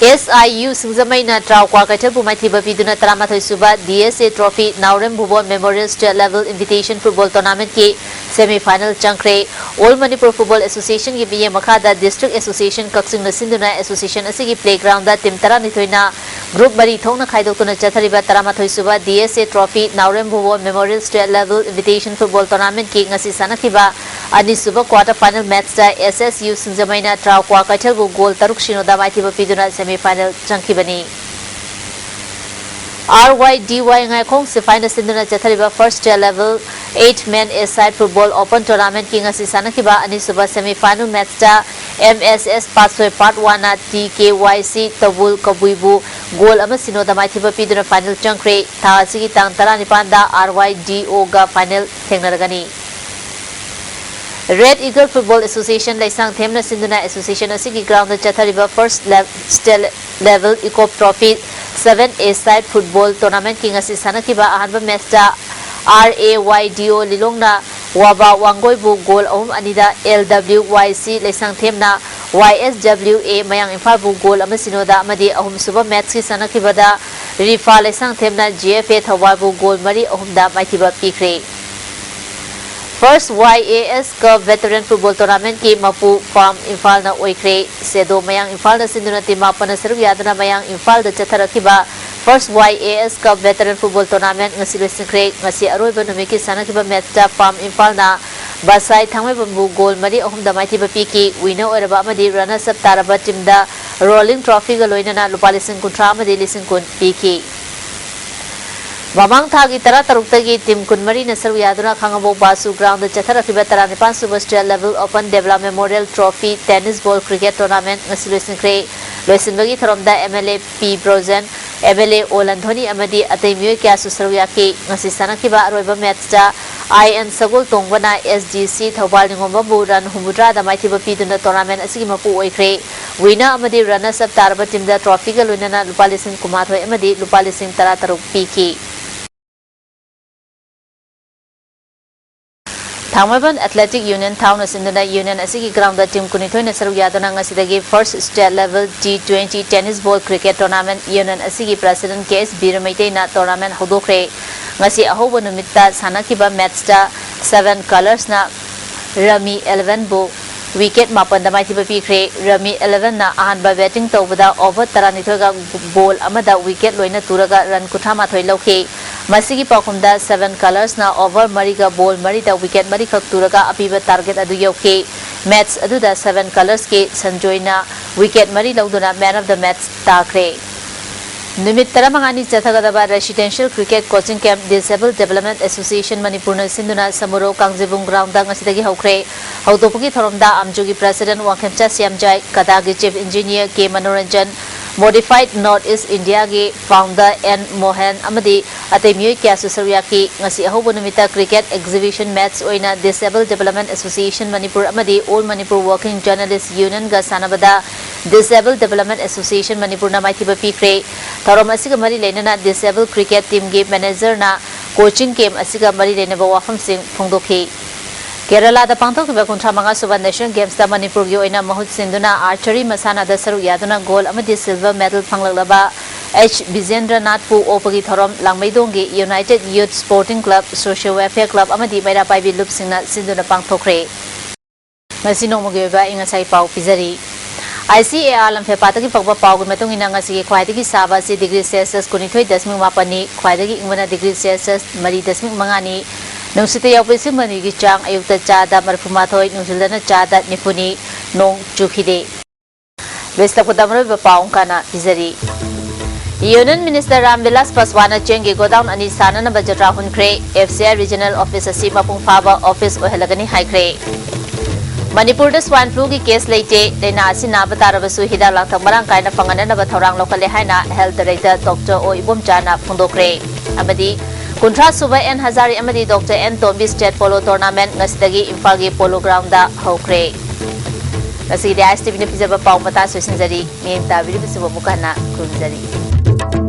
ꯑꯦꯁ ꯑꯥꯏ ꯌꯨ ꯁꯤꯡꯖꯃꯩꯅ ꯇ꯭ꯔꯥꯎ ꯀ꯭ꯋꯥꯀꯩꯊꯦꯜꯕꯨ ꯃꯥꯏꯊꯤꯕ ꯄꯤꯗꯨꯅ ꯇꯔꯥꯃꯥꯊꯣꯏ ꯁꯨꯕ D S A trophy Naorem Bhubon memorial state level invitation football ꯇꯣꯔꯅꯥꯃꯦꯟꯠꯀꯤ ꯁꯦꯃꯤ ꯐꯥꯏꯅꯦꯜ ꯆꯪꯈ꯭ꯔꯦ꯫ ꯑꯣꯜ ꯃꯅꯤꯄꯨꯔ ꯐꯨꯠꯕꯣꯜ ꯑꯦꯁꯣꯁꯤꯌꯦꯁꯟꯒꯤ ꯃꯤꯠꯌꯦꯡ ꯃꯈꯥꯗ ꯗꯤꯁꯇ꯭ꯔꯤꯛ ꯑꯦꯁꯣꯁꯤꯌꯦꯁꯟ ꯀꯛꯆꯤꯡꯅ ꯁꯤꯟꯗꯨꯅ ꯑꯦꯁꯣꯁꯤꯌꯦꯁꯟ ꯑꯁꯤꯒꯤ ꯄ꯭ꯂꯦꯒ꯭ꯔꯥꯎꯟꯗ ꯇꯤꯝ ꯇꯔꯥꯅꯤꯊꯣꯏꯅ ꯒ꯭ꯔꯨꯞ ꯃꯔꯤ ꯊꯣꯛꯅ ꯈꯥꯏꯗꯣꯛꯇꯨꯅ ꯆꯠꯊꯔꯤꯕ ꯇꯔꯥꯃꯥꯊꯣꯏ ꯁꯨꯕ D S A trophy Naorem Bhubon memorial state level invitation football ꯇꯣꯔꯅꯥꯃꯦꯟꯠꯀꯤ ꯉꯁꯤ ꯁꯥꯟꯅꯈꯤꯕ ꯑꯅꯤꯁꯨꯕ ꯀ꯭ꯋꯥꯔꯇꯔ ꯐꯥꯏꯅꯦꯜ ꯃꯦꯠꯆꯇ ꯑꯦꯁ ꯑꯦꯁ ꯌꯨ ꯁꯤꯡꯖꯃꯩꯅ ꯇ꯭ꯔꯥꯎ ꯀ꯭ꯋꯥꯀꯩꯊꯦꯜꯕꯨ ꯒꯣꯜ ꯇꯔꯨꯛ ꯁꯤꯅꯣꯗ ꯃꯥꯏꯊꯤꯕ ꯄꯤꯗꯨꯅ ꯁꯦꯃꯤ ꯐꯥꯏꯅꯦꯜ ꯆꯪꯈꯤꯕꯅꯤ꯫ R Y D Y Ngaikhong ꯁꯤꯐꯥꯏꯅ ꯁꯤꯟꯗꯨꯅ ꯆꯠꯊꯔꯤꯕ first state level eight man a side football open ꯇꯣꯔꯅꯥꯃꯦꯟꯠꯀꯤ ꯉꯁꯤ ꯁꯥꯟꯅꯈꯤꯕ ꯑꯅꯤꯁꯨꯕ ꯁꯦꯃꯤ ꯐꯥꯏꯅꯦꯜ ꯃꯦꯠꯆꯇ M S S Patsoi part ꯋꯥꯟꯅ ꯇꯤ ꯀꯦ ꯋꯥꯏ ꯁꯤ ꯇꯧꯕꯨꯜ ꯀꯕꯨꯏꯕꯨ ꯒꯣꯜ ꯑꯃ ꯁꯤꯅꯣꯗ ꯃꯥꯏꯊꯤꯕ ꯄꯤꯗꯨꯅ ꯐꯥꯏꯅꯦꯜ ꯆꯪꯈ꯭ꯔꯦ꯫ ꯊꯥ ꯑꯁꯤꯒꯤ ꯇꯥꯡ ꯇꯔꯥꯅꯤꯄꯥꯟꯗ ꯑꯥꯔ ꯋꯥꯏ ꯗꯤ ꯑꯣꯒ ꯐꯥꯏꯅꯦꯜ ꯊꯦꯡꯅꯔꯒꯅꯤ꯫ ꯔꯦꯗ ꯏꯒꯜ ꯐꯨꯠꯕꯣꯜ ꯑꯦꯁꯣꯁꯤꯌꯦꯁꯟ ꯂꯩꯁꯥꯡꯊꯦꯝꯅ ꯁꯤꯟꯗꯨꯅ ꯑꯦꯁꯣꯁꯤꯌꯦꯁꯟ ꯑꯁꯤꯒꯤ ꯒ꯭ꯔꯥꯎꯟꯗ ꯆꯠꯊꯔꯤꯕ ꯐꯥꯔꯁ ꯂꯦꯞ-, state level Ekop trophy seven A side football tournamentꯀꯤ ꯉꯁꯤ ꯁꯥꯟꯅꯈꯤꯕ ꯑꯍꯥꯟꯕ matchꯇ R A Y D O ꯂꯤꯂꯣꯡꯅ ꯋꯥꯕꯥ ꯋꯥꯡꯒꯣꯏꯕꯨ goal ꯑꯍꯨꯝ ꯑꯅꯤꯗ, L W Y C ꯂꯩꯁꯥꯡꯊꯦꯝꯅ Y S W A ꯃꯌꯥꯡ ꯏꯝꯐꯥꯜꯕꯨ goal ꯑꯃ ꯁꯤꯅꯣꯗ ꯑꯃꯗꯤ ꯑꯍꯨꯝꯁꯨꯕ matchꯀꯤ ꯁꯥꯟꯅꯈꯤꯕꯗ ꯔꯤꯐꯥ ꯂꯩꯁꯥꯡꯊꯦꯝꯅ G F A ꯊꯧꯕꯥꯜꯕꯨ goal ꯃꯔꯤ ꯑꯍꯨꯝꯗ ꯃꯥꯏꯊꯤꯕ ꯄꯤꯈ꯭ꯔꯦ꯫ First Y A S Cup Veteran Football Tournamentꯀꯤ ꯃꯄꯨ ꯄꯥꯝ ꯏꯝꯐꯥꯜꯅ ꯑꯣꯏꯈ꯭ꯔꯦ꯫ ꯁꯦꯗꯣ ꯃꯌꯥꯡ ꯏꯝꯐꯥꯜꯅ ꯁꯤꯟꯗꯨꯅ team ꯃꯥꯄꯟꯅ ꯁꯔꯨꯛ ꯌꯥꯗꯨꯅ ꯃꯌꯥꯡ ꯏꯝꯐꯥꯜꯗ ꯆꯠꯊꯔꯛꯈꯤꯕ First Y A S Cup Veteran Football Tournament ꯉꯁꯤ ꯂꯣꯏꯁꯤꯟꯈ꯭ꯔꯦ꯫ ꯉꯁꯤ ꯑꯔꯣꯏꯕ ꯅꯨꯃꯤꯠꯀꯤ ꯁꯥꯟꯅꯈꯤꯕ matchꯇ ꯄꯥꯝ ꯏꯝꯐꯥꯜꯅ ꯕꯁꯥꯏ ꯊꯥꯡꯃꯩꯕꯟꯕꯨ goal ꯃꯔꯤ ꯑꯍꯨꯝꯗ ꯃꯥꯏꯊꯤꯕ ꯄꯤꯈꯤ꯫ Winner ꯑꯣꯏꯔꯕ ꯑꯃꯗꯤ runners up ꯇꯥꯔꯕ teamꯗ rolling trophyꯒ ꯂꯣꯏꯅꯅ ꯂꯨꯄꯥ ꯂꯤꯁꯤꯡ ꯀꯨꯟꯊ꯭ꯔꯥ ꯑꯃꯗꯤ ꯂꯤꯁꯤꯡ ꯀꯨꯟ ꯄꯤꯈꯤ꯫ ꯃꯃꯥꯡ ꯊꯥꯒꯤ ꯇꯔꯥꯇꯔꯨꯛꯇꯒꯤ team ꯀꯨꯟꯃꯔꯤꯅ ꯁꯔꯨꯛ ꯌꯥꯗꯨꯅ ꯈꯥꯉꯕꯣꯛ ꯕꯥꯁꯨ groundꯗ ꯆꯠꯊꯔꯛꯈꯤꯕ ꯇꯔꯥꯅꯤꯄꯥꯟ ꯁꯨꯕ State Level Open Devla Memorial Trophy Tennis Ball Cricket Tournament ꯉꯁꯤ ꯂꯣꯏꯁꯤꯟꯈ꯭ꯔꯦ꯫ ꯂꯣꯏꯁꯤꯟꯕꯒꯤ ꯊꯧꯔꯝꯗ M L A P Brojen, M L A ꯑꯣ ꯂꯟꯊꯣꯅꯤ ꯑꯃꯗꯤ ꯑꯇꯩ ꯃꯤꯑꯣꯏ ꯀꯌꯥꯁꯨ ꯁꯔꯨꯛ ꯌꯥꯈꯤ꯫ ꯉꯁꯤ ꯁꯥꯟꯅꯈꯤꯕ ꯑꯔꯣꯏꯕ matchꯇ I N ꯁꯒꯣꯜꯇꯣꯡꯕꯅ S D C Thoubal ꯅꯤꯉꯣꯝꯕꯝꯕꯨ run ꯍꯨꯝꯐꯨꯇꯔꯥꯗ ꯃꯥꯏꯊꯤꯕ ꯄꯤꯗꯨꯅ tournament ꯑꯁꯤꯒꯤ ꯃꯄꯨ ꯑꯣꯏꯈ꯭ꯔꯦ꯫ Winner ꯑꯃꯗꯤ runners up ꯇꯥꯔꯕ teamꯗ trophyꯒ ꯂꯣꯏꯅꯅ ꯂꯨꯄꯥ ꯂꯤꯁꯤꯡ ꯀꯨꯟꯃꯥꯊꯣꯏ ꯑꯃꯗꯤ ꯂꯨꯄꯥ ꯂꯤꯁꯤꯡ ꯇꯔꯥꯇꯔꯨꯛ ꯄꯤꯈꯤ꯫ ꯊꯥꯡꯃꯩꯕꯟ Athletic Union ꯊꯥꯎꯅ ꯁꯤꯟꯗꯨꯅ union ꯑꯁꯤꯒꯤ groundꯗ team ꯀꯨꯟꯅꯤꯊꯣꯏꯅ ꯁꯔꯨꯛ ꯌꯥꯗꯨꯅ ꯉꯁꯤꯗꯒꯤ First State Level T twenty Tennis Ball Cricket Tournament union ꯑꯁꯤꯒꯤ president K S ꯕꯤꯔ ꯃꯩꯇꯩꯅ tournament ꯍꯧꯗꯣꯛꯈ꯭ꯔꯦ꯫ ꯉꯁꯤ ꯑꯍꯧꯕ ꯅꯨꯃꯤꯠꯇ ꯁꯥꯟꯅꯈꯤꯕ matchꯇ Seven Colorsꯅ ꯔꯃꯤ elevenꯕꯨ wicket ꯃꯥꯄꯟꯗ ꯃꯥꯏꯊꯤꯕ ꯄꯤꯈ꯭ꯔꯦ꯫ ꯔꯃꯤ elevenꯅ ꯑꯍꯥꯟꯕ batting ꯇꯧꯕꯗ over ꯇꯔꯥꯅꯤꯊꯣꯏꯒ ball ꯑꯃꯗ wicket ꯂꯣꯏꯅ ꯇꯨꯔꯒ run ꯀꯨꯟꯊ꯭ꯔꯥ ꯃꯥꯊꯣꯏ ꯂꯧꯈꯤ꯫ ꯃꯁꯤꯒꯤ ꯄꯥꯎꯈꯨꯝꯗ Seven Colorsꯅ over ꯃꯔꯤꯒ ball ꯃꯔꯤꯗ wicket ꯃꯔꯤꯈꯛ ꯇꯨꯔꯒ ꯑꯄꯤꯕ target ꯑꯗꯨ ꯌꯧꯈꯤ꯫ Match ꯑꯗꯨꯗ Seven Colorsꯀꯤ ꯁꯟꯖꯣꯏꯅ wicket ꯃꯔꯤ ꯂꯧꯗꯨꯅ man of the match ꯇꯥꯈ꯭ꯔꯦ꯫ ꯅꯨꯃꯤꯠ ꯇꯔꯥꯃꯉꯥꯅꯤ ꯆꯠꯊꯒꯗꯕ Residential Cricket Coaching Camp Disabled Development Association ꯃꯅꯤꯄꯨꯔꯅ ꯁꯤꯟꯗꯨꯅ ꯁꯃꯨꯔꯧ ꯀꯥꯡꯖꯩꯕꯨꯡ groundꯗ ꯉꯁꯤꯗꯒꯤ ꯍꯧꯈ꯭ꯔꯦ꯫ ꯍꯧꯗꯣꯛꯄꯒꯤ ꯊꯧꯔꯝꯗ ꯑꯝꯖꯨꯒꯤ president ꯋꯥꯡꯈꯦꯝꯆꯥ ꯁ꯭ꯌꯥꯝꯖꯥꯏ, ꯀꯗꯥꯒꯤ chief engineer K Manoranjan, Modified North East Indiaꯒꯤ founder ꯑꯦꯟ ꯃꯣꯍꯟ ꯑꯃꯗꯤ ꯑꯇꯩ ꯃꯤꯑꯣꯏ ꯀꯌꯥꯁꯨ ꯁꯔꯨꯛ ꯌꯥꯈꯤ꯫ ꯉꯁꯤ ꯑꯍꯧꯕ ꯅꯨꯃꯤꯠꯇ cricket exhibition match ꯑꯣꯏꯅ Disabled Development Association ꯃꯅꯤꯄꯨꯔ ꯑꯃꯗꯤ All Manipur Working Journalist Unionꯒ ꯁꯥꯟꯅꯕꯗ Disabled Development Association ꯃꯅꯤꯄꯨꯔꯅ ꯃꯥꯏꯊꯤꯕ ꯄꯤꯈ꯭ꯔꯦ꯫ ꯊꯧꯔꯝ ꯑꯁꯤꯒ ꯃꯔꯤ ꯂꯩꯅꯅ Disable Cricket Teamꯒꯤ managerꯅ coaching camp ꯑꯁꯤꯒ ꯃꯔꯤ ꯂꯩꯅꯕ ꯋꯥꯐꯝꯁꯤꯡ ꯐꯣꯡꯗꯣꯛꯈꯤ꯫ ꯀꯦꯔꯂꯥꯗ ꯄꯥꯡꯊꯣꯛꯈꯤꯕ ꯀꯨꯟꯊ꯭ꯔꯥ ꯃꯉꯥ ꯁꯨꯕ Nation Gamesꯇ ꯃꯅꯤꯄꯨꯔꯒꯤ ꯑꯣꯏꯅ ꯃꯍꯨꯠ ꯁꯤꯟꯗꯨꯅ archery ꯃꯁꯥꯟꯅꯗ ꯁꯔꯨꯛ ꯌꯥꯗꯨꯅ gold ꯑꯃꯗꯤ silver medal ꯐꯪꯂꯛꯂꯕ H ꯕꯤꯖꯦꯟꯗ꯭ꯔꯅꯥꯊꯄꯨ ꯑꯣꯛꯄꯒꯤ ꯊꯧꯔꯝ ꯂꯥꯡꯃꯩꯗꯣꯡꯒꯤ United Youth Sporting Club, Social Welfare Club ꯑꯃꯗꯤ ꯃꯩꯔꯥ ꯄꯥꯏꯕꯤ ꯂꯨꯞꯁꯤꯡꯅ ꯁꯤꯟꯗꯨꯅ ꯄꯥꯡꯊꯣꯛꯈ꯭ꯔꯦ꯫ ꯉꯁꯤ ꯅꯣꯡꯃꯒꯤ ꯑꯣꯏꯕ ꯑꯏꯪ ꯑꯁꯥꯒꯤ ꯄꯥꯎ ꯄꯤꯖꯔꯤ꯫ ICAR ꯂꯝꯐꯦꯜꯄꯥꯠꯇꯒꯤ ꯐꯪꯕ ꯄꯥꯎꯒꯤ ꯃꯇꯨꯡ ꯏꯟꯅ ꯉꯁꯤꯒꯤ ꯈ꯭ꯋꯥꯏꯗꯒꯤ ꯁꯥꯕ ꯑꯁꯤ degree Celsius ꯀꯨꯟꯅꯤꯊꯣꯏ ꯗꯁꯃꯤꯛ ꯃꯥꯄꯟꯅꯤ, ꯈ꯭ꯋꯥꯏꯗꯒꯤ ꯏꯪꯕꯅ degree Celsius ꯃꯔꯤ ꯗꯁꯃꯤꯛ ꯃꯉꯥꯅꯤ꯫ ꯅꯨꯡꯁꯤꯠꯇ ꯌꯥꯎꯕ ꯏꯁꯤꯡ ꯃꯅꯤꯒꯤ ꯆꯥꯡ ꯑꯌꯨꯛꯇ ꯆꯥꯗ ꯃꯔꯤꯐꯨ ꯃꯥꯊꯣꯏ, ꯅꯨꯡꯊꯤꯜꯗꯅ ꯆꯥꯗ ꯅꯤꯐꯨꯅꯤ꯫ ꯅꯣꯡ ꯆꯨꯈꯤꯗꯦ꯫ ꯂꯣꯏꯁꯤꯜꯂꯛꯄꯗ ꯃꯔꯨꯑꯣꯏꯕ ꯄꯥꯎ ꯑꯃꯨꯛ ꯍꯟꯅ ꯄꯤꯖꯔꯤ꯫ Union Minister ꯔꯥꯝ ꯕꯤꯂꯥꯁ ꯄꯥꯁꯋꯥꯟꯅ ꯆꯦꯡꯒꯤ godown ꯑꯅꯤ ꯁꯥꯅꯅꯕ ꯖꯇ꯭ꯔꯥ ꯍꯨꯟꯈ꯭ꯔꯦ꯫ FCI regional office ꯑꯁꯤ ꯃꯄꯨꯡ ꯐꯥꯕ office ꯑꯣꯏꯍꯜꯂꯒꯅꯤ ꯍꯥꯏꯈ꯭ꯔꯦ꯫ ꯃꯅꯤꯄꯨꯔꯗ swine fluꯒꯤ case ꯂꯩꯇꯦ꯫ ꯂꯥꯏꯅꯥ ꯑꯁꯤ ꯅꯥꯕ ꯇꯥꯔꯕꯁꯨ ꯍꯤꯗꯥꯛ ꯂꯥꯡꯊꯛ ꯃꯔꯥꯡ ꯀꯥꯏꯅ ꯐꯪꯍꯟꯅꯅꯕ ꯊꯧꯔꯥꯡ ꯂꯧꯈꯠꯂꯦ ꯍꯥꯏꯅ Health Director Doctor ꯑꯣ ꯏꯕꯣꯝꯆꯥꯅ ꯐꯣꯡꯗꯣꯛꯈ꯭ꯔꯦ꯫ ꯑꯃꯗꯤ ꯀꯨꯟꯊ꯭ꯔꯥ ꯁꯨꯕ ꯑꯦꯟ ꯍꯖꯥꯔꯤ ꯑꯃꯗꯤ Doctor N Tombi state polo tournament ꯉꯁꯤꯗꯒꯤ ꯏꯝꯐꯥꯜꯒꯤ Polo Groundꯗ ꯍꯧꯈ꯭ꯔꯦ꯫ ꯉꯁꯤꯒꯤꯗꯤ ISTVꯅ ꯄꯤꯖꯕ ꯄꯥꯎ ꯃꯇꯥꯡ ꯂꯣꯏꯁꯤꯟꯖꯔꯤ꯫ ꯃꯤꯠꯌꯦꯡ ꯇꯥꯕꯤꯔꯤꯕꯁꯤꯕꯨ ꯑꯃꯨꯛ ꯍꯟꯅ ꯈꯨꯔꯨꯝꯖꯔꯤ꯫